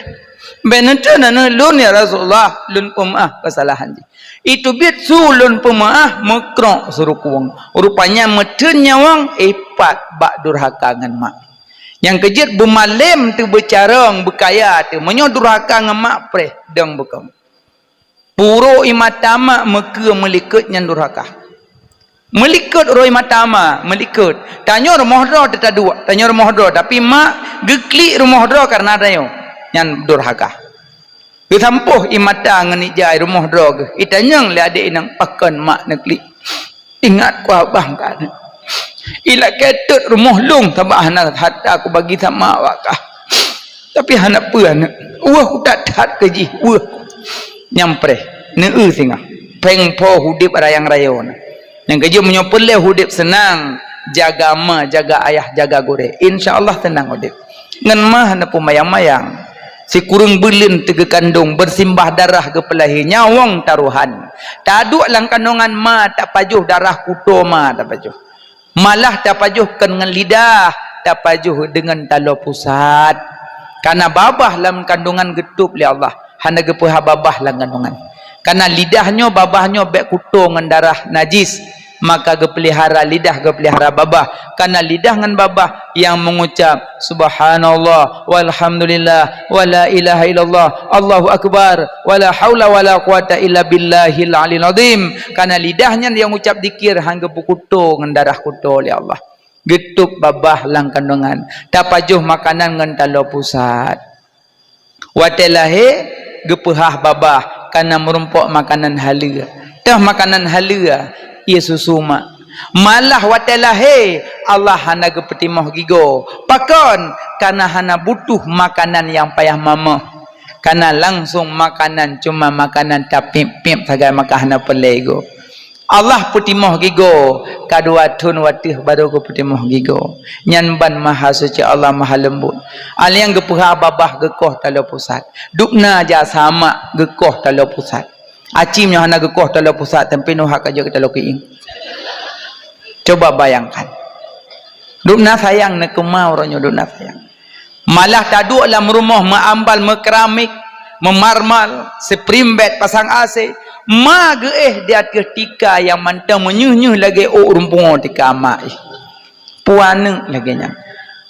Bék neuteut aneuëk lôn, ya Rasulullah, lôn peumeuáh keusalahan jih." Iteubiet su lôn peumeuáh, meukrok su rukueng. Rupanya meuteun nyawöng, ipat bak durhaka ngon mak. Nyang keujeuet beumalém teuh, beucarông, beukaya teuh. Meunyoe durhaka ngon mak preh, dong beukong. Puro ie mata mak meukeue meulikot nyan durhaka. Meulikot uroe ie mata mak, meulikot. Tanyoe rumoh droe teuh taduek, tanyoe rumoh droe, tapi mak geuklik rumoh droe kareuna tanyoe. Nyan durhaka. Geusampôh ie mata ngon ija rumoh droe geuh. Itanyong lé adék inong, "Pakon mak neuklik?" "Ingat ku abang ka aneuëk. Ilakée teut rumoh lôn, sabab hana hareuta kubagi sama awak kah. Tapi hana peue aneuëk. Weueh ku that-that keu jih, weueh." Nyang preh, neueu singoh. Péng po udeb rayang-rayo na. Nyang keujeuet meunyoe peureulée udeb seunang, jaga ma, jaga ayah, jaga gurée. Insya Allah seunang udeb. Ngon ma hana peumayang-mayang. Sikureueng buleuen teuh geukandong, beusimbah darah geupeulahé, nyawöng tarohan. Taduek lam kandongan ma, tapajoh darah kuto ma tapajoh. Malah tapajoh kon ngon lidah, tapajoh deungon taloe pusat. Kareuna babah lam kandongan geutôb lé Allah, hana geupeuhah babah lam kandongan. Kareuna lidah nyoe, babah nyoe bék kuto ngon darah najis. Maka geupeulihara lidah, geupeulihara babah. Kareuna lidah ngon babah nyang meugucab, "Subhanallah, walhamdulillah, wala ilaha illallah, Allahu akbar, wala haula wala quwata illa billahil aliyil azim." Kareuna lidah nyan nyang ucab zikir han geupeukuto ngon darah kuto lé Allah. Geutôb babah lam kandongan, tapajoh makanan ngon taloe pusat. Watée lahé geupeuhah babah kareuna meurumpok makanan haleue. Teuh makanan haleue, ie susu mak. Malah watée lahé Allah hana geupeutimoh gigoe. Pakon? Kareuna hana butuh makanan nyang payah mamoh. Kareuna langsong makanan, cuma makanan tapiep-piep sagai maka hana peureulée gigoe. Allah peutimoh gigoe, ka dua thon wateueh barô geupeutimoh gigoe. Nyan ban Maha Suci Allah Maha Leumbot. Aleng geupeuhah babah geukoh taloe pusat. Dubna jasa mak geukoh taloe pusat. Aci meunyoe hana geukoh taloe pusat, tapi neuhak ka jeuet keu taloe keuieng. Coba bayangkan. Dubna sayang neukeuma uroe nyoe, dubna sayang. Malah taduek lam rumoh meuambal, meukeramik, meumarmal, spring bed pasang A C, ma geuéh di ateueh tika nyang mantong meunyoh-nyoh lagée ôk rumpung tika ma éh. Peue aneuëk lagée nyan.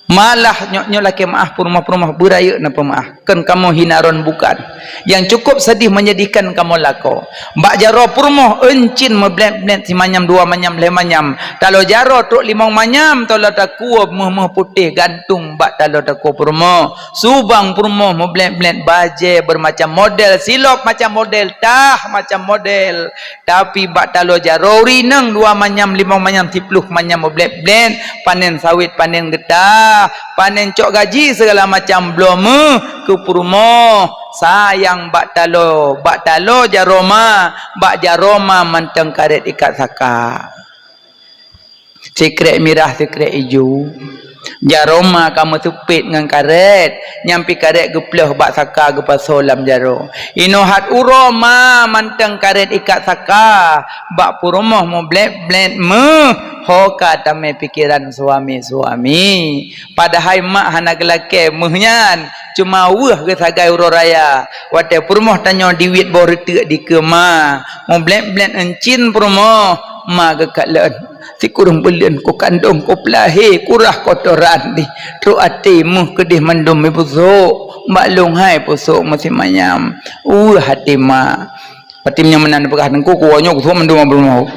Malah nyoe, nyoe lakée meuáh peurumoh-peurumoh, beurayeuk na peumaáh, kon kamoe hina ron bukan. Nyang cukup sedih menyedihkan kamoe lakoe. Bak jaroe peurumoh euncin meublét-blét simanyam, dua manyam, lhée manyam. Taloe jaroe trok limong manyam, taloe takue meuh-meuh putéh gantung bak taloe takue peurumoh. Subang peurumoh meublét-blét bajée bermacam model, silop macam model, tah macam model. Tapi bak taloe jaroe rineueng dua manyam, limong manyam, siploh manyam meublét-blét, panen sawét, panen geutah, panen cok gaji, segala macam bloe meuh keu peurumoh. Sayang bak taloe, bak taloe jaroe ma, bak jaroe ma mantong karet ikat saka. Sikrek mirah, sikrek ijo. Jaroe ma ka meuseupet ngon karet, nyang pih karet geupleuh bak saka geupasoe lam jaroe. Inoe hat uroe ma mantong karet ikat saka, bak peurumoh meublét-blét meuh, ho ka tamé pikeran suami-suami. Padahai mak hana geulakée meuh nyan, cuma weueh geusagai uroe raya. Watée peurumoh tanyoe diwét boh reuteuk dikeue ma, meublét-blét euncin peurumoh, ma geukalon. Sikureueng buleuen ku kandong, ku peulahé, ku rhah kotoran dih. Trok até meuh keudeh mandum mipusok, bak lôn hai pusok meusimanyam. Weueh até ma. Até meunyoe meunan peugah teungku, ku woe nyoe kusok mandum abang mawöt.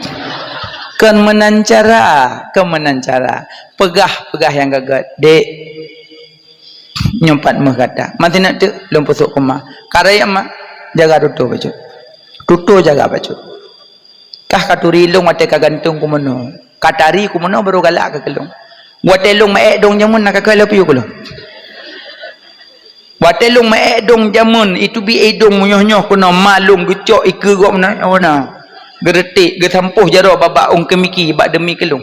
Kon meunan cara, kon meunan cara. Peugah, peugah nyang gagah, "Dek, nyoe pat meuh gata. Meusineuk teuk lôn pusok keu ma. Ka rayeuk ma, jaga tutoe bacut. Tutoe jaga bacut." Kah ka turi lôn watée ka gantung keu meunoe. Ka tari keu meunoe barô galak keu lôn. Watée lôn meuék dong jameun na ka keu lôn piôh keu lôn. Watée lôn meuék dong jameun, itu bi ék dong meunyoh-nyoh keunoe ma lôn geucok ikeue gob meunoe, oh na. Geuretek, geusampôh jaroe babah ôn keumiki bak deumi keu lôn.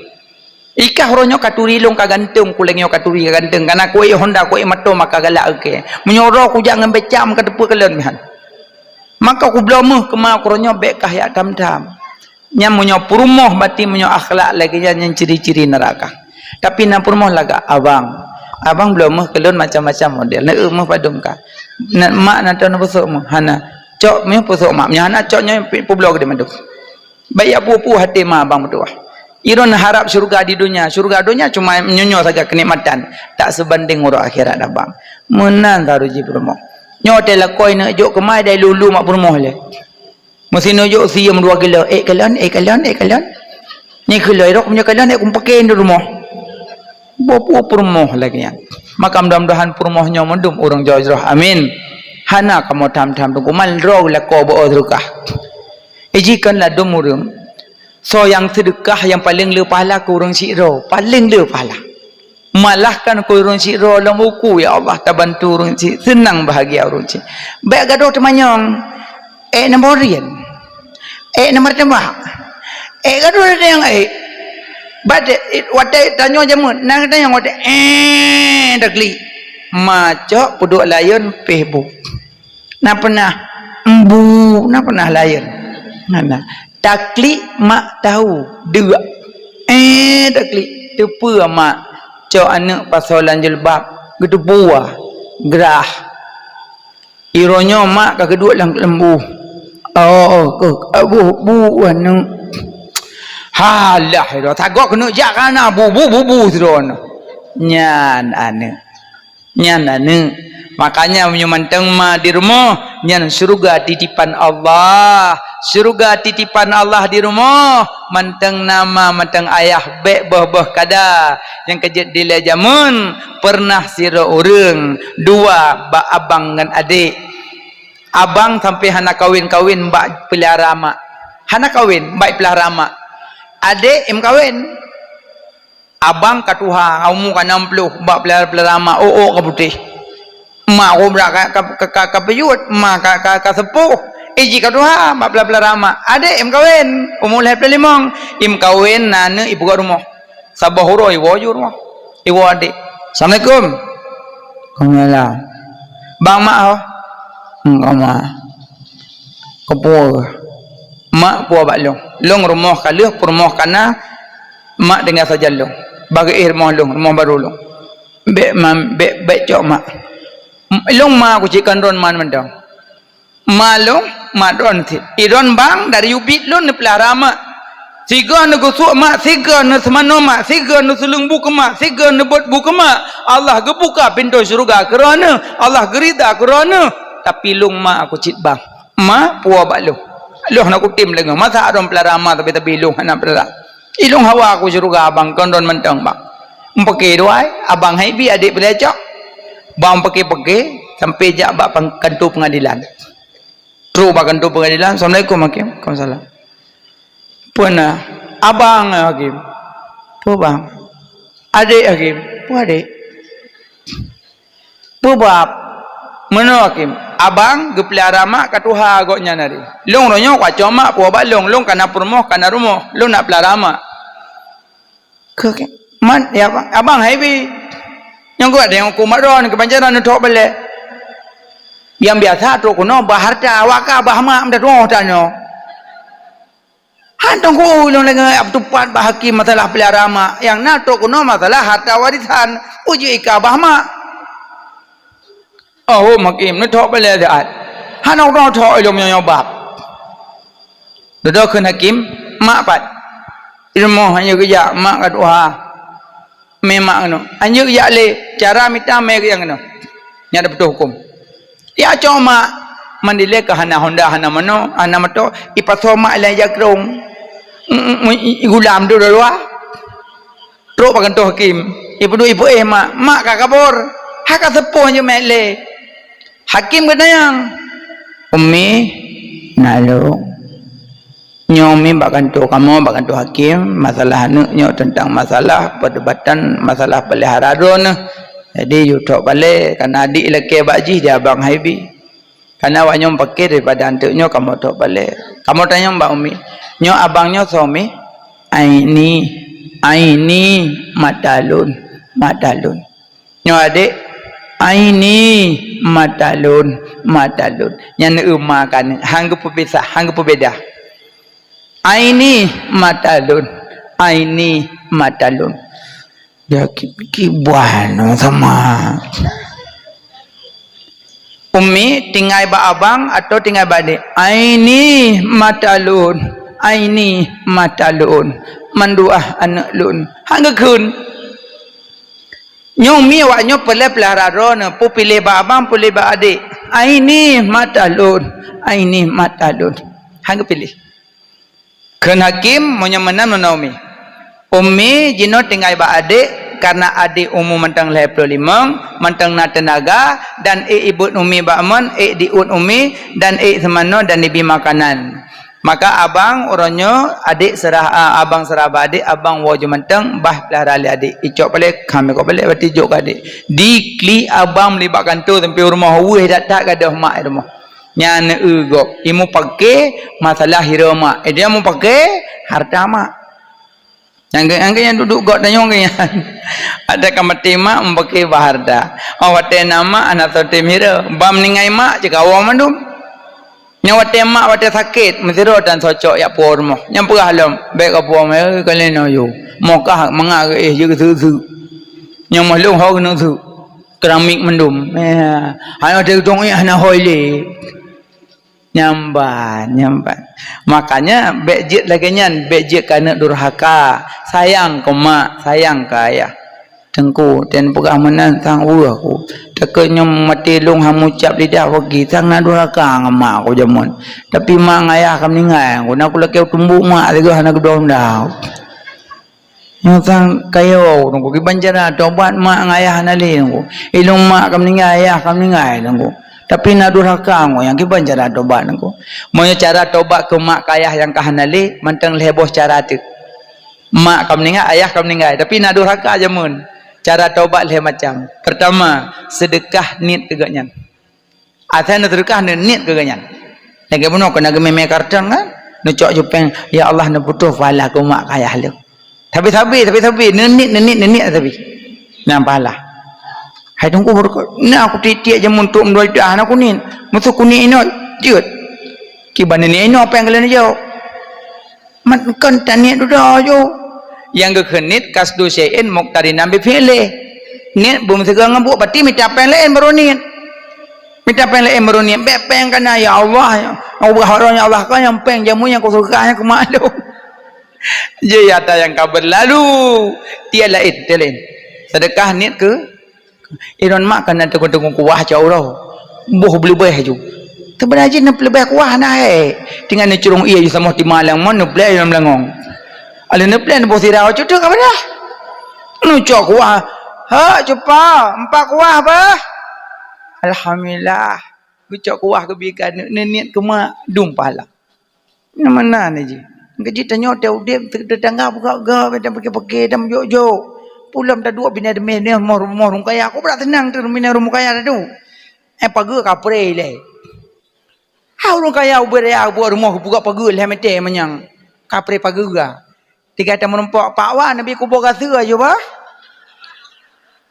Ikah uroe nyoe ka turi lôn ka gantung, kuleng nyoe ka turi ka gantung. Kana kuék honda, kuék mato maka galak oke. Meunyoe uroe kujak ngon becak meuka teupeu keu lôn mihan. Maka kubloe meuh keu ma uroe nyoe bék kah yak tham-tham. Nyan meunyoe peurumoh bati meunyoe akhlak lagée nyan, nyan ciri-ciri neuraka. Tapi na peurumoh lagak, "Abang, abang bloe meuh keu lôn macam-macam model. Neu meuh padum ka. Na mak na tau neupusok meuh?" "Hana." "Cok meuh pusok mak." "Meunyoe hana cok nyoe pi-, peubloe geude mandum." Baik ya pu-pu hati ma abang meutuah. Iron harap syurga di dunia. Syurga dunia cuma nyoe-nyoe saga kenikmatan. Tak sebanding uroe akhirat abang. Meunan taru jih peurumoh. Nyoe teuh lakoi neuk jok keumai dai lulu mak peurumoh lé. Meusineuk jok siem dua kilo, ék kalon, ék kalon, ék kalon. Nyan keu lheueh rot meunyoe kalon ék kumpakén di rumoh. Boh peue peurumoh lagée nyan. Maka mudah-mudahan peurumoh nyoe mandum ureuëng jroh-jroh. Amin. Hana kamoe tham-tham teungku, man droe lakoe beu seudeukah. Iji kon ladom ureuëng. Soe nyang seudeukah nyang paleng le pahala keu ureuëng sidroe, paleng le pahala. Malah kan keu ureuëng sidroe lom uku, ya Allah, tabantu ureuëng si-, seunang bahagia ureuëng si. Bék gadoh teumanyong, ék na boh rien, ék na martabak, ék gadoh nyang ék. Bat, watée tanyoe jameun, na tanyong watée, éh, taklik. Ma cok peuduek layeuen pih bu. Na peunah embu, na peunah layeuen. Hana. Taklik mak tahu, deuk. Éh, taklik. Teupeue mak cok aneuëk pasoe lam jilbab, geuteupue, grah. Iroe nyoe mak ka geuduek lam lembu. Oh, keuh, abuh bu aneuëk. Halah, iroe tagok keuneuk jak kana bu, bu, bu, bu sidroe nyoe. Nyan aneuëk. Nyan aneuëk. Makanya meunyoe mantong ma di rumoh, nyan syeuruga titipan Allah. Syeuruga titipan Allah di rumoh, mantong na ma, mantong ayah, bék boh-boh kada. Nyang keujeuet dilée jameun, pernah sidroe ureuëng, dua bak abang ngon adék. Abang sampai hana kawin-kawin bak peulihara mak. Hana kawin bak peulihara mak. Adék em kawin. Abang ka tuha, umu ka nam ploh, bak peulihara-peulihara mak, ôk-ôk ka putéh. Mak umu ka, ka, ka, ka, ka peuyuet, mak ka, ka, ka seupôh, iji ka tuha, bak peulihara-peulihara mak. Adék em kawén, umu lhée ploh limong, em kawén na aneuëk ipeugöt rumoh. Saboh uroe iwoe ju rumoh. Iwoe adék. "Assalamualaikum." "Waalaikumsalam." "Bang mak ho?" "Hmm, ka mak." "Keupeue?" "Mak peue bak lôn. Lôn rumoh ka lheueh, peurumoh ka na, mak tinggai sajan lôn." Bagi éh rumoh lôn, rumoh barô lôn. Bèk ma-, bèk, bèk cok mak. Lôn ma ku cit kon droen ma mantong. Ma lôn, ma droen cit. I droen bang dari ubit lôn neupeulara mak. Sigoe neugeusuek mak, sigoe neuseumanoe mak, sigoe neuseuleueng bu keu mak, sigoe neubeuet bu keu mak. Allah geubuka pintoe syeuruga keu droeneuh. Allah geurida keu droeneuh. Tapi lôn ma ku cit bang. Ma puwoe bak lôn. Lôn hana kutem leungeue. Masa droen peulara ma tapi, tapi lôn hana peulara. I lôn hawa ku syeuruga abang kon droen mantong bang. Meupaké dua ai, abang hai bi adék peulecok. Bang paké-paké sampai jak bak pang-, kanto peungadilan. Trok bak kanto peungadilan, "Assalamualaikum hakim." "Waalaikumsalam." "Peue na?" "Abang hakim." "Peue bang?" "Adék hakim." "Peue adék?" "Peue bab?" "Meunoe hakim, abang geupeulara mak ka tuha gobnyan hari. Lôn uroe nyoe kucok mak puwoe bak lôn, lôn kana peurumoh, kana rumoh, lôn nak peulara mak." Keu, keu, man, ya, abang, abang hai bi. Nyang geuh ada nyang huköm mak droen, keubancaran neuthok balek. Nyang biasa trok keunoe bah harta, awak ka bah mak meututoh tanyoe. Han teuku lôn lagèe tupat bak hakim masalah peulara mak. Nyang na trok keunoe masalah harta warisan. Uji ika bah mak. Oh, hakim, neuthok balek siat. Hana uroe thok ilôn meunyoe bab. Dudoe kheun hakim, "Mak pat?" "I rumoh, hana geujak, mak ka tuha." "Mé mak keunoe." "Hana geujak lé, cara mita mé geujak keunoe." Nyan dah putôh huköm. Ya cok mak, mandilé ka hana honda, hana manoe, hana moto, ipasoe mak ilèe jak krông. Mm, mm, mm, i, i gulam tu dah luwa. Trok bak kantô hakim. Ipeuduek ipeuéh mak, mak ka kabur. Hai ka seupôt jeuet mat lé. Hakim geutanyong, "Umi, na lôn." "Nyoe Umi bak kantô kamoe, bak kantô hakim, masalah aneuk nyoe teuntang masalah perdebatan masalah peulihara droeneuh. Jadi, yue trok balek, kana adik lakèe bak jih di abang hai bi. Kana awak nyoe meupaké daripada anteuk nyoe kamoe trok balek. Kamoe tanyong bak Umi, nyoe abang nyoe soe Umi?" "Aini, Aini mata lôn, mata lôn." "Nyoe adék?" "Aini mata lôn, mata lôn." Nyan eu ma ka aneuk, han geupeupisah, han geupeubeda. "Aini mata lôn, Aini mata lôn." Dia ki-, kiban sama. "Umi tinggai bak abang atau tinggai bak adék?" "Aini mata lôn, Aini mata lôn. Mandua aneuk lôn." Han geukheun. Nyoe Umi awak nyoe peureulèe peulara droeneuh, peu piléh bak abang, peu piléh bak adék. "Aini mata lôn, Aini mata lôn." Han geupiléh. Kheun hakim, meunyoe meunan meunoe Umi. Umi jinoe tinggai bak adék, karena adék umu mantong lhèe plôh limong, mantong na teunaga, dan ék ibeuet Umi bak mon, ék diuet Umi, dan ék seumanoe dan ibi makanan. Maka abang uroe nyoe adék seurah, a, abang seurah bak adék, abang woe jeuet mantong bah peulara lé adék. Icok balek, kami kok balek bati jok keu adék. Diklik abang meulibak kantô sampoe u rumoh, weueh that-that gadôh mak i rumoh. Nyan eu gob. Imeupaké masalah hireue mak. Eh, dia meupaké harta mak. Nyang geu-, nyang geu-, nyang duduek gob tanyong geu nyan. Ada ka maté mak, meupaké bah harta. Oh, watèe na mak, hana soe tém hireue. Bah meuninggai mak, cit ka woe mandum. Nyoe watèe mak, watèe sakét, meusidroe tan socok jak puwoe rumoh. Nyan peugah lom, bèk ka puwoe, eh, ka lheueh nyoe yue. Moh kah mangat geuéh, jeuet geuseuk-seuk. Nyoe moh lôn ho keuneuk seuk. Keramik mandum. Eh, hana teuntông éh, hana hôi lé. Nyan ban, nyan ban. Makanya, bèk jeuet lagèe nyan, bèk jeuet keu aneuk durhaka. Sayang keu mak, sayang keu ayah. Teungku, watèe neupeugah meunan sang weueh ku. Takot nyoe maté lôn han meucab lidah pagi, sang na durhaka ngon mak ku jameun. Tapi mak ngon ayah ka meuninggai, ku na kulakèe tumbok mak sigoe hana geudong dau. Nyoe sang kayô, Teungku, kiban cara tobat mak ngon ayah hana lé, Teungku. Ilôn mak ka meuninggai, ayah ka meuninggai, Teungku. Tapi na durhaka, Teungku, nyan kiban cara tobat, Teungku. Meunyoe cara tobat keu mak keu ayah nyang ka hana lé, mantong lhèe boh cara teuk. Mak ka meuninggai, ayah ka meuninggai, tapi na durhaka jameun. Cara tobat lhèe macam. Pertama, seudeukah niet keu gobnyan. Asai neuseudeukah, neuniet keu gobnyan. Lagèe bunoe keu na geumè-mè karton kan? Neucok jupeng, "Ya Allah, neuputôh pahala keu mak keu ayah lôn." Sabe-sabe, sabe-sabe, neuniet, neuniet, neuniet sabe. Nyan pahala. Hai Teungku, beureukat. Na aku tiek-tiek jameun trok meudua lidah, na kuniet. Meuseu kuniet inoe, jeuet. Kiban neuniet inoe, apa nyang ka lheueh neujaweueb? Mat kon taniet dudoe ju. Nyang geukheun niet qasdu syai'in muqtarinan bi fi'lih. Niet beumeusigoe ngon buet, berarti mita péng laén baru niet. Mita péng laén baru niet, bék péng kana, "Ya Allah, ubah uroe, ya Allah, keu nyang péng jameun nyang keu syeuruga nyang keu maklum." Jeuet ata nyang ka beurlalu, tiep laén, tiep laén. Seudeukah niet keu Iron mak kana teungoh-teungoh kuah cok uroe. Boh beuleubeh ju. Teubeuna jih neupeuleubeh kuah na hai. Tinggai neucurong ié ju samoh timalang mon neupleh lam langong. Aleuh neupleh neuboh sirah cok teuk ka beudah. Neucok kuah. "Ha, cupa, empat kuah bah." Alhamdulillah. Geucok kuah geubi ka ne-, neuniet keu mak dum pahala. Nyang meunan jih. Keujeuet tanyoe teuh udeb, teu-, teutangga peugah-gah, dan pike-pike, dan jok-jok. Pulam taduek bina demeh, demeh, rumoh, rumoh ureueng kaya. Kok brat seunang teuh bina rumoh kaya tadu. Eh, pageue kapreh ilée. Ha, ureueng kaya ubé raya buet rumoh, buka pageue lhée meter manyang. Kapreh pageue ga. Tiga tameurumpok, Pak Wan, neubi kuboh gaseue aja bah.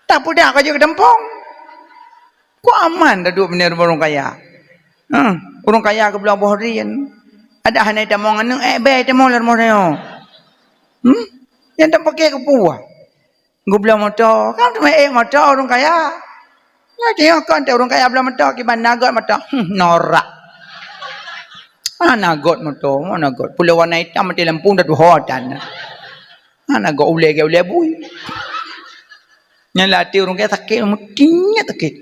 Tak peudak ka jeuet keu tampong. Kok aman taduek bina rumoh ureueng kaya? Huh, ureueng kaya geubloe boh drien. Adak hana tamong aneuk, eh, bèe tamong lam rumoh nyoe. Hmm? Nyang tapakè keu peue? Geubloe moto, kan teuma ék moto ureueng kaya. Nyoe teuh kon teuh ureueng kaya bloe moto, kiban na göt moto. Hmm, norak. Hana göt moto, hana göt. Pulo warna itam mati lampu dah tuho tan. Hana göt ulèe, ulèe bui. Nyan lam até ureueng kaya sakét, meuti nyan sakét.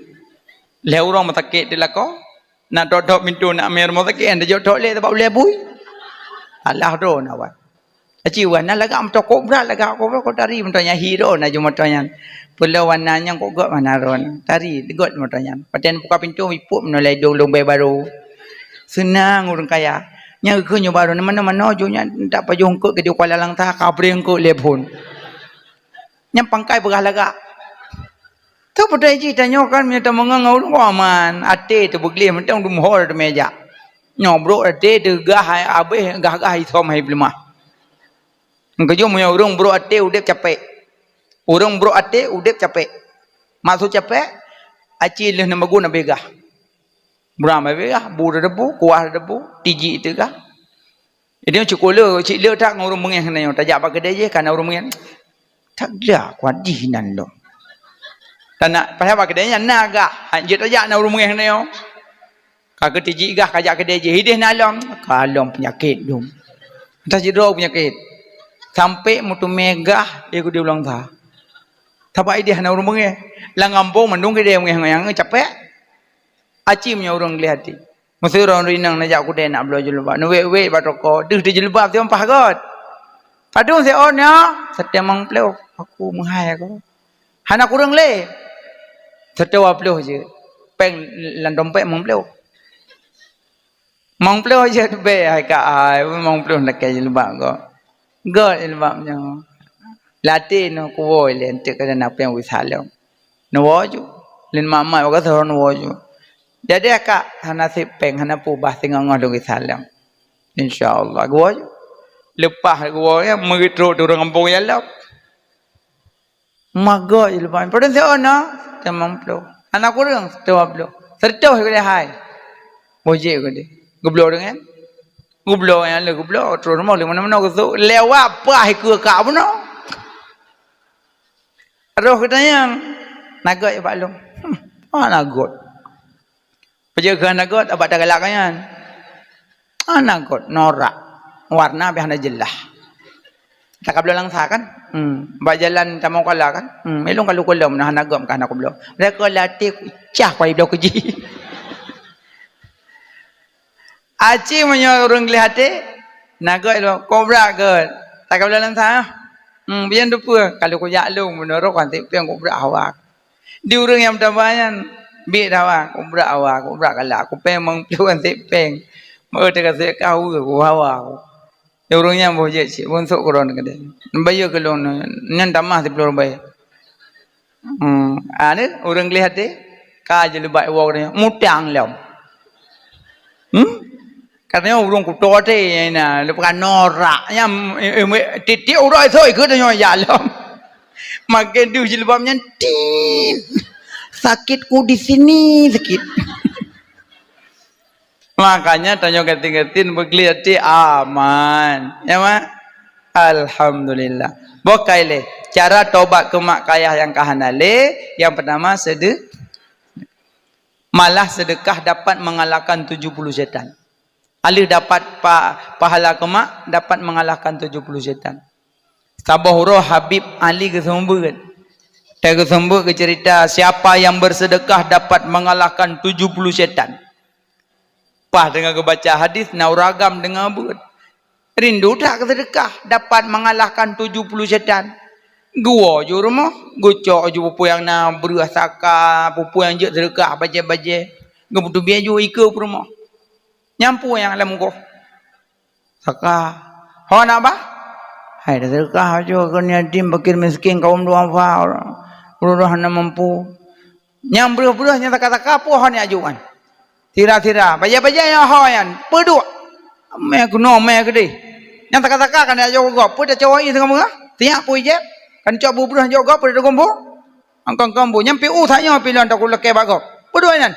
Lhèe uroe meuh sakét teuh lakoe. Na tok-tok pintoe nak mé rumoh sakét, hana jok tok lé sabab ulèe bui. Alah droe na wan. Aci wan na lagak moto kobra, lagak kobra, kok tari moto nyan, hi droe na ju moto nyan. Peuleueh wan na nyang kok göt mana droe na. Tari göt moto nyan. Paten buka pintoe, ipok meunoe lé dong-dong bèe barô. Seunang ureueng kaya. Nyang geukheun nyoe barô, na manoe-manoe ju nyan, tak pajoh eungkôt keu di Kuala Langsa, kabré eungkôt lé phon. Nyang pangkai peugah lagak. Teupeuteuh jih tanyoe kan, meunyoe tameungon ngon ureueng kok aman, até teuh beugleh, mantong dum hor teumé jak. Nyoe brok até teuh gah hai abéh, gah-gah isom hai peuleumah. Keujeuet meunyoe ureueng brok até udép capék. Ureueng brok até udép capék. Maksud capék, aci lheueh neumagun abéh gah. Buram abéh gah, bu teudebu, kuah teudebu, tijik teuh gah. Jadi, cukôp le, cit le that ngon ureueng beungéh keunoe nyoe. Tajak bak keudè jih, ka na ureueng beungéh. That glak kuat jih nan lom. Tan na, padahai bak keudè nyan na gah. Jeuet tajak na ureueng beungéh keunoe nyoe. Ka keutijik gah, ka jak keudè jih. Idéh na lom. Ka lom peunyakét dum. Entah sidroe peunyakét. Sampoe meuteumé gah, ikut di ulang sa. Sabab idéh na ureueng beungéh. Lam gampông mandum keudè beungéh nyang capék. Aci meunyoe ureueng gleh até. Meusidroe ureueng inong neujak keudè nak bloe jilbab. Neuwék-wék bak toko, deuh teuh jilbab siom paih göt. Padum siôn nyoe, siteuk limong ploh. Aku meuhai aku. Hana kureueng lé. Siteuk dua ploh jeuet. Péng lam dompet limong ploh. Limong ploh jeuet bèk hai ka ai, limong ploh lakèe jilbab göt. Göt jilbab nyoe. Lam até nyoe kuwoe lé, eunteuk ka na péng wisah lom. Neuwoe ju. Lôn mak-mak bak gasoe neuwoe ju. Jadi akak hana sép péng, hana peue bah singoh-ngoh lôn geusaleuem. Insya Allah, geuwoe ju. Leupah geuwoe nyan, meutrok turun gampông nyan lom. Magok jilbab. Padum siôn na? Limong ploh. Hana kureueng, dua ploh. Seratus keu dia hai. Bujék keu dia. Geubloe deungon. Geubloe nyan lé geubloe, terus rumoh lé meunoe-meunoe geusok. Lewat paih keue kak bunoe. Roh geutanyong, "Na göt bak lôn?" "Hmm, hana göt." Peue jeuet keu hana göt, abak tagalak nyan. "Hana göt, norak. Warna pih hana jeulaih." Takabloe langsa kan? Hmm, bak jalan tamong kala kan? Hmm, ilong kalu kulom na hana göt ka hana kubloe. Mereka latih cah pai bloe keu jih. Aci meunyoe ureueng gleh até, na göt lom, kobra göt. Takabloe langsa. Hmm, bian dupeue, kalu kujak lôn meunurot kan sép péng kobra hawa. Di ureueng nyang meutamah nyan, biet hawa, kobra hawa, kobra galak. Kupéng limong ploh kan sép péng. Meu teuka sép kau, ku hawa. Di ureueng nyang boh jeuet cit, bonsok keudroe keudeh. Bayeue keu lôn, nyan tamah siploh ribèe. Hmm, ah, ni ureueng gleh até, ka jilbab woe nyoe, mutang lom. Hmm? Katanya ureueng kuto até na, leupah norak nyam, eh, eh, tiep-tiep uroe esok ikeu tanyoe jak lom. Makai deuh jilbab nyan, tin. Sakitku di sini, sakit. Makanya tanyoe gati-gati beugleh até aman. Ya, Mak? Alhamdulillah. Boh ka ilée, cara tobat keu mak keu ayah nyang ka hana lé, nyang peutama sede-, malah sedekah dapat mengalahkan tujuh puluh setan. Aleuh dapat pa-, pahala keu mak, dapat mengalahkan tujuh puluh setan. Saboh uroe Habib Ali geuseumeubeuet. Teugeuseumeubeuet geuceurita, "Siapa yang bersedekah dapat mengalahkan tujuh puluh setan." Paih teungoh geubaca hadis, na ureueng agam deungoe beuet. Rindu that keu seudeukah dapat mengalahkan tujuh puluh setan. Geuwoe ju rumoh, geucok ju peue-peue nyang na, breueh, saka, peue-peue nyang jeuet seudeukah, bajée-bajée. Geupeuteubiet ju ikeue peurumoh. Nyan peue nyang lam goh. Saka. Ho na bah? Hai, seudeukah ju keu yatim, fakir miskin, kaum duafa, ureueng hana mampu. Nyang breueh-breueh, nyang saka-saka, peue ho neujok nyan? Sira-sira, bajée-bajée nyang ho nyan, peuduek. Mé keunoe, mé keudeh. Nyang saka-saka ka neujok gob, peue tacok ie teungoh meungoh? Siyak peue ijép? Ka neucok breueh-breueh jok gob, peue teugumbô? Angkong-kong bu, nyang pi u that nyoe pi lôn takulakée bak gob. Peuduek nyan.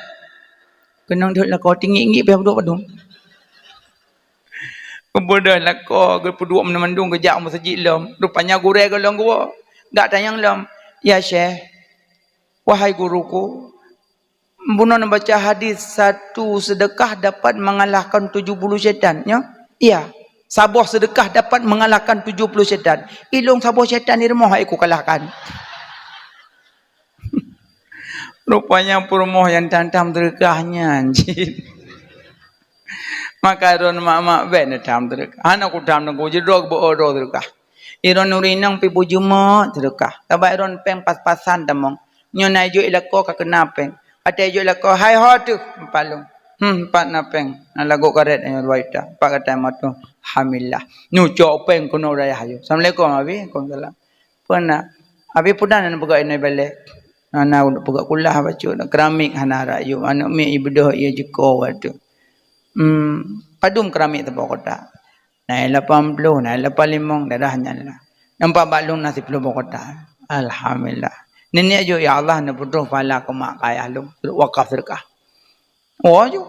Keunong deuek lakoe tinggi-tinggi pih peuduek padum. Keumudian lakoe geupeuduek mandum-mandum geujak u meuseujid lom. Rupanya gurée gohlom geuwoe. Geutanyong lom, "Ya Syekh, wahai guruku, bunoe neubaca hadis, satu sedekah dapat mengalahkan tujuh puluh setan, nyo?" "Iya, saboh sedekah dapat mengalahkan tujuh puluh setan." "Ilôn saboh setan di rumoh hai kukalahkan." Rupanya peurumoh nyang tam-tam seudeukah nyan cit. Maka droen mak-mak bèk neutam seudeukah. Hana kutam, neuku jidroe beu droe seudeukah. Droen ureueng inong pih bujeumeuk seudeukah. Sabab droen péng pas-pasan tamong. Nyoe na jok i lakoe ka keuna péng. Watèe jok i lakoe, "Hai ho teuh?" "Empat lôn." "Hmm, empat na péng. Na lagot karet nyoe dua juta. Empat gata mantong." Alhamdulillah. Neucok péng keunoe dayah ayue. "Assalamualaikum, Abi." "Waalaikumsalam." Peue na? Abi peue na neupeugah inoe balèe? Na, na peugah kulah bacut, keramik hana rayuem, aneuk miet ibeudôh ié jiko watèe. Hmm, padum keramik saboh kotak? Na lapan ploh, na lapan limong, daerah nyan lah. Nampak bak lôn na siplôh boh kotak. Alhamdulillah. Nenek jok, "Ya Allah, neupeutroh pahala keu mak keu ayah lôn, wakaf seudeukah." Oh, ju.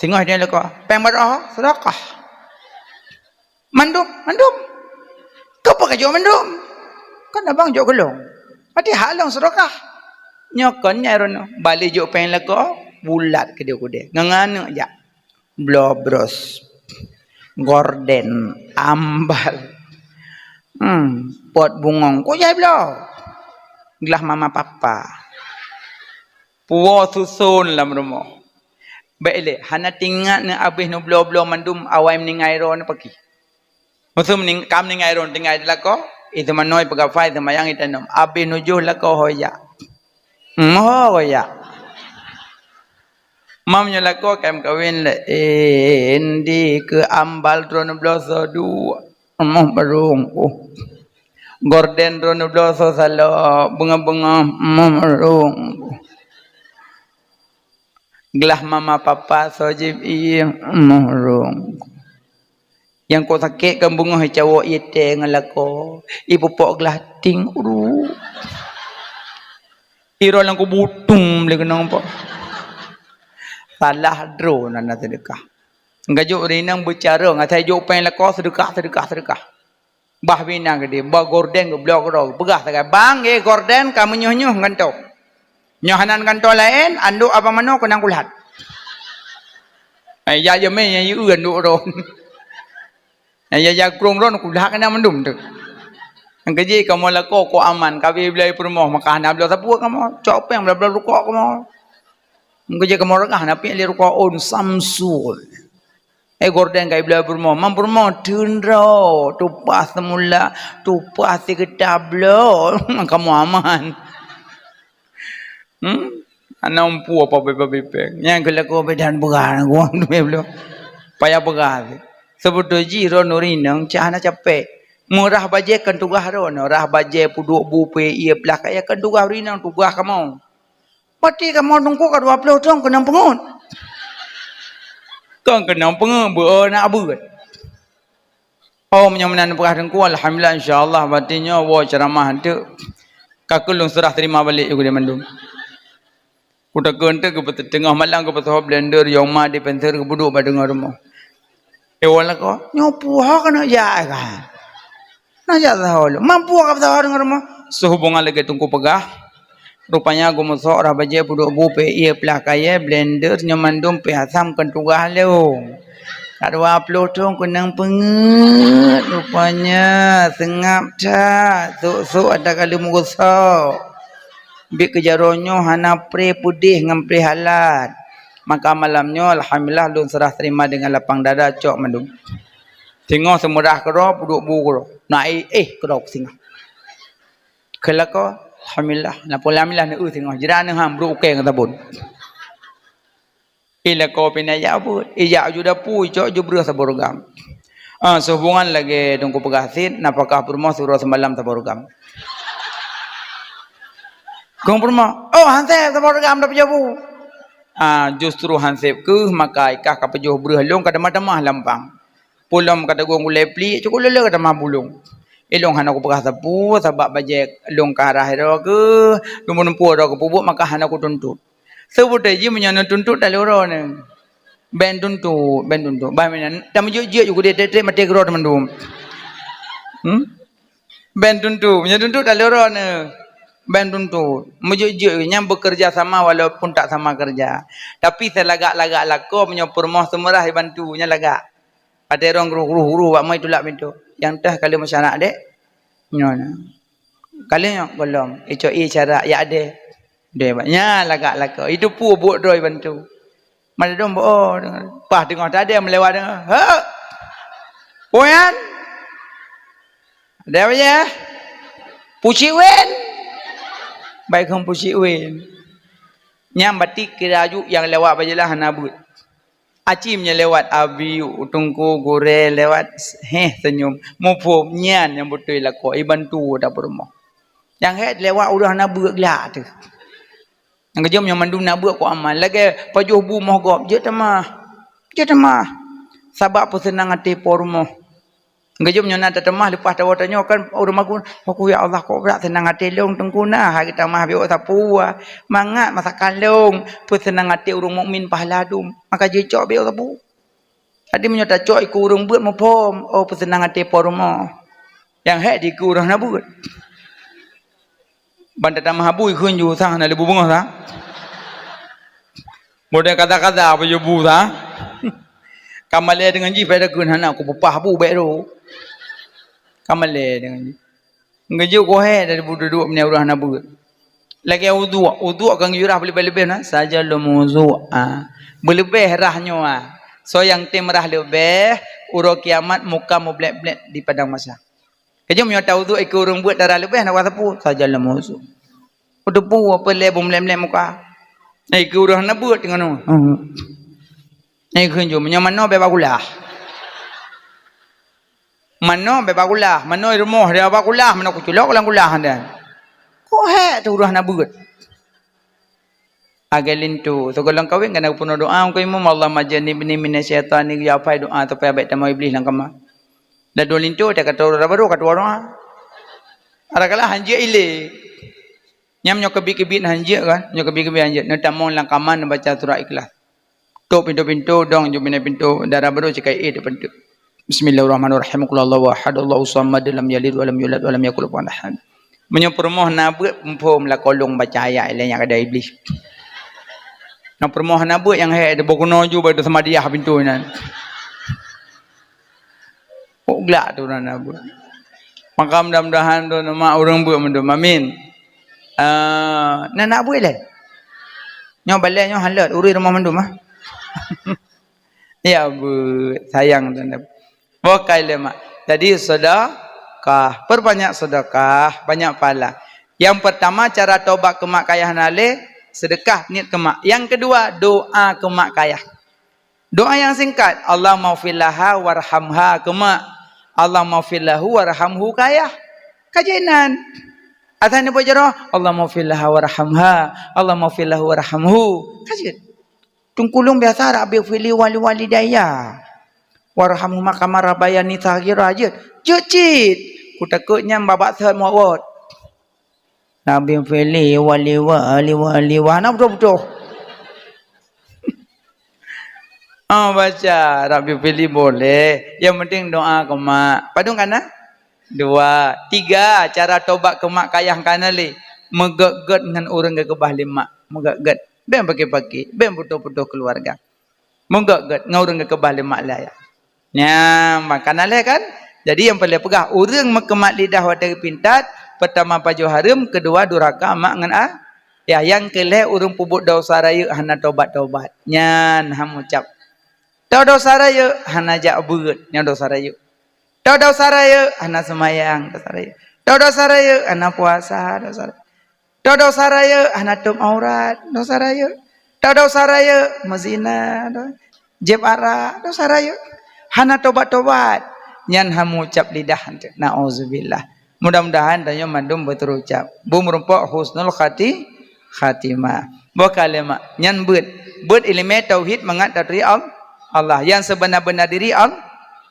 Singoh dia leuka. Péng baroe, seudeukah. Mandum, mandum. Keupeue ka jok mandum? Kan abang jok keu lôn. Berarti hak lôn seudeukah. Nyoe kon nyai rono. Balik jok péng leuka, bulat keudeh-keudeh. Ngon aneuk jak. Bloe bros. Gorden, ambal. Hmm, pot bungong. Kok jai bloe? Glah mama papa. Puwoe suson lam rumoh. Bèk ilèe, hana teuingat neuh abéh neubloe-bloe mandum awai meuninggai droe neupaki. Meuseu meuning-, ka meuninggai droe tinggai di lakoe, i teumanoe peugafai seumayang i tanom. Abéh neujoh lakoe ho jak. Hmm, ho jak. Mam nyoe lakoe ka meukawen lé, eh, endi keu ambal droe neubloe soe dua. Amoh barong, oh. Gorden droe neubloe soe salok, beungoh-beungoh, amoh barong, oh. Glah mama papa soe jieb ié, amoh barong. Nyang kok sakét kan beungoh icawok ié tée ngon lakoe, ipupok glah ting, uru. Iroe lam kubu tum lé keunong po. Salah droe na, na seudeukah. Gajok rinang beucarông, asai jok péng lakoe seudeukah, seudeukah, seudeukah. Bah bina geude, bah gorden geubloe keudroe, peugah sagai, "Bang, eh, gorden ka meunyoh-nyoh ngon toh. Nyoe hana ngon toh laén, andok abang manoe keunong kulat." Ai, ya jamé nyang yue andok droe. Nyang ya, ya krong droe kulat keunan mandum tu. Nyang keujih kamoe lakoe kok aman, ka abéh bloe peurumoh, maka hana bloe sapeue kamoe, cok péng bloe-bloe rukok kamoe. Nyang keujih kamoe reugah na piek lé rukok on Samsul. Eh, gorden ka ibloe peurumoh. Mam peurumoh teunro, tupaih seumula, tupaih sikeuta bloe. Kamoe aman. Hmm? Hana umpu apa bipeng-bipeng. Nyang keu lakoe beda peugah, gua tu bloe. Payah peugah. Seubeutôi jih droeneuh rineueng cah hana capek. Meurah bajée kon tugaih droeneuh, rah bajée peuduek bu pue ié plah kaya kon tugaih rineueng, tugaih kamoe. Pati kamoe teungku ka dua ploh thon keunong peungeut. Kon keunong peungeut, beu nak beuet. Oh, meunyoe meunan peugah teungku, alhamdulillah, insya Allah, bati nyoe woe ceuramah teuk. Ka keu lôn seurah terima balek ju keudeh mandum. Kutakeu teuk geupeuteungoh malam geupeusoe blender, yong ma dispenser geupeuduek bak teungoh rumoh. Eh, woe lakoe, nyoe puha keuneuk jak kan? Nah, jak saho lom. Mampu ka saho deungon rumoh. Seuhubongan lagèe Teungku peugah. Rupanya geumusok rah bajèe, peuduek bu, peuék ié, plah kayèe, blender, nyoe mandum pih asam kon tugaih lôn. Ka dua ploh thôn keunong peungeuet rupanya, seungab that, sôk-sôk atra ka lheueh meugusok. Biet keu jaroe nyoe hana pré peudeh ngon pré halat. Maka malam nyoe alhamdulillah lôn seurah terima dengan lapang dada, cok mandum. Singoh seumeurah keudroe, peuduek bu keudroe. Na éh, éh keudroe singoh. Kheun lakoe, alhamdulillah. Lakoe alhamdulillah neueu singoh. Jira neuham brôk ukèe ngon sabon. Ilako pih na jak beuet. Ijak ju dapu, icok ju breueh saboh reugam. Ah, seuhubongan lagèe Teungku peugah cit, nafakah peurumoh siuroe seumalam saboh reugam. Kong peurumoh, "Oh, han sép saboh reugam tapajoh bu." Ah, justru han sép keuh, maka ikah ka pajoh breueh lôn ka tamah-tamah lam pang. Peue lom ka tagong gulèe pliek, cukôp lé-lé ka tamah bu lôn. Ilôn hana kupeugah sapeue, sabab bajèe lôn ka rhah droe keuh, lôn meunumpu droe keuh peubuet, maka hana kutuntot. Seubeutôi jih meunyoe neutuntot taleuroe neuh. Bèk tuntot, bèk tuntot. Bah meunan, tameujeuet-jeuet ju keudéh trép-trép maté keudroe teumandum. Hmm? Bèk tuntot, meunyoe tuntot taleuroe neuh. Bèk tuntot. Meujeuet-jeuet nyan bekerja sama walaupun tak sama kerja. Tapi seulagak-lagak lakoe meunyoe peurumoh seumeurah jibantu, nyan lagak. Watèe rhong gruh-gruh-gruh bak moe tulak pintoe. Nyang teuh ka lheueh meusarak dek. Nyoe na. Ka lheueh nyoe gohlom. Icok ié cara yak adèe. Deh bak nyan lagak lakoe. Itu peue buet droe bantu. Madadong bak oh, paih teungoh tadèe meulewat deungoe. Hek! Peue nyan? Deh bak nyan. Pucik wen. Baik kong pucik wen. Nyan batik kira aju nyang lewat bak jalan hana beuet. Aci meunyoe lewat abi, teungku, gurèe lewat, héh, seunyum. Muphom, nyan nyang beutôi lakoe, ibantu atra peurumoh. Nyang hék lewat ureueng hana beuet glak teuh. Nyang keujeuet nyoe mandum na beuet keu aman. Lagèe pajoh bu moh gob, jeuet tamah. Jeuet tamah. Sabab peuseunang até po rumoh. Geujok nyoe na tateumah leupah tawoe tanyoe kan ureueng magun, "Aku ya Allah, kok brat seunang até lôn teungku na, hai geutamah biôk sapeue. Mangat masakan lôn, peuseunang até ureueng mukmin pahala dum." Maka jicok biôk sapeue. Jadi meunyoe tacok iku ureueng beuet muphom, oh peuseunang até po rumoh. Nyang hék di iku ureueng hana beuet. Ban tatamah bu ikheun ju sang hana lé bu beungoh sang. Model kaza-kaza apa ju bu sang. Ka malèe deungon jih pada kheun hana kupeupah bu bèk ro. Ka malèe deungon jih. Ngeujok kohé dari bu duduek meunyoe ureueng hana beuet. Lagèe uduk, uduk kan geujurah beuleubeh-leubeh na, saja lom uduk. Ah. Beuleubeh rah nyoe ah. Soe nyang tem rah leubeh, uroe kiamat muka mublek-blek di padang mahsyar. Kajom nyoe tauduk ikeu ureueng beuet dara leubeh na wasapu saja lom uduk. Uduk pu apa lé bom lem-lem muka. Ikeu ureueng hana beuet teungoh nyoe. Hmm. Ikeu jom nyoe manoe bèk bakulah. Manoe bèk bakulah, manoe rumoh dia bakulah, manoe kuculok lam kulah dia. Kok hék tu ureueng hana beuet. Agé linto, sigohlom kawén kana geupunoh doa keu imum, "Allahumma jannibni minasyaitan," ya pai doa supaya bèk tamong iblih lam kama. Ladôm linto, tak kata ureueng baru ka tuwoe doa. Ada kalah hanjeuet ilé. Nyam nyoe keubiet-keubiet hanjeuet kan? Nyoe keubiet-keubiet hanjeuet. Neutamong lam kama neubaca surat Ikhlas. Tok pintoe-pintoe, dong ju bina pintoe, dara baru cikai eh depan tu. Bismillahirrahmanirrahim. Qul huwallahu ahad, Allahu samad, lam yalid walam yulad walam yakul kufuwan ahad. Meunyoe peurumoh na beuet muphom lakoe lôn baca ayat ilèe nyang ada iblih. Na peurumoh na beuet nyang hék deuh boh keunoe ju bak samadiah pintoe nyan. Kok glak tu na na beuet. Maka mudah-mudahan tu nama ureueng beuet mandum. Amin. Ah, na nak beuet lé. Nyoe balèe nyoe halot ureueng rumoh mandum ah. Ya beuet, sayang tu. Boh kai lé mak. Jadi sedekah, perbanyak sedekah, banyak pahala. Yang pertama cara tobat keu mak kayah na lé, sedekah niet keu mak. Yang kedua doa keu mak kayah. Doa nyang singkat, "Allahummaghfir laha warhamha" keu mak. "Allahummaghfir lahu warhamhu" kayah. Ka jeuet nan. Asai neubuet jaroe, "Allahummaghfir laha warhamha, Allahummaghfir lahu warhamhu." Ka jeuet. Teungku lôn biasa, "Rabbighfirli waliwalidayya warhamhuma kama rabbayani shaghira." Jeuet. Jeuet cit. Kutakot nyan babah seuhat muwot. "Rabbighfirli waliwaliwaliwa." Hana beutôi-beutôi. Ah, baca, "Rabbighfirli" boleh. Yang penting doa keu mak. Padum kana? Dua, tiga, cara tobat keu mak keu ayah kana lé. Meugét-gét ngon ureuëng geukeubah lé mak. Meugét-gét. Bék paké-paké, bék putôh-putôh keuluwarga. Meugét-gét ngon ureuëng geukeubah lé mak lé ayah. Nyan, makana lé kan? Jadi nyang peureulée peugah, ureuëng meukeumat lidah watée geupintat, peurtama pajoh hareuem, keudua duraka mak ngon a-, ya, nyang keulhée ureuëng peubuet desya rayeuk hana tobat-tobat. Nyan han meucab. Teu desya rayeuk hana jak beuet, nyan desya rayeuk. Teu desya rayeuk hana seumayang, desya rayeuk. Teu desya rayeuk hana puasa, desya rayeuk. Teu desya rayeuk hana tuem aurat, desya rayeuk. Teu desya rayeuk meuzina, do-, jieb arak, desya rayeuk. Hana tobat-tobat, nyan han meucab lidah. Nauzubillah. Mudah-mudahan tanyoe mandum beuteurucab. Beumeurumpok husnul khati-, khatimah. Boh ka lé mak, nyan beuet. Beuet iéleumé tauhid mangat taturi Al-, Allah. Nyang seubeuna-beuna diri Al-,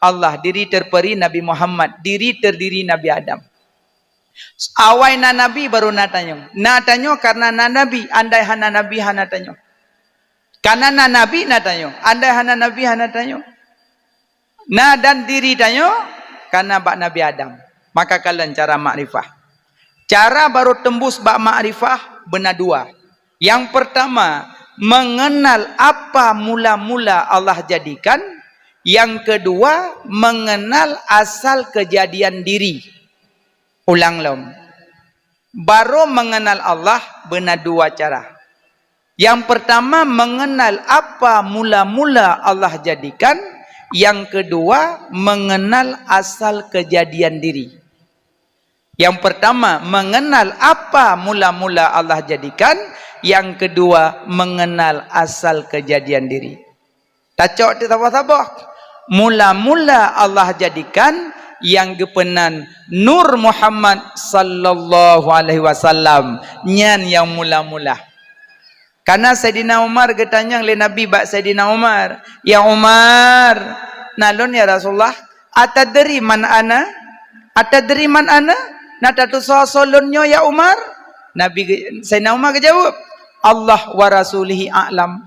Allah, diri terperi Nabi Muhammad, diri terdiri Nabi Adam. Awai na nabi baru na tanyoe. Na tanyoe karena na nabi, andai hana nabi hana tanyoe. Karena na nabi na tanyoe, andai hana nabi hana tanyoe. Na dan diri tanyoe karena bak Nabi Adam. Maka kalon cara makrifah. Cara baru tembus bak makrifah beuna dua. Yang pertama, mengenal apa mula-mula Allah jadikan. Yang kedua, mengenal asal kejadian diri. Ulang lom. Baru mengenal Allah beuna dua cara. Yang pertama, mengenal apa mula-mula Allah jadikan. Yang kedua, mengenal asal kejadian diri. Yang pertama, mengenal apa mula-mula Allah jadikan. Yang kedua, mengenal asal kejadian diri. Tacok teuk saboh-saboh. Mula-mula Allah jadikan nyang geupeunan Nur Muhammad sallallahu alaihi wasallam. Nyan nyang mula-mula. Karena Saidina Umar geutanyong lé Nabi bak Saidina Umar, "Ya Umar, na lôn ya Rasulullah, atadri man ana? Atadri man ana? Na tatusoe soe lôn nyoe ya Umar?" Nabi ge-, Saidina Umar geujaweueb, "Allah wa rasulihi a'lam."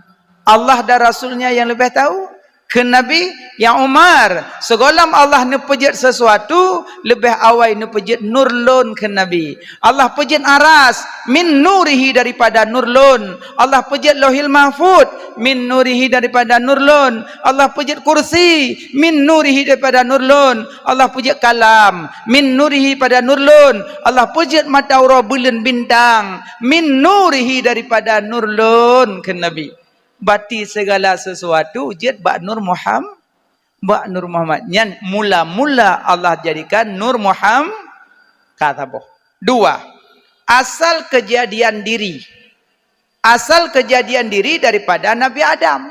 Allah dan Rasulnya yang lebih tahu. Kheun Nabi, "Ya Umar, sigohlom Allah neupeujeuet sesuatu, leubeh awai neupeujeuet nur lôn," kheun Nabi. Allah peujeuet aras min nurihi daripada nur lôn. Allah peujeuet Lauhil Mahfuz min nurihi daripada nur lôn. Allah peujeuet kursi min nurihi daripada nur lôn. Allah peujeuet kalam min nurihi pada nur lôn. Allah peujeuet mata uroe buleuen bintang min nurihi daripada nur lôn, kheun Nabi. Bati segala sesuatu jeuet bak Nur Muham-, bak Nur Muhammad. Nyan mula-mula Allah jadikan Nur Muham-, ka saboh. Dua, asal kejadian diri. Asal kejadian diri daripada Nabi Adam.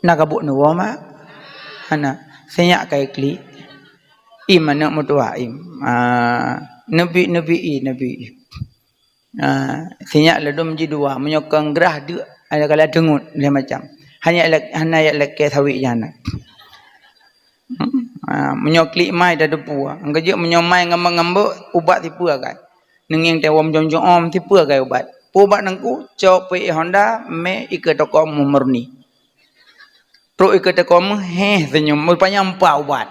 Na ka buet neuwoe mak? Hana. Sinyak kai klik. Im aneuk meutuah im. Ah, neubi, neubi i, neubi i. Ah, sinyak ladom jidua. Meunyoe keu grah deuk, ada kala teungut, leh macam. Hana yak lak-, hana yak lakée saweue jih hana. Hmm? Ah, meunyoe klik mai dah deupue. Engkajeuek meunyoe mai ngambek-ngambek, ubat tipeue agai. Neungieng teuwom jom-jom tipeue agai ubat. Peue ubat Teungku? Cok peuék Honda, mé ikeue toko meuh Murni. Trok ikeue toko meuh, héh, senyum. Rupanya empat ubat.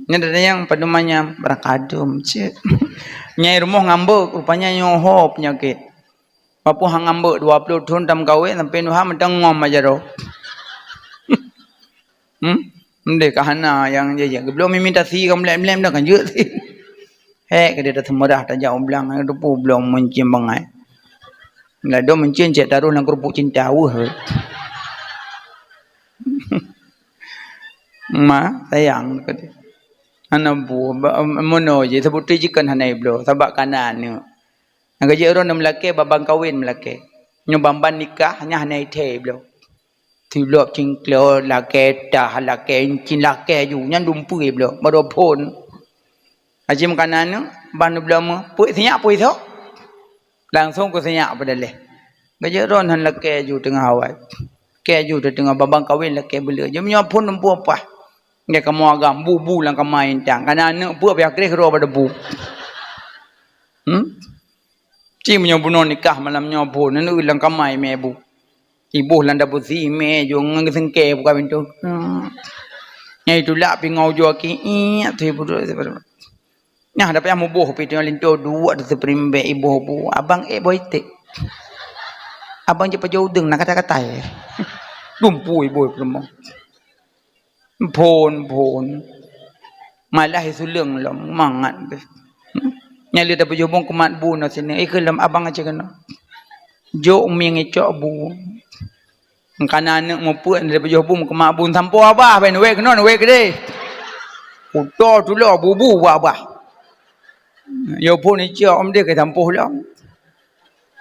Nyan ada nyang padum manyam, barang kadum cit. Nyai rumoh ngambek, rupanya nyoe ho penyakit. Walaupun hang ngambek dua puluh thon tameukawen, sampai nuha mantong ngom aja roh. Hmm? Ndeh ka hana nyang jijak. Geubloe mimi tasi ka mlém-mlém dah kan jeuet sih. Hék, ka dia dah seumeurah tajak u blang, ka teupeu bloe meuncien bangai. Ladom meuncien cek taroh lam keurupuk cinta, weuh. Ma, sayang, kata. Hana bu, ba-, mono je, seubut jikan hana ibloe, sabab kana aneuk. Nyang ka jeuet droe meulakée, babang kawen meulakée. Nyoe bamban nikah, nyan hana ithée ibloe. Silop cingklo, lakée tah, lakée incin, lakée ju, nyan dumpeue bloe, baroe phon. Aci meukanan nyoe, ban bloe meuh, peuet sinyak peuet isok. Langsong keu sinyak peudaleh. Gajak ron han lakée ju teungoh awai. Lakée ju teungoh babang kawen lakée beuleu. Jeuem nyoe phon dumpeue pah. Nyan kamoe agam, bu-bu lam kama intang. Kana aneuk peuet payah kreh keudroe bak debu. Hmm? Ci meunyoe bunoe nikah malam nyoe phon, aneuk lam kama imé bu. Iboh lam dapur si imé jong ngon geusengke buka pintoe. Hmm. Nyang itulak pih ngon ujoe aki, iek tu ibu duduk. Nyan dah payah muboh pih tu nyang linto duek tu seuperimbek iboh bu. Abang ék boh iték. Abang jeuet pajoh udeueng na kata-kata. Dumpu iboh peurumoh. Phon, phon. Malah isuleueng lom, mangat deh. Hmm? Nyang lé tapajoh bong keumat bu na sini. Ikeu lom abang aja keunoe. Jok mieng icok bu. Kana aneuk mupeuet lé pajoh bu keumat bu sampoe abah ben wék keunoe wék keudeh. Kuto tulo bubu bak abah. Yo phon icok om deh ke sampoe lom.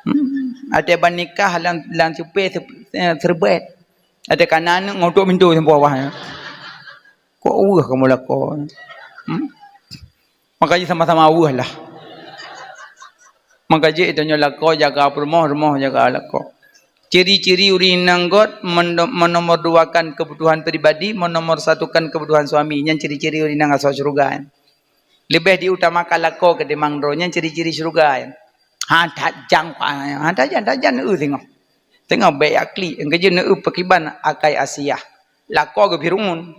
Hmm. Até ban nikah lam, lam cupe se-, eh, serbet. Até kana aneuk ngotok pintoe sampoe awah nyan. Kok weueh kamoe lakoe? Hmm? Maka jih sama-sama weueh lah. Maka jih tanyoe lakoe jaga peurumoh, rumoh jaga lakoe. Ciri-ciri ureueng inong göt meno-, menomor duakan kebutuhan pribadi, menomor satukan kebutuhan suami. Nyan ciri-ciri ureueng inong asoe syeuruga nyan. Leubeh diutamakan lakoe ketimbang droe, nyan ciri-ciri syeuruga nyan. Ha, that jang, ha, that jan, that jan, eu, singoh. Singoh bék jak klik, nyang keujeuet neu-eu peukiban akai Asiah. Lakoe geuh Fir'aun.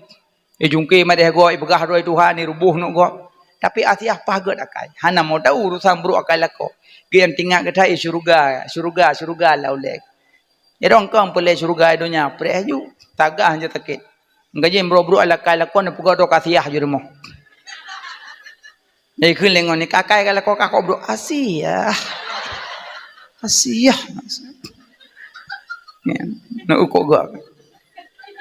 Ijungke madeh gob, ipeugah droe Tuhan, iruboh neuk gob. Tapi Asiah paih gét akai. Hana mau tahu urusan brok akai lakoe. Geuh nyang teuingat geuh that, eh, syeuruga, syeuruga, syeuruga lam ulèe. Irong kong peulée syeuruga donya, preh aju. Tagah aju sakét. Nyang keujeuet brok-brok akai lakoe, neupeugah droe keu Asiah ju rumoh. Jadi kheun lé ngon ni, kakai ka lakoe ka kok brok, "Asiah. Asiah." Ya, nak ukok gak.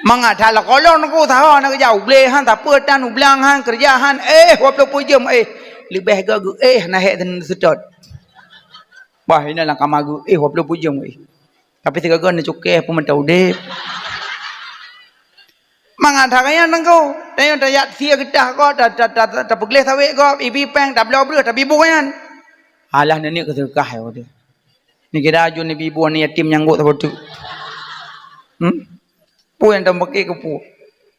Mangat that lakoe lôn ku saho na keujak, u blé han, sapeue tan, u blang han, keureuja han, eh, dua ploh peuet jeuem, eh. Leubeh gak geu, eh, na hék seutôt. Bah, ina lam kama geu, eh, dua ploh peuet jeuem, eh. Tapi sigoe-goe neucukée peumeuntah udeb. Mangat that nyan teungku. Tanyoe tajak sie geutah gob, ta-, ta-, ta-, ta-, tapeugleh sawét gob, ibi péng, tabloe breueh, tabi bu nyan. Alah neuniek keu seudeukah ya udeb. Neukira aju neubi bu aneuk yatim nyang gok saboh teuk. Hmm? Peue nyang tameubeuke keu peue?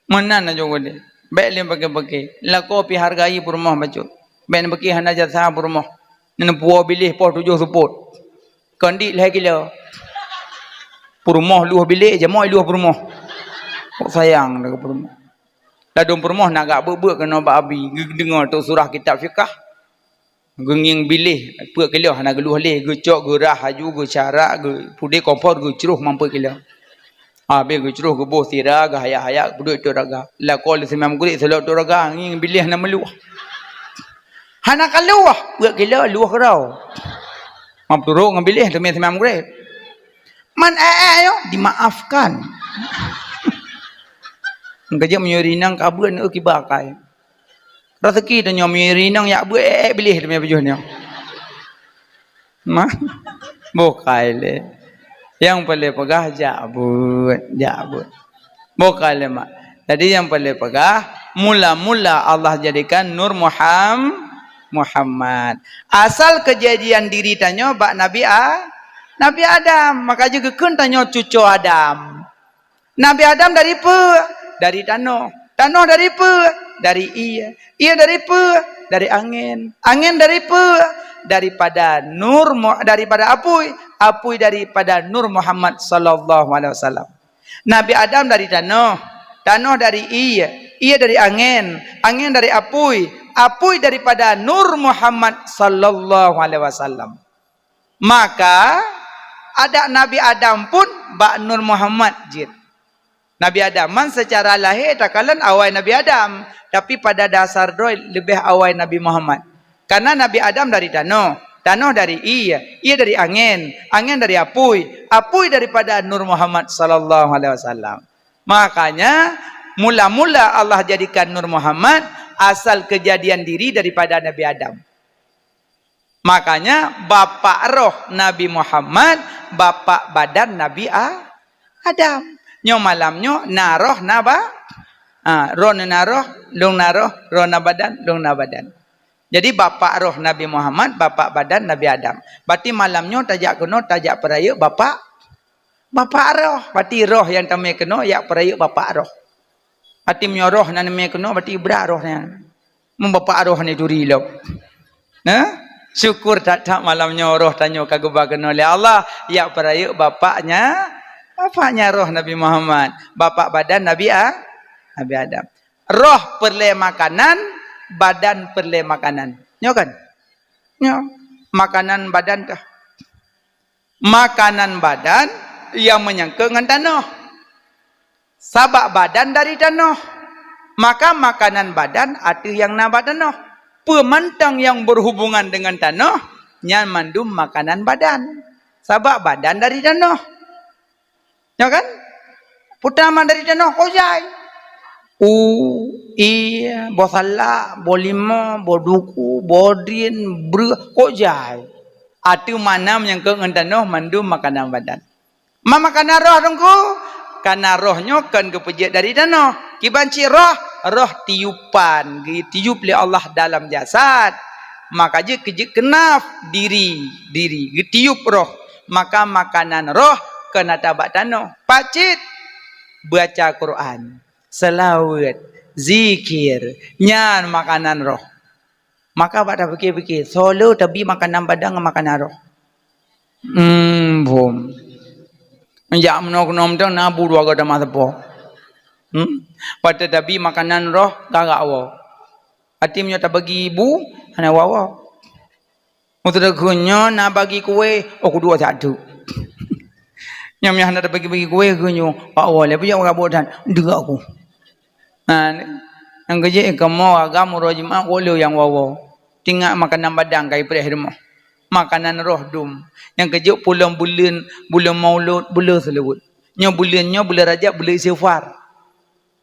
Meunan aju udeb. Bék lé beuke-beuke. Lakoe pih hargai peurumoh bacut. Bék neubeuke hana jasa peurumoh. Neupuwoe biléh poh tujoh seupôt. Kon dit lhèe kilo. Peurumoh luwah bilék, jamoe luwah peurumoh. Kok sayang dah keu peurumoh. Ladôm peurumoh na gak beuk-beuk keunoe bak abi, geudeungoe tok surah kitab fiqah. Geungieng biléh, peuet kilo hana geuluwah lé, geucok, geurah aju, geucarak, geu-, pudé kompor geucroh mampu kilo. Habéh geucroh geuboh sira, geuhayak-hayak, peuduek tok raga. Lakoe lé seumam gurèe, seulok tok raga, ngieng biléh hana meuluwah. Hana ka luwah, peuet kilo luwah keudroe. Mam turok ngon biléh teumé seumam gurèe. Man ék-ék nyoe dimaafkan. Keujeuet meunyoe rinang ka beuet neu kiba akai. Raseuki tanyoe meunyoe rinang yak beuet ék-ék biléh teumé pajoh nyoe. Mah, bukai lé. Nyang paleng peugah jak buet, jak buet. Bukai lé mak. Jadi nyang paleng peugah, mula-mula Allah jadikan Nur Muham-, Muhammad. Asal keujadian diri tanyoe bak Nabi A-, Nabi Adam. Maka jih geukheun tanyoe cucoe Adam. Nabi Adam dari peue? Dari tanoh. Tanoh dari peue? Dari ié. Ié dari peue? Dari angén. Angén dari peue? Daripada nur Mu-, daripada apui. Apui daripada Nur Muhammad sallallahu alaihi wasallam. Nabi Adam dari tanoh. Tanoh dari ié. Ié dari angén. Angén dari apui. Apui daripada Nur Muhammad sallallahu alaihi wasallam. Maka, adak Nabi Adam pun bak Nur Muhammad jeuet. Nabi Adam man seucara lahé takalon awai Nabi Adam, tapi pada dasar droe leubeh awai Nabi Muhammad. Karena Nabi Adam dari tanoh, tanoh dari ié, ié dari angén, angén dari apui, apui daripada Nur Muhammad sallallahu alaihi wasallam. Makanya, mula-mula Allah jadikan Nur Muhammad asal keujadian diri daripada Nabi Adam. Makanya, bapak roh Nabi Muhammad, bapak badan Nabi A-, Adam. Nyoe malam nyoe na roh na ba-, ha, roh na roh, lôn na roh, roh na badan, lôn na badan. Jadi, bapak roh Nabi Muhammad, bapak badan Nabi Adam. Berarti malam nyoe tajak keunoe, tajak peurayeuk bapak, bapak roh. Berarti roh nyang tamé keunoe, jak peurayeuk bapak roh. Berarti meunyoe roh na neumé keunoe, berarti brat roh nyan. Meu bapak roh ni turi lom. Nah, syukur that-that malam nyoe roh tanyoe ka geuba keunoe lé Allah, jak peurayeuk bapaknya, bapaknya roh Nabi Muhammad, bapak badan Nabi A-, Nabi Adam. Roh peureulée makanan, badan peureulée makanan. Nyoe kan? Nyoe. Makanan badan tah. Makanan badan nyang meunyangkot ngon tanoh. Sabab badan dari tanoh. Maka makanan badan ateueh nyang na bak tanoh. Peue mantong nyang berhubungan dengan tanoh, nyan mandum makanan badan. Sabab badan dari tanoh. Ya kan? Peutama dari tanoh kojai. U, ie, boh salak, boh limau, boh duku, boh drien, breueh, kojai. Ateueh mana menyangkut ngon tanoh mandum makanan badan. Ma makanan roh teungku? Karena roh nyoe kon geupeujeuet dari tanoh. Kiban cit roh, roh tiupan, geutiup lé Allah dalam jasad. Maka jeuet keu jeuet keu naf, diri, diri, geutiup roh. Maka makanan roh kon ata bak tanoh. Pacit baca Quran, selawat, zikir, nyan makanan roh. Maka bak tapike-pike, soe le tabi makanan badan ngon makanan roh. Hmm, bom. Jak meunoe keunoe mantong na bu dua goe tamah sapo. Hmm? Watée tabi makanan roh, garak woe. Até meunyoe tabagi bu, hana woe-woe. Meuteudeuk nyoe na bagi kueh, oh, kuduek satu. Nyoe meuhan na bagi-bagi kueh keu nyoe, pak woe lé, peujak bak boh dan, deuk aku. Ha, nyang keujeuet kamoe agam uroe Jumat, woe lé nyang woe-woe. Tingat makanan badan kai preh rumoh. Makanan roh dum. Nyang keujeuet pulang buleuen, buleuen Maulud, buleuen seulaweuet. Nyoe buleuen nyoe, buleuen Rajab, buleuen istighfar.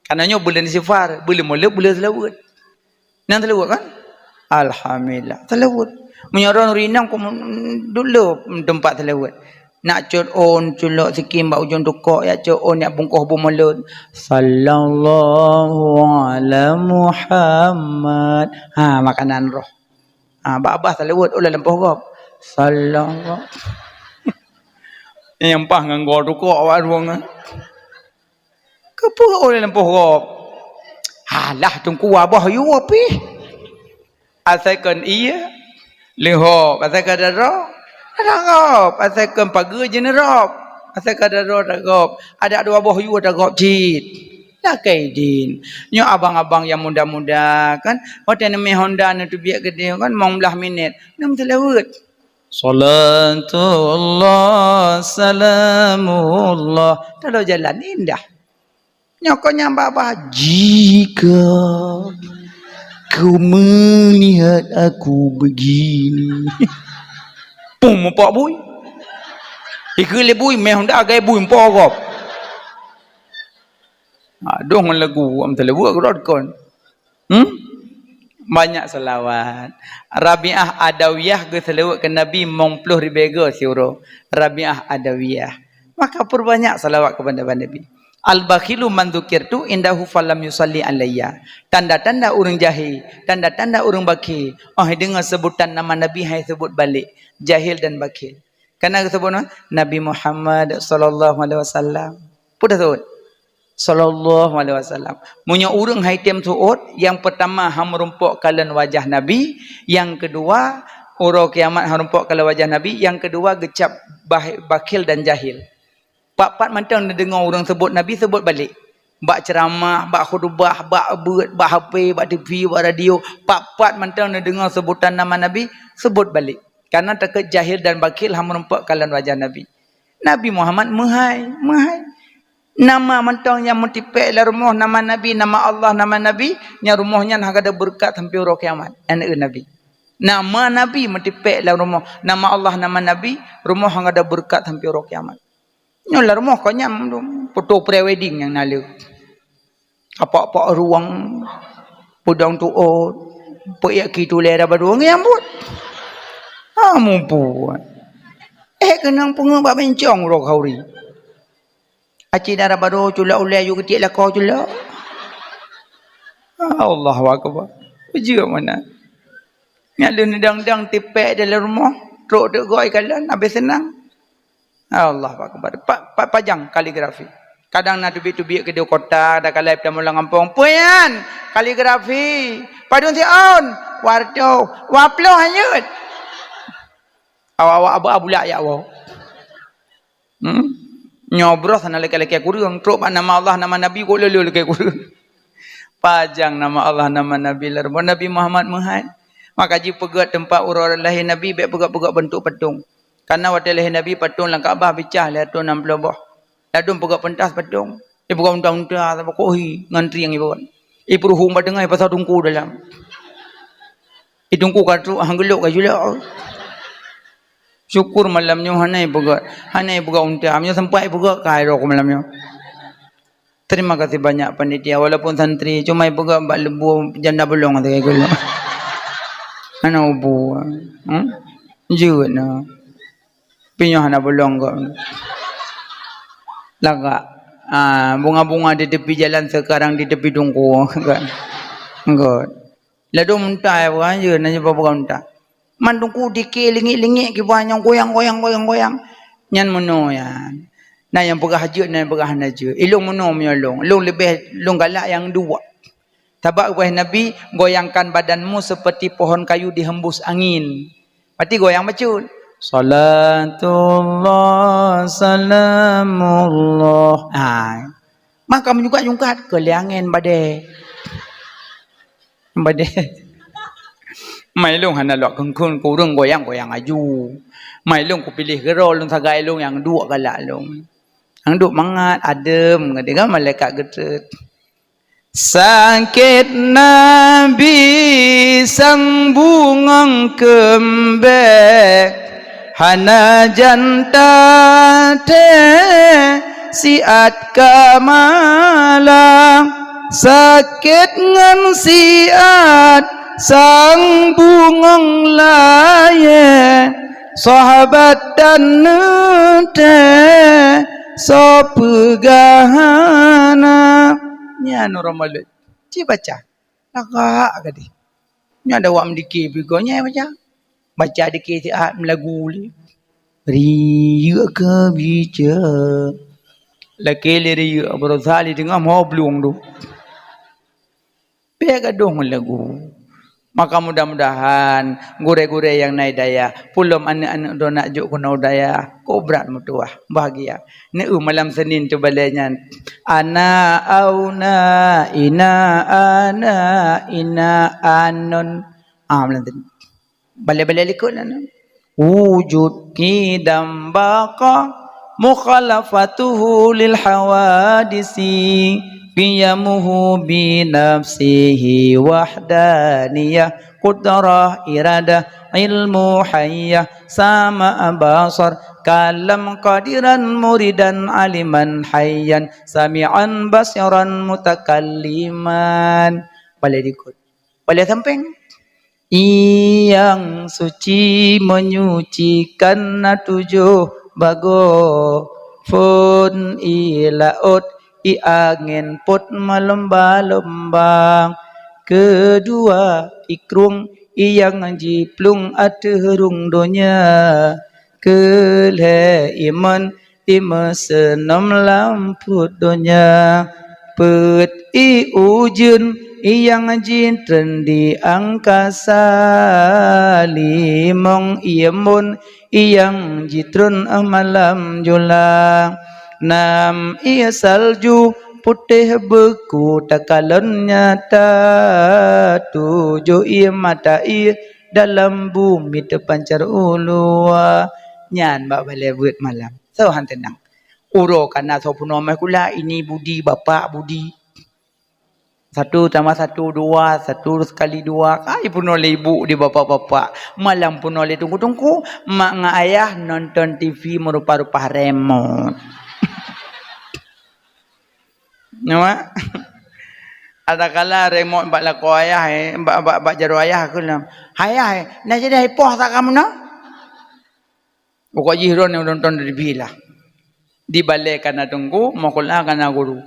Karena nyoe buleuen istighfar, buleuen Maulud, buleuen seulaweuet. Nyan seulaweuet kan? Alhamdulillah, seulaweuet. Meunyoe droe nuri inong, ku dulu teumpat seulaweuet. Nak cot ôn, culok sikin bak ujong tukok, yak cot ôn, yak bungkôh bu Maulud. Sallallahu ala Muhammad. Ha, makanan roh. Ha, bak abah seulaweuet, ulah lampôh gob. Sallallahu. Nyang paih ngon goe tukok awak rueng. Keupeue ulée lampôh gob? Alah, teungku, abah yue pih. Asai kon ie, leuhob. Asai kon daroe, daroe gob. Asai kon pageue, jeuneurôb. Asai kon daroe, daroe gob. Adak dua boh yue daroe gob cit. Lakée idin. Nyoe abang-abang nyang muda-muda kan, watée neumé honda neuteubiet keudeh kan, limong blaih minét, nem seulaweuet. Salatullah, salamullah. Talo jalan indah. Nyoe kon nyang babah, "Jika kau melihat aku begini." Pum, mupak bui. Ikeu lé bui, meh honda agai bui, mupak gob. Aduh, ngon lagu, am teuleuweuk rot kon. Hmm? Banyak selawat. Rabi'ah Adawiyah geuseulaweuet keu Nabi limong ploh ribée goe siuroe. Rabi'ah Adawiyah. Maka peurbanyak selawat keupada Nabi. Al-bakhilu man dzukirtu indahu falam yusalli alayya. Tanda-tanda ureuëng jahé, tanda-tanda ureuëng bakhil, óh deungoe seubutan nama Nabi han jiseubut balek, jahil dan bakhil. Kana geuseubut Nabi Muhammad sallallahu alaihi wasallam. Peue tasebut? Sallallahu alaihi wasallam. Meunyoe ureuëng han jitem seuôt, nyang peurtama han meurumpok kalon wajah Nabi, nyang keudua uroe kiamat han meurumpok kalon wajah Nabi, nyang keudua geucab bah-, bakhil dan jahil. Pat-pat mantong neudeungoe ureuëng seubut Nabi, seubut balek. Bak ceuramah, bak khutubah, bak beuet, bak H P, bak T V, bak radio, pat-pat mantong neudeungoe seubutan nama Nabi, seubut balek. Kana takot jahil dan bakhil han meurumpok kalon wajah Nabi. Nabi Muhammad meuhai, meuhai. Nama mantong nyang meutipék lam rumoh, nama Nabi, nama Allah, nama Nabi, nyang rumoh nyan hana ada beureukat sampoe uroe kiamat. Aneuëk Nabi. Nama Nabi meutipék lam rumoh, nama Allah, nama Nabi, rumoh hana ada beureukat sampoe uroe kiamat. Nyoe lam rumoh kon nyan, foto pre-wedding nyang na le. Apak-pak rueng, peudong tuôt, peuék ki tulée dara baroe ngieng buet. Ha, muphom. Eh, keunong peungeuet bak bencong uroe khauri. Aci dara baroe culok ulée yue geutiek lakoe culok. Allahu akbar. Ujeue meunan. Nyan lheueh neudong-dong tipék dalam rumoh, trok teuk goe ikalon, habéh seunang. Allahu akbar. Pa-, pa-, pajang kaligrafi. Kadang na teubiet-teubiet keudeh kota, ada kalai peutamong lam gampông. Peue nyan? Kaligrafi. Padum siôn? Dua reutôh. Dua ploh hanyut. Awak-awak abulak jak woe. Hmm? Nyoe broh sana lakée-lakée kureueng. Trok bak nama Allah, nama Nabi, kok lolo lakée kureueng. Pajang nama Allah, nama Nabi lam rumoh. Nabi Muhammad meuhai. Maka jipeugét teumpat uroe lahé Nabi, bék peugét-peugét beuntuk patong. Karena watée lahé Nabi, patong lam Ka'bah bicah lhée reutôh nam ploh boh. Ladôm peugét peuntas patong. Ipeugét unta-unta, saboh kohi, ngon trieng ipeugét. Ipeuruhueng bak teungoh, ipasah teungku dalam. Itungku ka trok, han geulok ka julok. Syukur malam nyoe hana ipeugét, hana ipeugét unta. Meunyoe sempat ipeugét, ka irok malam nyoe. Terima kasih banyak panitia, walaupun santri, cuma ipeugét bak leubue janda bolong sagai geulok. Hana ubu. Hmm? Jeuet na. Pinyuh hana bolong kok. Lagak. Ah, bunga-bunga di tepi jalan sekarang di tepi tungku. Enggak. Enggak. Ladôm unta ya, bukan je, nanya apa unta. Man tungku dike lingik-lingik kiban nyang goyang-goyang, goyang-goyang. Nyan meunoe nyan. Na nyang peugah jeuet, na nyang peugah hana jeuet. Ilông meunoe meunyoe lông. Lông leubeh, lông galak nyang duek. Sabab geupeugah Nabi, "Goyangkan badanmu seperti pohon kayu dihembus angin." Berarti goyang bacut. Salatullah, salamullah. Ha. Maka meujungkat-jungkat, keu lé angén badée. Badée. Mai lông hana lok keungkon, ku ureuëng goyang-goyang aju. Mai lông kupiléh keudroe lông sagai lông nyang duek galak lông. Nyang duek mangat, adem, geudeungoe malaikat geutrön. Sakét Nabi sang bungöng keumbék, hana jan tathée siat ka malang. Sakét ngon siat sang bungöng layée, sahabat tan neuthée soe peugah hana. Nyan uroe Maulud. Ci baca. Lagak gadih. Nyan ada awak meudike piga nyang baca. Baca dike siat meulagu lé. Riyeuk keu bija. Lakée lé riyeuk, beurasa lé teungoh mo blueng tu. Bék gadôh ngon lagu. Maka mudah-mudahan gurée-gurée nyang na hidayah, pulom aneuëk-aneuëk droeneuh jok keunoe u dayah, kok brat meutuwah, bahagia. Neu malam Senin tu balée nyan. Ana auna ina ana ina anon. Ah, malam Senin. Balée-balée likot na. Wujud qidam baqa mukhalafatuhu lil hawadisi. Qiyamuhu bi nafsihi wahdaniyah. Qudrah iradah ilmu hayyah. Sama basar kalam qadiran muridan aliman hayyan. Sami'an basiran mutakalliman. Balée likot. Balée sampéng. Nyang suci menyucikan na tujoh bagoe, phon ie laôt ie angén pôt meulomba-lomba. Keudua ie krueng ie nyang jiplueng ateueh rueng donya. Keulhée ie mon ie meuseunom lam pruet donya. Peuet ie ujeuen ie nyang jitreun di angkasa. Limong ie mon ie nyang jitreun malam jula. Nam ie salju putéh beuku takalon nyata. Tujoh ie mata ie dalam bumi teupancar u luwa. Nyan bak balée beuet malam. Soe han teunang. Uroe ka na soe peunoh meukulah, ini budi, bapak budi. Satu tambah satu, dua, satu sekali dua. Ai peunoh lé ibu di bapak-bapak. Malam peunoh lé teungku-teungku. Mak ngon ayah nonton T V meurupa-rupa remote. Nampak? Adakala remote bak lakoe ayah, eh, bak, bak, bak jaroe ayah keuh lom. Ayah, eh, na jadi ipoh sa kamoe na? Pokok jih droeneuh nonton T V lah. Di balée ka na teungku, meukulah ka na guru.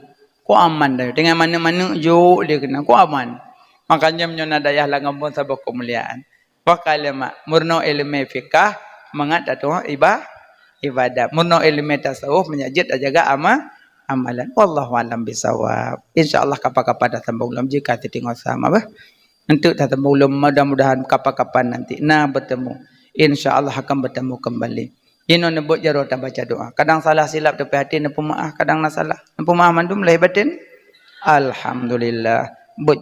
Kok aman dah. Dengan maneuek-maneuek jok dia keunan. Kok aman. Makanya meunyoe na dayah lam gampông saboh keumuliaan. Wah ka lé mak, meurunoe iéleumé fikah, mangat tatuha iba-, ibadat. Meurunoe iéleumé tasawuf, mangat jeuet tajaga ama-, amalan. Wallahu a'lam bissawab. Insya Allah kapan-kapan tasambong lom jika siteungoh sama bah. Enteuk tasambong lom, mudah-mudahan kapan-kapan nanti na bertemu. Insya Allah akan bertemu kembali. Inoe neubeuet jaroe tabaca doa. Kadang salah silap teupeuhati neupeumaáh, kadang na salah. Neupeumaáh mandum lahé batén. Alhamdulillah. buet